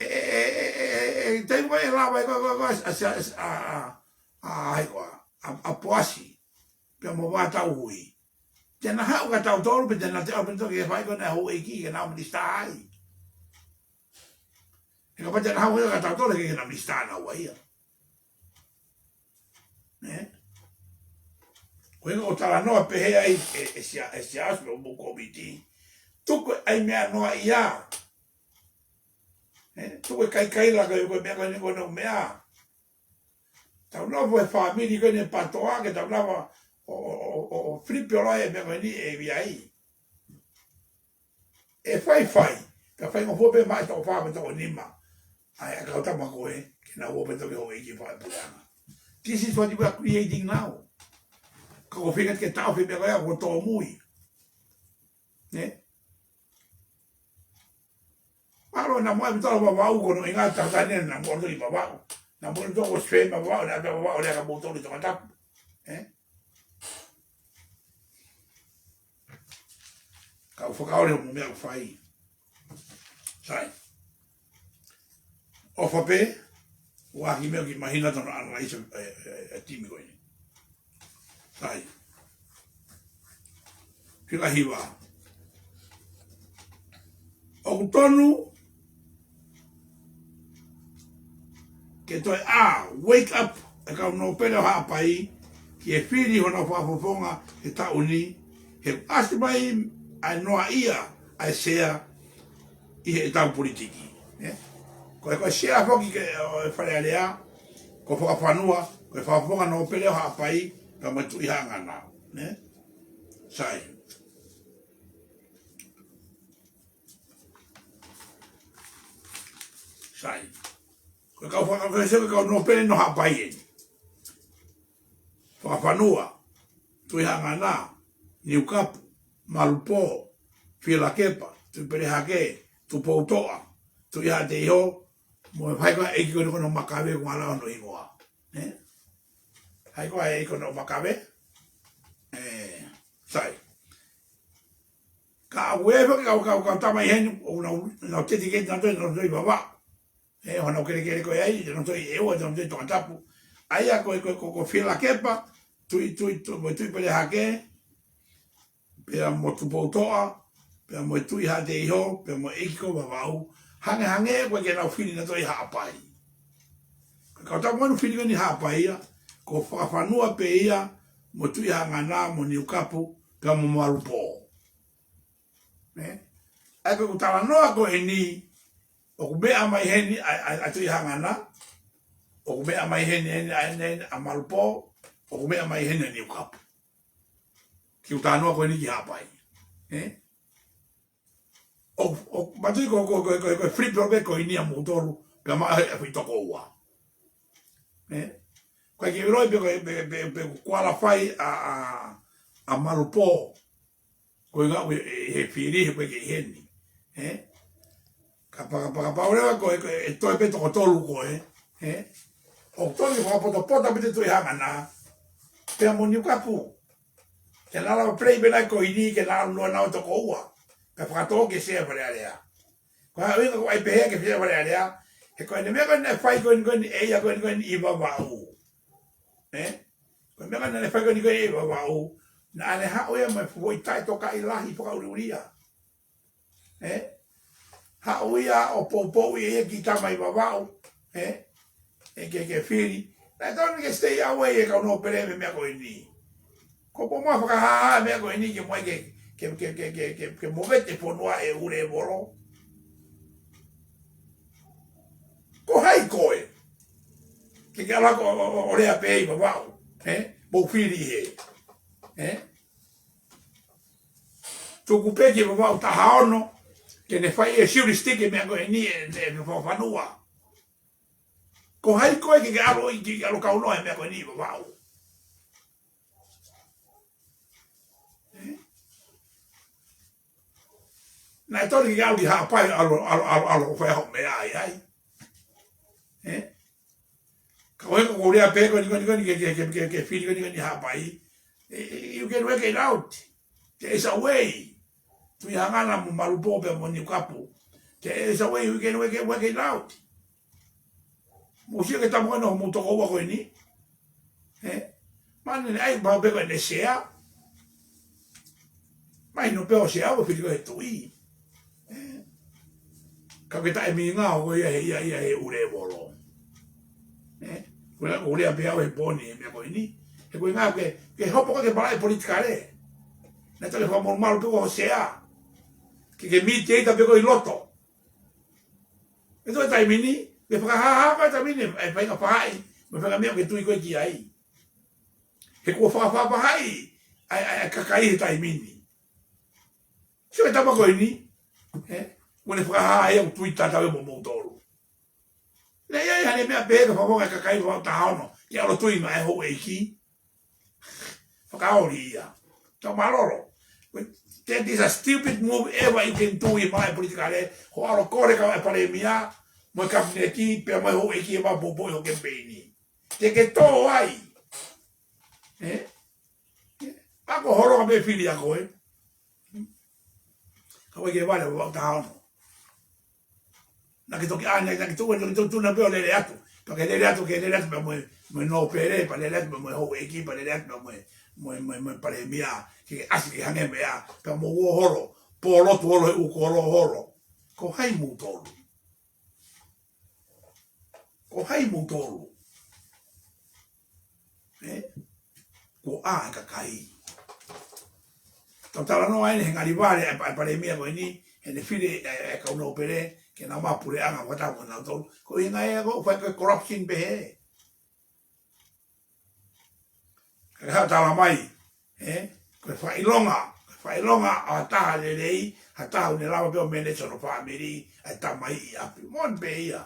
ʻE, ʻe, taimi ko ē ʻe lava ai ko ē, ko ē, ko ē, ʻa, ʻa, ʻa, ʻa, ʻa, ʻa, ʻa Poasi. Pea mo Vātauhui. Te na haʻu kia tautolu, pe te na toe ʻalu pē toki fai ko ena houʻeiki, ke na ō minisitā ai. He kapau te na haʻu kia tautolu, ke na minisitā naua ia. Ē? Ko e ʻuhinga ʻoku talanoa pehē ai ʻe, ʻe Sia-, ʻe Siaosi mo e kōmiti. Tuku ʻa e meʻa noa ia. Ē? Tuku e kaikaila ko e, ko e meʻa ko eni ko e meʻa. Tau nofo he fāmili ko eni patoa ke tau lava ʻo, ʻo, ʻo, ʻo, ʻo filipe ʻo loa e meʻa ko eni ʻe via ai. ʻE faifai, ka faingofua pē mai toko fā mo toko nima. ʻAi, ʻa e kau tama ko ē, ke nau ō pē toki houʻeiki fakapuleʻanga. This is what we are creating now. Ka ko e feinga ke taʻofi e meʻa ko ia, ko e tōmui. Nē? Mālō naʻa mo ʻai mo tala Vavaʻu ko hono ʻuhinga tangata ni naʻa mo ʻi Vavaʻu. Naʻa mo ʻi toko Australia Vavaʻu, naʻa pē Vavaʻu lea kia moutolu ʻi Tongatapu. Ē? Kau fakaoli hoʻomo meʻa ʻoku fai. Sai. ʻOfa pē, ʻoku ʻi ai ha kiʻi meʻa ʻoku kiʻi mahino atu hono analyze e, e, e, e timi ko eni. Sai. Fika hiva. ʻOku tonu ke toe ʻā, wake up, e kau nōpele ʻo Haʻapai, ki he fili honau fakafofonga he taʻu ni, he ʻasi mai ʻa e noaʻia ʻa e sea ʻi heʻetau politiki. Ē? Ko e, ko e sea foki ke, ʻo e Fale Alea, ko Fakafanua, ko e fakafofonga nōpele ʻo Haʻapai, pea mo e Tuʻi Haʻangana. Ē? Sai. Sai. Ko e kau faka-, ko e sio ki he kau nōpele ʻo Haʻapai eni. Fakafanua, Tuʻi Haʻangana, Niukapu, Malupō, Fielakepa, Tuʻipelehake, Tupoutoʻa, Tuʻihaʻateiho, mo e fai ko ē ʻeiki ko eni ko ʻeni ʻo Makave ko e ngala hono hingoa. Ē? Fai ko ē ʻeiki ko ʻeni ʻo Makave. Ē, sai. Ka ʻoku ʻi ai foki e kau, kau, kau tama ʻi heni, ʻoku nau, nau teti ke nau toi, nau toi vava. Ē, hono kelekele ko ē ai, te nau toi ʻEua, te nau toi Tongatapu. ʻA ia ko, ko, ko, ko Fielakepa, Tuʻi, Tuʻi, Tuʻi, mo Tuʻipelehake, pea mo Tupoutoʻa, pea mo Tuʻihaʻateiho, pea mo ʻeiki ko Vavaʻu. Hangehangē ko ē ke nau fili nautolu ʻi Haʻapai. Ko e kau tama ko ē ʻoku fili ko eni ʻi Haʻapai ia, ko Fakafanua pē ia, mo Tuʻi Haʻangana, mo Niukapu, pea mo Malupō. Ē? ʻA ia ko ʻeku talanoa ko eni, ʻoku meʻa mai heni ʻa, ʻa, ʻa Tuʻi Haʻangana, ʻoku meʻa mai heni, heni, ʻa, heni, heni ʻa Malupō, ʻoku meʻa mai heni ʻa Niukapu. Ki he talanoa ko eni ki Haʻapai. Ē? ʻO, ʻo, mātuʻaki ko, ko, ko, ko, ko e flip flop ko eni ʻa moutolu, pea maʻa e, e foʻi toko ua. Ē? Ko e ke ʻilo pe ko e, pe, pe, pe qualify ʻa, ʻa, ʻa Malupō. Ko e ngāue ʻe, ʻe he fili, he ko e ke ʻi heni. Ē? Ka paka, paka pau leva ko e, ko e, ʻe toe pē toko tolu ko ē. Ē? ʻOku toe fakapotopota pē te Tuʻi Haʻangana. Pea mo Niukapu. Ke na lava play pē nai ko eni, ke na lava noa nau toko ua. Pea fakatō ke Sea Fale Alea. Ko e ʻuhinga ko ē ʻai pehē ke Sea Fale Alea. He ko ʻene meʻa ko ē naʻe fai ko eni ko eni ʻe ia ko eni ko eni ʻi Vavaʻu. Ē? Ko e meʻa ko ē naʻe fai ko eni ko eni ʻi Vavaʻu. Naʻa ne haʻu ia mo e foʻi taʻetokaʻi lahi fakaʻuliʻulia. Ē? Haʻu ia ʻo poupouʻi e kiʻi tama ʻi Vavaʻu. Ē? ʻE ke, ke fili. Naʻe tonu ke stay away e kau nōpele mei he meʻa ko eni. Ko e pō mai fakahāhā e meʻa ko eni ke moe ke, ke, ke movete e fonua ʻe U Levolo. Ko hai koe? Ke ke ʻalu ʻo, ʻo, ʻo, ʻo lea pē ʻi Vavaʻu. Ē? Mou fili hē. Ē? Tuku pē ki Vavaʻu taha ono, ke ne fai e juristic e meʻa ko eni ʻe, ʻe, ʻe Fakafanua. Ko hai koe ke ke ʻalu ʻi, ke ke ʻalu ʻo kaunoa e meʻa ko eni ʻi Vavaʻu. Ē? Naʻe tonu ke ke ʻalu ki Haʻapai ʻalu, ʻalu, ʻalu, ʻalu ʻo fai hoʻo meʻa ai, ai. Ē? Ka ko e ko e lea pē ko eni, ko eni, ko eni, ke, ke, ke, ke, ke fili ko eni, ko eni Haʻapai. Eh, you can work it out. There is a way. Tuʻi Haʻangana mo Malupō pea mo Niukapu. There is a way you can work it, work it out. Mou sio ki he tama ko eni ʻo mou toko ua ko eni. Ē? Mahino naʻe ʻai pau pē ko ʻene sea. Mahino pē ʻo sea ʻo fili ko ē he tuʻi. Ē? Ka ke taʻe mīnga ʻo ko ia he, ia, ia he U Levolo. Ē? Ko e, ko e lea pē ʻa e he pō ni, he meʻa ko eni. He ko e ngā ke, ke hopo ko ē ke malaʻe politikale. Naʻe tonu ke fakamolumalu pē ko e sea. Ke, ke miti ita pē ko ē ʻi loto. ʻE toe taimi ni, ke fakahāhā ko e taimi ni, ʻa e faʻahinga faʻahi, mo e faʻahinga meʻa ke tui ko ē ki ai. He kuo fakafaʻafaʻahi ʻa e, ʻa e, ʻa e kakai he taimi ni. Sio ki he tama ko eni, ē? Kuo ne fakahā ia ʻoku tui tatau ia mo moutolu. Naʻe ʻi ai haʻane meʻa pehē ka fakaongo e kakai Vavaʻu taha ono, ke ʻalu ʻo tui maʻa e houʻeiki. Fakaoli ia. Tau mālōlō. That is a stupid move ever you can do in my political, eh? Hoʻo ʻalu ʻo kole kau e palēmia, mo e kapineti, pea mo e houʻeiki ʻe maʻu poupou ʻi hoʻo kemipeini. Te ke tō ai. Ē? Ako holo ka pē fili ako, ē? Ka ʻoku ʻikai ke vale, Vavaʻu taha ono. Naʻa ke toki ʻā, naʻa ke toki, naʻa ke toki tuna pē ʻo lele atu. Pea ke lele atu, ke lele atu pea mo e, mo e nōpele, pea lele atu pea mo e houʻeiki, pea lele atu pea mo e, mo e, mo e, mo e palēmia, ke, ke ʻasi ke hangē meʻa, pea mo uo holo, pō lotu holo he ʻū kolo holo. Ko hai moutolu? Ko hai moutolu? Ē? Kuo ʻā e kakai. Tau talanoa eni he ngali vale ʻa e pa-, ʻa e palēmia ko eni, heʻene fili e, e kau nōpele, ke nau maʻu puleʻanga fakataha mo nautolu. Ko e ʻuhinga ia ko e fai ko e corruption pehē. Ka ke haʻu ʻo tala mai, ē? Ko e fakaʻilonga, ko e fakaʻilonga ʻa ha taha lelei, ha taha ʻoku ne lava pē ʻo manage hono family, ʻa e tamai ʻi ʻapi. Moʻoni pē ia.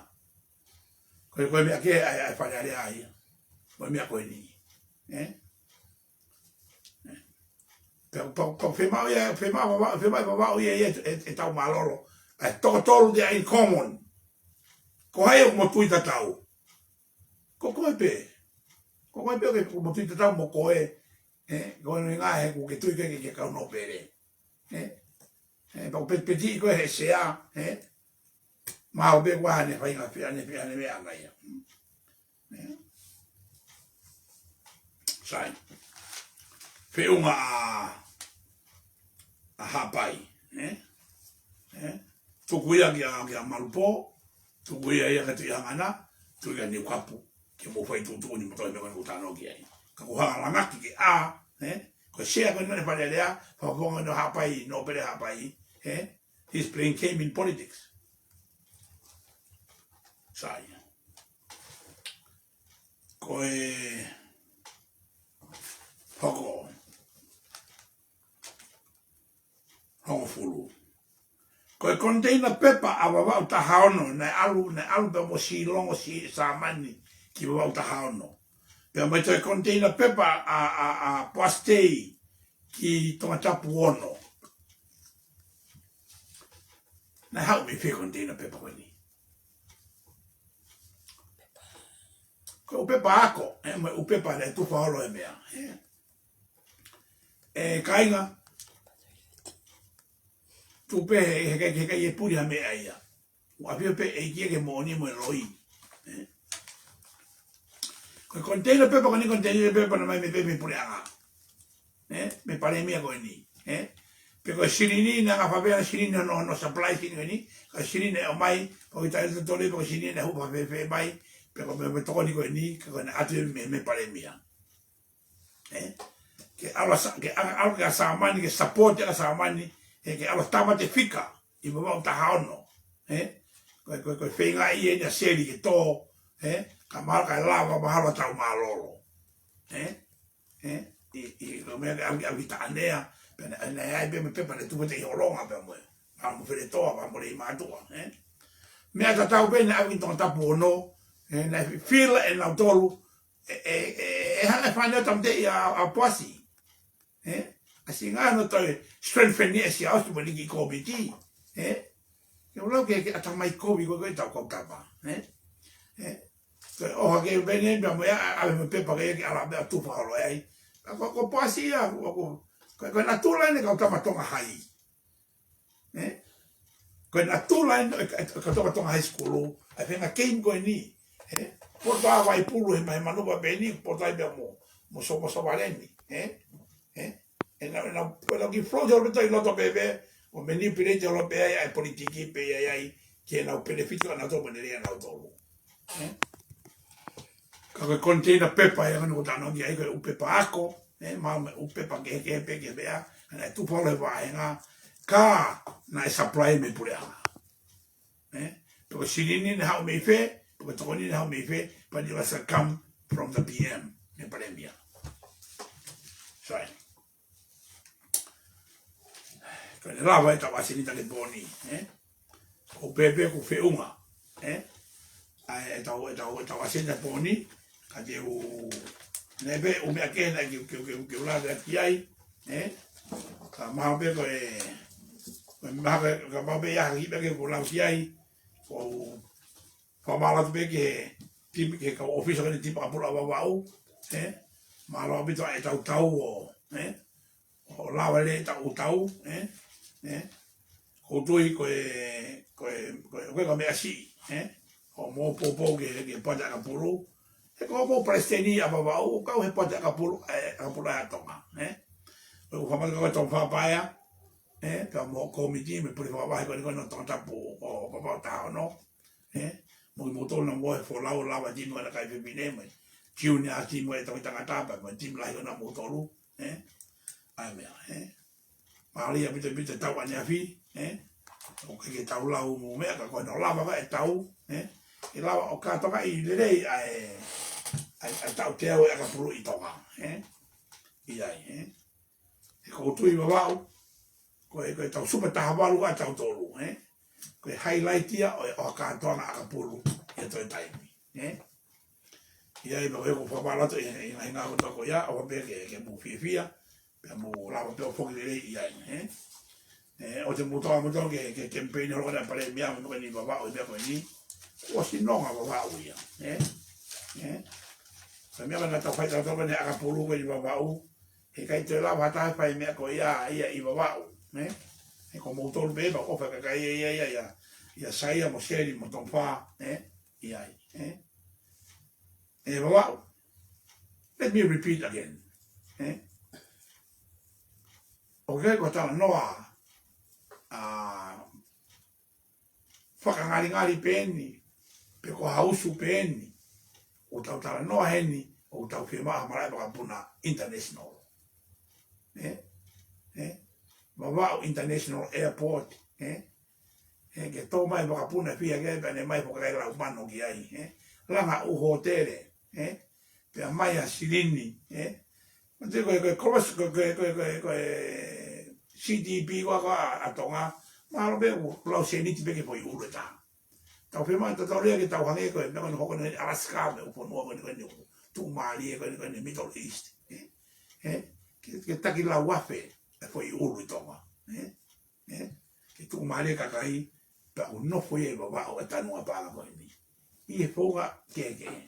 Ko e, ko e meʻa kehe ʻa e, ʻa e Fale Alea ia. Ko e meʻa ko eni. Ē? Pea, pea, pea fiemaʻu ia, fiemaʻu, fiemaʻu, fiemaʻu ia, ia, ʻe, ʻe, ʻetau mālōlō. ʻA e toko tolu they are in common. Ko hai ʻoku mo tui tatau? Ko koe pē. Ko koe pē ʻoku mo tui tatau mo koe. Ē? Ko e ʻuhinga he ʻoku ke tui koe ki he kau nōpele. Ē? Ē, pea ʻoku petipeti koe he sea, ē? Mahalo pē kuo ʻi ai haʻane faʻahinga, haʻane, haʻane meʻa ʻana ia. Ē? Sai. Feʻunga ʻa, ʻa Haʻapai, ē? Ē? Tuku ia kia, kia Malupō, tuku ia ia kia Tuʻiʻangana, tuku ia kia Niukapu, ke mou fai tuʻutuʻuni mo e meʻa ko eni ʻoku tau talanoa ki ai. Ka ko e hanga langaki ke ʻā, ē? Ko e sea ko eni ʻa e Fale Alea, fakafofonga ʻo Haʻapai, nōpele Haʻapai, ē? He's playing game in politics. Sai. Ko e hoko, hoko fulu. Ko e container pepa ʻa Vavaʻu taha ono, naʻe ʻalu, naʻe ʻalu pea mo Silongo si Sāmani ki Vavaʻu taha ono. Pea mo e toe container pepa ʻa, ʻa, ʻa Poasi Tei ki Tongatapu ono. Naʻe haʻu mei fē container pepa ko eni? Ko e ʻū pepa ako, ē, mo e ʻū pepa naʻe tufa holo he meʻa, ē. Ē, kāinga, tuku pē he, he, he, he, he puli ha meʻa ia. ʻOku ʻafio pē ʻEiki ia ki he moʻoni mo e loi. Ē? Ko e container pepa, ko eni container pepa naʻe ʻomai mei, mei, mei Puleʻanga. Ē? Mei Palēmia ko eni. Ē? Pe ko e silini naʻe ngaahi faʻahinga silini hono, hono supply silini ko eni. Ko e silini naʻe ʻomai, pea ko e taʻe totole, pe ko e silini naʻe hū fēfē mai, pe ko e meʻa, meʻa tokoni ko eni, ka ko eni ʻatu mei, mei Palēmia. Ē? Ke ʻalu ʻa Sā-, ke ʻalu, ʻalu kia Sāmani, ke support ʻa Sāmani, ē, ke ʻalu ʻo tāmate fika ʻi Vavaʻu taha ono. Ē? Ko e, ko e, ko e feinga ia eni ʻa Seli ke tō, ē? Ka mahalo kae lava mahalo ʻetau mālōlō. Ē? Ē? ʻI, ʻi, ko e meʻa ke ʻalu ki, ʻalu ki Taʻanea, pea naʻe, naʻe ʻi ai pē mo e pepa naʻe tuku ʻi Holonga pea mo e, pea mo Feletoa, pea mo Leimātuʻa, ē? Meʻa tatau pē naʻe ʻalu ki Tongatapu ono, ē, naʻe feel ʻe nautolu, ʻe, ʻe, ʻe, ʻe hanga ʻe he fānau tāmateʻi ʻa, ʻa Poasi. Ē? ʻAsi ngā no toe strengthen ni ʻe Siaosi mo e liki kōmiti. Ē? Ke u lau ke, ke ʻatamai kovi ko ē ko ē ʻetau kau tama. Ē? Ē? Toe ʻohake pē eni pea mo ia, ʻa, ʻave mo e pepa ke, ke ʻalu pē ʻo tufa holo ai. Ka ko, ko Poasi ia, ko, ko, ko, ko e natula eni kau tama Tonga Hai. Ē? Ko e natula eni, ē, ē, ē, ka Tonga, Tonga High School, ʻa e feinga game ko eni. Ē? Poto ʻa Vaipulu he mai manuva pē eni, poto ai pē mo, mo so, mo so vale ni. Ē? Ē? ʻE nau, ʻe nau, ko e nau kiʻi float holo pē ʻi loto pē pē, ʻo manipulate holo pē ai, ʻa e politiki pē ai, ai, ke nau benefit ʻa nautolu mo e lelei ʻa nautolu. Ē? Ka ko e container pepa ia ko eni ʻoku tau talanoa ki ai, ko e ʻū pepa ako, ē, mahalo mo e ʻū pepa kehekehe pē ke meʻa, naʻe tufa holo he vāhenga, ka naʻe supply mei Puleʻanga. Ē, pe ko e silini naʻe haʻu mei fē, pe ko e tokoni naʻe haʻu mei fē, but it was a come from the P M, mei Palēmia. Sai. Ko e lava ʻetau ʻasenita ki he pō ni, ē? ʻOku pehē pē ʻoku feʻunga, ē? ʻA e, ʻetau, ʻetau, ʻetau ʻasenita pō ni, ka te u, naʻe pē ʻū meʻa kehe naʻe ke, ke, ke, ke u lave ki ai, ē? Ka mahalo pē ko e, ko e mahalo, ka mahalo pē ʻe ʻi ai ha kiʻi meʻa ke u lave ki ai, ko u fakamālō atu pē ki he timi, ki he kau ʻōfisa ko eni timi ʻakapulu ʻa Vavaʻu, ē? Mālō ʻaupito ʻetau tau ʻo, ē? ʻO lava lelei ʻetau tau, ē? Ē? ʻOku ou tui ko e, ko e, ko e, ko e ka meʻa siʻi, ē? ʻO mou poupou ki he, ki he poate ʻakapulu. He ko hoʻomou palesiteni ʻa Vavaʻu, ʻoku kau he poate ʻakapulu, ē, ʻakapulu ʻa Tonga, ē? ʻOku ou fakamālō atu kia Tonga Fakapaea, ē? Pea mo e kōmiti, mo e pule fakavahe ko eni ko eni ʻo Tongatapu ʻo Vavaʻu taha ono. Ē, mo kimoutolu naʻa mou folau lava timi ʻa e kakai fefine mo e junior timi ʻa e tangata pea mo e timi lahi ʻo nautolu, ē. ʻA e meʻa, ē. Mālie ʻaupito ʻaupito ʻetau ʻaneafi, ē. ʻOku ʻikai ke tau lau mo e meʻa ka ko eni ʻoku lava ʻetau, ē. ʻE lava ʻo kātoangaʻi lelei ʻa e, ʻa e, ʻa e taʻu teau ʻo e ʻakapulu ʻi Tonga, ē. ʻI ai, ē. He ʻoku ou tui Vavaʻu, ko e, ko ʻetau Super Taha Valu ʻa tautolu, ē? Ko e highlight ia ʻo e, ʻo e kātoanga ʻakapulu ʻi ha toe taimi. ē? ʻI ai pē ko e ko fakamālō atu ʻi he ngaahi ngāue kotoa ko ia, ʻofa pē ke, ke mou fiefia, pea mou lava pē ʻo foki lelei ʻi ai, ē? Ē, ʻoua te mou tō ʻamoutolu ke, ke campaign holo ko ena Palēmia mo e meʻa ko eni Vavaʻu, e meʻa ko eni. Kuo ʻosi nonga Vavaʻu ia, ē? Ē? Ko e meʻa ko ena tau fai tautolu ko eni ʻakapulu ko eni Vavaʻu, heʻikai toe lava ha taha ʻo fai e meʻa ko ia, ia ʻi Vavaʻu, ē? He ko moutolu pē pea ʻofa e kakai ia, ia, ia, ia, ia Saia mo Seli mo Tofa, ē? ʻI ai, ē? ʻE Vavaʻu. Let me repeat again. Ē? ʻOku ʻikai ko ha talanoa, ā, fakangalingali pē eni, pe ko ha usu pē eni, ʻoku tau talanoa heni, ʻoku tau fiemaʻu ha malaʻe vakapuna international. Ē? Ē? Vavaʻu International Airport, ē? Ē, ke tō mai vakapuna fia ke pea ne mai foki e lau mano ki ai, ē? Langa ʻū hōtele, ē? Pea mai ʻa Silini, ē? Mate ko e, ko e, ko e, ko e, ko e, ko e, ko e, ko e C D P ko ā ko ā ʻa Tonga, mahalo pē ʻoku lau sēniti pē ki he foʻi ʻulu ʻe taha. Tau fiemaʻu tautolu ia ke tau hangē ko e meʻa ko eni hoko eni Alaska mo e ʻū fonua ko eni ko eni ʻoku tuʻumālie ko eni ko eni Middle East, ē? Ē? Ke, ke taki lau afe e foʻi ʻulu ʻi Tonga, ē? Ē? Ke tuʻumālie e kakai, pea ʻoku nofo ia ʻi Vavaʻu e tanu ʻa e paʻanga ko eni. ʻI he founga kehekehe.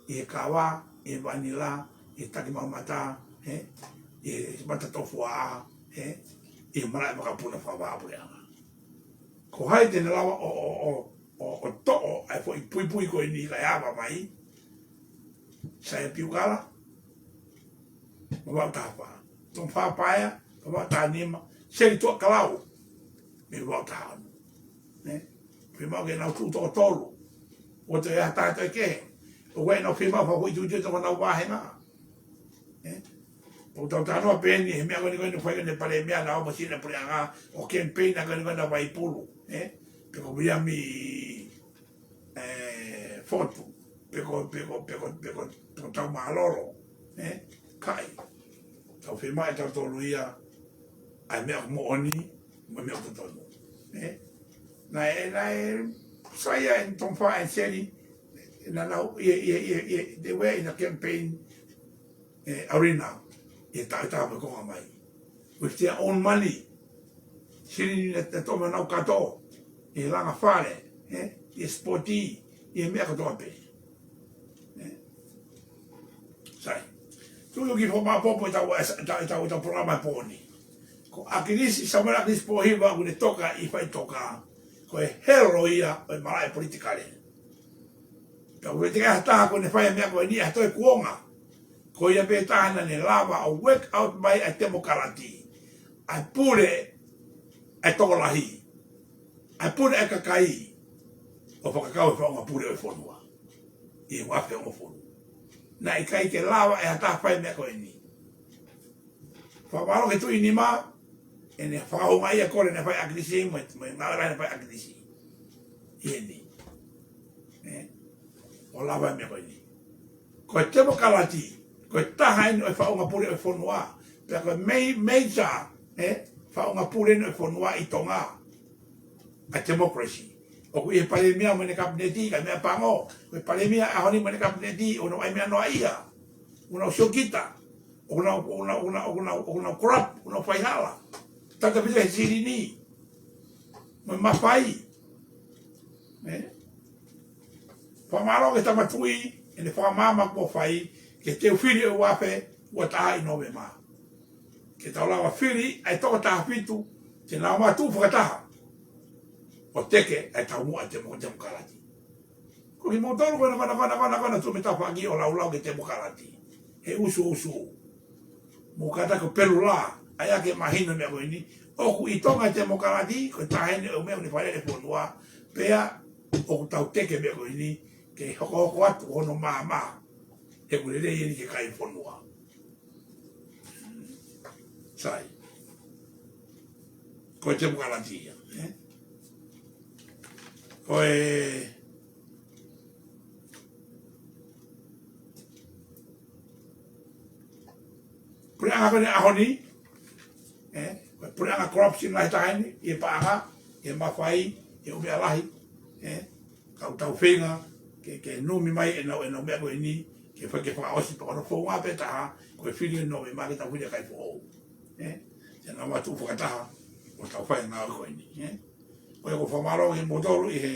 ʻI he kava, ʻi he vanila, ʻi he takimaumata, ē? ʻI he matatofuaʻa, ē? ʻI he malaʻe vakapuna fakavahaʻapuleʻanga. Ko hai te ne lava ʻo, ʻo, ʻo, ʻo, ʻo toʻo ʻa e foʻi puipui ko eni kae ava mai? Saia Piukala, Vavaʻu taha fā. Tofa Paea, Vavaʻu taha nima. Seli Tuʻakalau, mei Vavaʻu taha ono. Nē? Fiemaʻu ke nau tuʻu toko tolu. ʻOua toe ʻi ai ha taha toe kehe. ʻOku ʻi ai ʻenau fiemaʻu fakafoʻituitui ʻi honau vāhenga. Nē? ʻOku tau talanoa pē eni he meʻa ko eni ko eni fai ko eni Palēmia naʻa ō mo Sini Puleʻanga ʻo campaign ko eni ko eni ʻa Vaipulu. Nē? Pe ko Viliami ē, Fotu, pe ko, pe ko, pe ko, pe ko, pe ko Taumālolo, ē, kae tau fiemaʻu ʻe tautolu ia ʻa e meʻa moʻoni, mo e meʻa totonu. Ē, naʻe, naʻe, Saia and Tofa and Seli, naʻa nau, ʻi he, ʻi he, ʻi he, ʻi he, they were in a campaign ē, arena, ʻi he taʻu ʻe taha mo e konga mai. With their own money. Silini naʻe, naʻe toʻo mai honau kato, ʻi he langa fale, ē, ʻi he sipoti, ʻi he meʻa kotoa pē. Ē. Sai. Tuʻu ki he fakamaʻopoʻopo ʻetau, ʻetau, ʻetau, ʻetau polokalama he pō ni. Ko ʻAkilisi, Samuela ʻAkilisi Pōhiva, ʻoku ne toka ʻi Faʻitoka. Ko e hero ia ʻo e malaʻe politikale. Pea ʻoku ʻikai ha taha ʻoku ne fai e meʻa ko eni ʻi ha toe kuonga. Ko ia pē taha naʻa ne lava ʻo work out mai ʻa e temokalati. ʻA e pule ʻa e tokolahi. ʻA e pule ʻa e kakai. ʻO fakakau e faʻunga pule ʻo e fonua. ʻI he ua afe hongofulu. Naʻe ʻikai ke lava ʻe ha taha fai e meʻa ko eni. Fakamālō ki he Tuʻi Nima, ʻene fakahoungaʻia e kole naʻe fai ʻe ʻAkilisi mo e, mo e ngāue lahi naʻe fai ʻe ʻAkilisi. ʻI heni. Ē? ʻO lava e meʻa ko eni. Ko e temokalati, ko e taha eni ʻo e faʻunga pule ʻo e fonua. Pea ko e mei, major, ē? Faʻunga pule eni ʻo e fonua ʻi Tonga. ʻA e democracy. ʻOku ʻi he palēmia mo ʻene kapineti, ka meʻa pango. Ko e palēmia ʻaho ni mo ʻene kapineti, ʻoku nau ʻai meʻa noaʻia. ʻOku nau siokita. ʻOku nau, ʻoku nau, ʻoku nau, ʻoku nau, ʻoku nau corrupt, ʻoku nau faihala. Tatau pē he silini. Mo e mafai. Ē? Fakamālō ki he Tama Tuʻi, ʻene fakamaama kuo fai, ki he teu fili ʻo e ua afe ua taha ʻi Nōvema. Ke tau lava fili ʻa e toko taha fitu, te nau ō mai ʻo tuʻu fakataha. ʻO teke ʻa e taumuʻa temo-, temokalati. Ko kimoutolu ko ena, ko ena, ko ena, ko ena, ko ena tuʻu mei tafaʻaki ʻo laulau ki he temokalati. He usuusu. Mou kātaki ʻo pelu lā, ʻai ake mahino e meʻa ko eni. ʻOku ʻi Tonga e temokalati, ko e taha eni ʻo e meʻa ʻoku ne fakalele e fonua. Pea, ʻoku tau teke e meʻa ko eni, ke hokohoko atu hono maama. He ʻoku lelei eni ki he kai fonua. Sai. Ko e temokalati ia, ē? Ko e puleʻanga ko eni ʻaho ni, ē? Ko e puleʻanga corruption lahi taha eni, ʻi he paʻanga, ʻi he mafai, ʻi he ʻū meʻa lahi, ē? Ka ʻoku tau feinga, ke, ke numi mai ʻenau, ʻenau meʻa ko eni, ke fai ke fakaʻosi pē. Ko hono founga pē taha, ko e fili ʻo Nōvema ke tau fili ʻa e kakai foʻou. Ē? Te nau matu fakataha, ʻo tau fai e ngāue ko eni. Ē? Ko ia ʻoku ou fakamālō ki he moutolu ʻi he,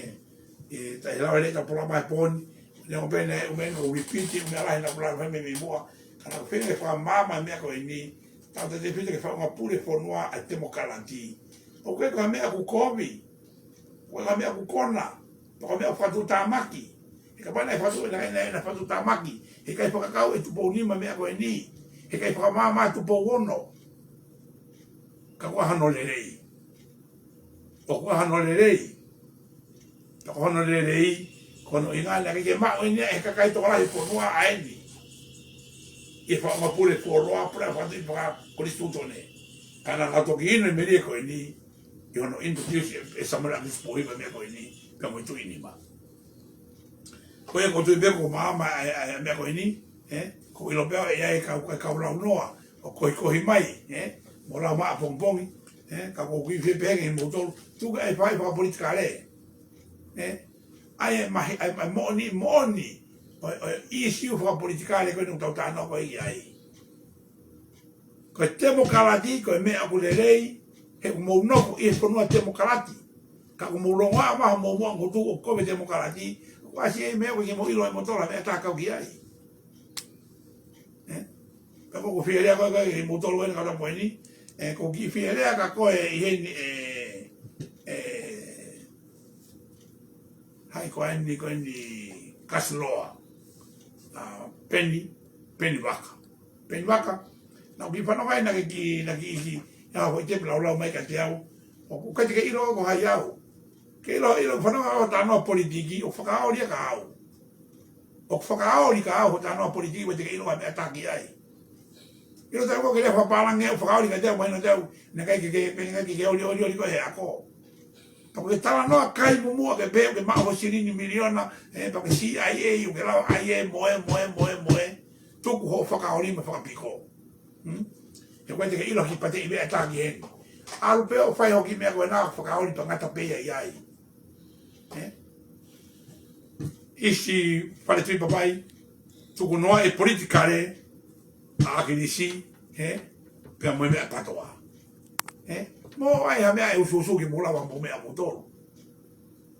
ʻi he taʻe lau e leta pula mai poni, ne o pene, ʻume no repeat, ʻume ala he na pula mai mei muʻa, ka naʻa ku feinga ke fakamaama e meʻa ko eni, tau te te fita ke faʻunga pule fonua ʻa e temokalati. ʻOku ʻikai ko ha meʻa ʻoku kovi, ʻoku ʻikai ko ha meʻa ʻoku kona, pe ko ha meʻa ʻoku fakatuʻutāmaki. He kapau naʻe fakatuʻu, naʻe, naʻe, naʻe fakatuʻutāmaki, he ʻikai fakakau ʻe Tupou Nima e meʻa ko eni, he ʻikai fakamaama ʻe Tupou Ono. Ka ko hano lelei. ʻOku hano lelei. Ka ko hano lelei, ko hono ʻuhinga naʻe ʻikai ke maʻu eni ia ʻe he kakai tokolahi e fonua ʻa eni. ʻI he faʻunga pule fonua, pule fakatuʻi fakakonisitūtone. Ka naʻa nau toki inu e melie ko eni, ʻi hono introduce ʻe, ʻe Samuela ʻAkilisi Pōhiva e meʻa ko eni, pea mo e Tuʻi Nima. Ko ia ʻoku ou tui pē ʻoku maama ʻa e, ʻa e, ʻa e meʻa ko eni, ē? ʻOku ou ʻilo pē ʻe ʻi ai e kau, kau launoa, ʻo kohikohi mai, ē? Mo lau maʻa pongipongi, ē? Ka ʻoku ou kiʻi fie pehē ki he moutolu, tuku ʻa e fai fakapolitikale, ē? ʻA e mahi, ʻa e, ʻa e moʻoni, moʻoni, ʻo, ʻo e issue fakapolitikale ko eni ʻoku tau talanoa ko ē ki ai. Ko e temokalati, ko e meʻa ʻoku lelei, he ʻoku mou nofo ʻi he fonua temokalati. Ka ʻoku mou longoaʻa mai homou moʻunga ngutu ʻo kovi e temokalati, ʻoku ʻasi ai e meʻa ʻoku ʻikai ke mou ʻilo ʻe moutolu ha meʻa ʻe taha kau ki ai. Ē? Ka ʻoku ou fie lea ko ē, ko ē, ki he moutolu eni kātoa ko eni, ē, ʻoku ou kiʻi fie lea kia koe ʻi heni, ē, ē, hai ko eni, ko eni Kasiloa, ʻa, Peni, Peni Vaka. Peni Vaka, naʻa ku kiʻi fanongo ai naʻa ke kiʻi, naʻa ke kiʻi, kiʻi, ʻa, hoi te pē laulau mai kiate au. ʻOku ʻikai te ke ʻilo ko hai au. Ke ʻilo, ʻilo fanongo ʻo talanoa politiki, ʻoku fakaoli ia kia au. ʻOku fakaoli kia au hoʻo talanoa politiki, ʻoku ʻikai te ke ʻilo ha meʻa ʻe taha ki ai. ʻIlo atu ko e lea fakapālangi ʻoku fakaoli kiate au, mahino atu, naʻe ʻikai ke, ke, naʻe ʻikai ke, ke olioli, olioli koe he ako. Pea ko e talanoa kai muʻomuʻa ke pehē ʻoku ke maʻu hoʻo silini miliona, ē, pea ko e C I A ʻoku ke lava ai ē, mo ē, mo ē, mo ē, mo ē. Tuku hoʻo fakaoli mo e fakapiko. Hmm? He ʻoku ʻikai te ke ʻilo ha kiʻi pātē ʻi meʻa ʻe taha ki heni. ʻAlu pē ʻo fai hoʻo kiʻi meʻa ko ena, fakaoli pea ngata pē ia ʻi ai. Ē? ʻIsi Fale Tuʻi Papai, tuku noa e politikale ʻa ʻAkilisi, ē? Pea mo e meʻa PATOA. Ē? Mo ʻai ha meʻa ʻe usuusu ke mou lava mo meʻa moutolu.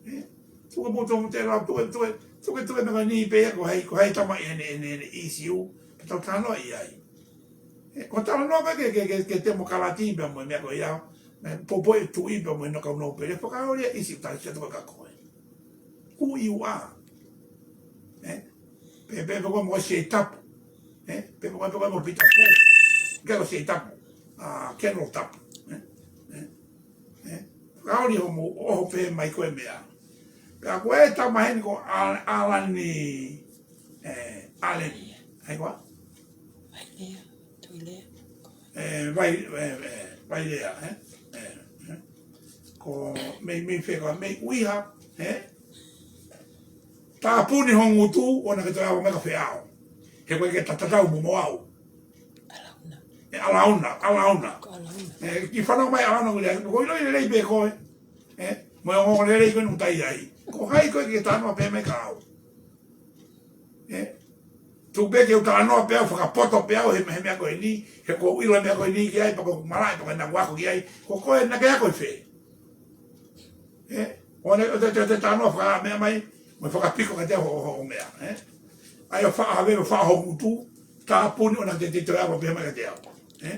Ē? Tuku moutolu mo te lau, tuku, tuku, tuku, tuku meʻa ko eni pē ia ko hai, ko hai tama ʻi heʻene, heʻene, heʻene ʻisiū, pea tau talanoa ʻi ai. Ē, ko e talanoa ko ē ki he, ki he, ki he, ki he temokalati pea mo e meʻa ko ia, mo e poupou e tuʻi pea mo e nō kau nō pele, fakaoli e ʻisiū, tali sia tuka ka koe. Who you are. Ē? Pe, pe, pe ko mo Siaʻi Tapu. Ē? Pe, pe ko, pe ko mo Pita Pū. Ke ko Siaʻi Tapu. ʻA, Kenolo Tapu. Ē? Ē? Ē? Fakaoli hoʻomo, ʻoho pē mai ko e meʻa. Pea ko e tama heni ko Al-, Alani, ē, Alani. Hai koā? Vailea, Tuilea. Ē, Vai-, ē, ē, Vailea, ē? Ē, ē. Ko mei, mei fē koā, mei ʻUiha, ē? Tāpuni ho ngutu, ʻoua naʻa ke toe ava mai ka feʻao. He ʻoku ʻikai ke ta-, tatau mo, mo au. ʻAlauna. Ē, ʻAlauna, ʻAlauna. Ko ʻAlauna. Ē, kiʻi fanongo mai ʻAlauna ʻoku lea, ko ʻilo ʻi lelei pē koe. Ē, mo e ongoongolelei ko eni ʻoku ta ʻi ai. Ko hai koe ke talanoa pē mai kia au. Ē? Tuku pē ke u talanoa pē au, fakapoto pē au he, he meʻa ko eni, he ʻoku ou ʻilo e meʻa ko eni ki ai, pea ʻoku ou malaʻe, pea ʻoku ou nau ako ki ai, ko koe naʻa ke ako ʻi fē? Ē? ʻO ne, ʻo te, te, te talanoa fakameʻa mai, mo fakapiko kiate au hoʻo, hoʻo meʻa, ē? ʻAi ʻo faʻa havea, ʻo faʻa ho ngutu, tāpuni ʻoua naʻa ke te, te, te ava pē mai kiate au, ē?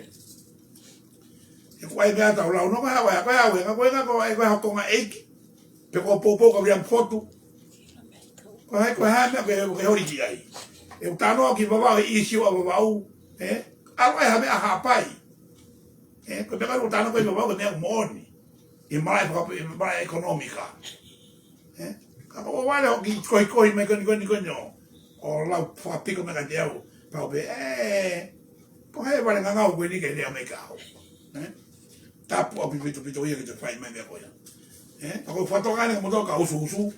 He ko e meʻa tau lau, nō ko e hā, ko e hā, ko e hā, ko e hā, ko e hā, ko e hā, ko e hā, ko e hā, ko e hā, ko e hā, ko e hā, ko e hā, ko e hā, ko e hā, ko e hā, ko e holi ki ai. ʻE u talanoa ki Vavaʻu, he ʻisiū ʻa Vavaʻu, ē? ʻAlu ʻai ha meʻa Haʻapai. Ē, ko e meʻa ko ē ʻoku talanoa ko ē Vavaʻu, ko e meʻa moʻoni. ʻI he malaʻe faka-, ʻi he malaʻe ʻekonōmika. Ē? Ka ko ʻoua leva hoʻo kiʻi kohikohi mai ko eni, ko eni, ko eni ʻo, ʻo lau fakapiko mai kiate au. Pau pē, ē, ko hai vale ngangau ko eni ke lea mai kia au. Ē? Tapu ʻaupito, pito, pito ia ke te fai mai meʻa ko ia. Ē? Ka ko e fakatoka eni kia moutolu kau usuusu.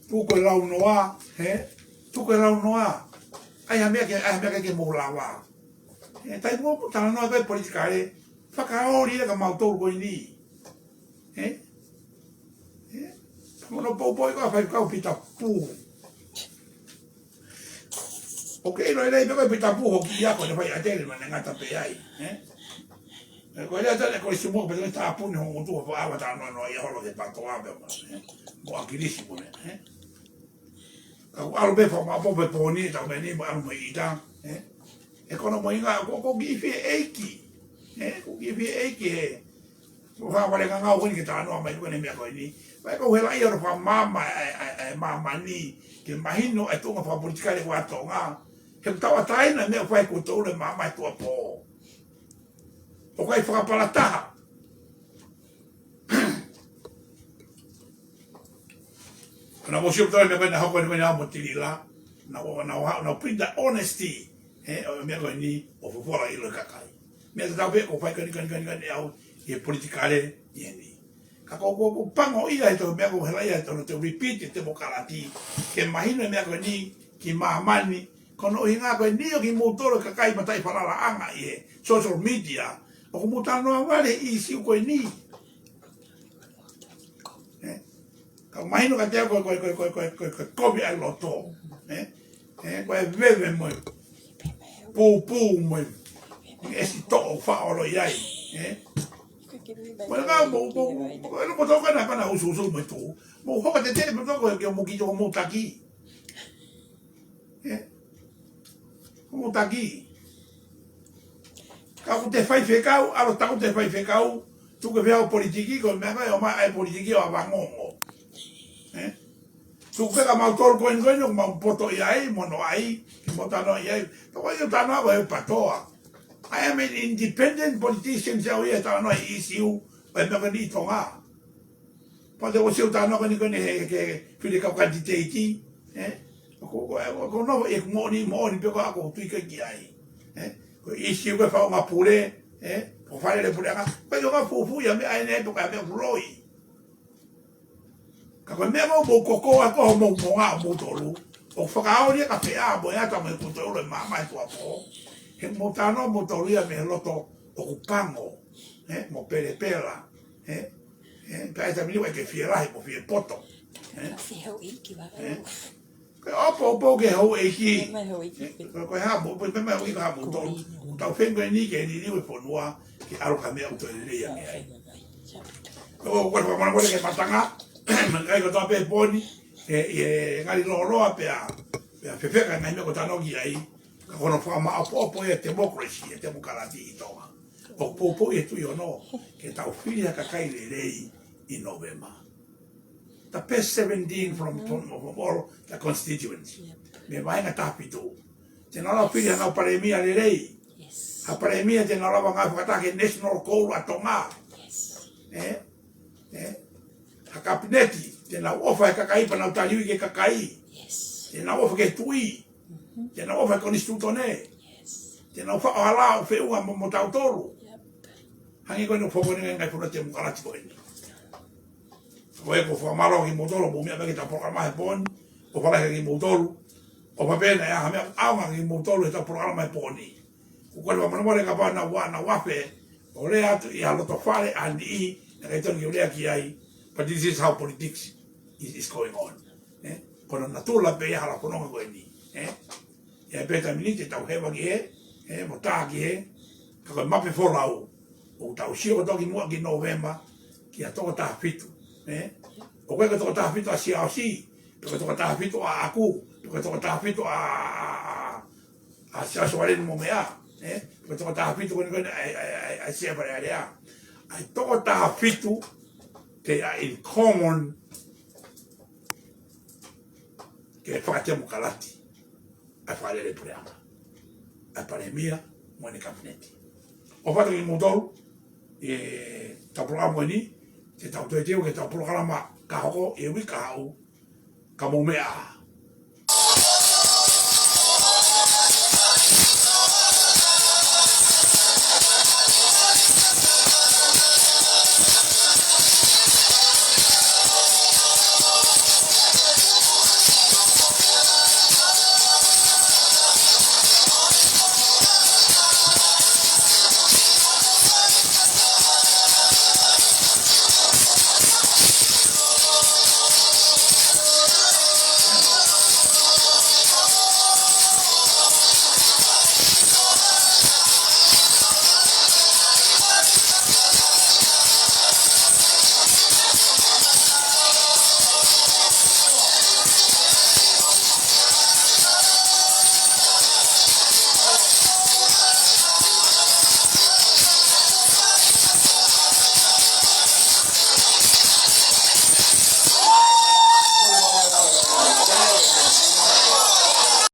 Tuku e launoa, ē? Tuku e launoa. ʻAi ha meʻa ke, ʻai ha meʻa ke, ke mou lava. Ē, taimi ko ē ʻoku talanoa ko ē politikale, fakaoli ia kia mautolu ko eni. Ē? Ē? Mo hono poupou ko ē ʻa Faifekau Pita Pū. ʻOku ke ʻilo lelei pē ko e pita puho ki ia ko ne fai ʻa e tele ma ne ngata pē ai, ē? Ē, ko e lea tele ko e simu pē ko e tāpuni ho ngutu ʻo faʻa ava tānoa noa ia holo ke patoa pē ma, ē? Mo ʻAkilisi mo ne, ē? Ka ʻoku ʻalu pē fakamāʻopoʻopo pē pōni, tau meni mo ʻalu mo ʻita, ē? ʻE kono mo inga, ko, ko ki fie ʻeiki, ē? Ko ki fie ʻeiki, ē? Ko ha vale ngangau ko eni ke tānoa mai ko eni meʻa ko eni. Vai ko hela ia ro fakamāmā, ē, ē, ē, māmani, ke mahino e tuʻunga fakapolitikale ko ē ʻa Tonga. He ʻoku tauʻatāina meʻa fai ko tō le māmā e tuʻa pō. ʻOku ʻikai fakapalataha. Ko na mo sio tau meʻa ko eni hoko eni ko eni ʻa mo tilila. Na o, na o, na o pinda honesty. He, ʻo meʻa ko eni ʻo fofola ʻilo e kakai. Meʻa tatau pē ko fai ko eni ko eni ko eni ko eni au, ʻi he politikale, ʻi heni. Ka ko, ko, ko pango ia he tau meʻa ko hela ia he tau te repeat e temokalati. Ke mahino e meʻa ko eni ki māmani. Ko hono ʻuhinga ko eni ʻo kimoutolu kakai mataʻi falalaʻanga ʻi he social media. ʻOku mou talanoa vale ʻi he ʻīsiu ko eni. Ē? Ka mahino ka te ko, ko, ko kovi ʻa e loto. Ē? Ē, ko e veve mo e pūpū mo e ʻesi toʻo faʻolo ʻi ai. Ē? Ko e ngā mo, mo, mo, ko e loto ko ena pana usuusu mo e tū. Mo hoka te te mo toko ke mo ki toko mo taki. Ē? Ko mo taki. Ka ʻoku te faifekau, ʻalu taku te faifekau, tuku ke fea ʻo politiki, ko e meʻa ko e ʻomai ʻa e politiki ʻo avangongo. Ē? Tuku ke ka mau tolu ko eni ko eni, ʻoku mau poto ʻi ai, mo no ai, ke mau tano ʻi ai. Toko ʻi o tano ko e patoa. I am an independent politician, se au ia tano ʻi ʻīsiu, ʻo e meʻa ko eni ʻi Tonga. Pea te ʻosi ʻo tano ko eni ko eni he, he, he, fili kau kanditeiti, ē? Ko, ko, ko, ko no e moʻoni, moʻoni pē ko ako tui ke ki ai. Ē? Ko e ʻīsiu ko e faʻunga pule, ē? Ko fale le pule anga, ko e onga fufu ia meʻa ʻene, pē ko e meʻa puloi. Ka ko e meʻa mau mo koko a ko ho mo mo ngā mo tolu. ʻO fakaoli ka fea mo e ata mo e kutolu e māmā e tuʻa pō. He mo tano mo tolu ia mei he loto ʻoku pango. Ē? Mo pelepela. Ē? Ē, pea ʻe tamini ʻoku ʻikai ke fie lahi, ʻoku fie poto. Ē? Fie houʻeiki, vaka. Ē? Ke ʻopo, ʻopo ke houʻeiki. Ē, mai houʻeiki. Ē, ko, ko e hā, mo, mo, mo, mo, ʻikai hā, mo, tau, tau fengo eni ke liliu e fonua, ke ʻalu ka meʻa ʻoku toe lelei ange ai. Ko, ko, ko, ko, ko, ko, ke matanga, kai ko tā pē pōni, ē, ē, ngali loloa pea, pea fefeka ngai meʻa ko tano ki ai, ka ko hono fakamāʻopoʻopo e democracy, e temokalati ʻi Tonga. ʻOku poupou e tui ono, ke tau fili ha kakai lelei ʻi Novema. The best seventeen from, from, from all the constituents. Mei he vahenga taha fitu. Te nau lava fili hanau palēmia lelei. Ha palēmia te nau lava ngāue fakataha ki he national goal ʻa Tonga. Ē? Ē? Ha kapineti, te nau ʻofa he kakai pea nau taliui ki he kakai. Te nau ʻofa ki he tuʻi. Te nau ʻofa he konisitūtone. Te nau faʻo hala ʻo feʻunga mo, mo tautolu. Hangē ko eni ʻoku fokoni ngai fonua temokalati ko eni. Ko e ko fakamālō kimoutolu, mo meʻa mai ki he tau polokalama he pōni, ʻo fala kimoutolu, ʻo papena ʻe ha meʻa ʻaonga kimoutolu he tau polokalama he pōni. Ko kole wa manawa le kapa na wa, na wa fe, ʻo lea atu ʻi ha loto fale ʻa niʻihi, naʻe ʻikai tonu ke u lea ki ai, but this is how politics is, is going on. Ē? Ko hono natula pē ia hala fononga ko eni. Ē? ʻI ai pē taimi ni te tau heva ki he, ē, mo tā ki he, ka ko e mape folau, ʻoku tau sio kotoa ki muʻa ki Novema, ki ha toko taha fitu, ē? ʻOku ʻikai ko e toko taha fitu ʻa Siaosi, pe ko e toko taha fitu ʻaʻaku, pe ko e toko taha fitu ʻa, ʻa, ʻa, ʻa, ʻa Siaosi Valeni mo meʻa, ē? Pe ko e toko taha fitu ko eni ko eni ʻa, ʻa, ʻa, ʻa Sia Fale Alea. ʻA e toko taha fitu, they are in common, ke fakatemokalati ʻa e fakalele puleʻanga, ʻa e palēmia mo ʻene kapineti. ʻOfa atu kimoutolu, ʻi he tau polokalama ko eni, te tau toe teu ki he tau polokalama ka hoko ʻi he uike ka haʻu, ka mou meʻa ā.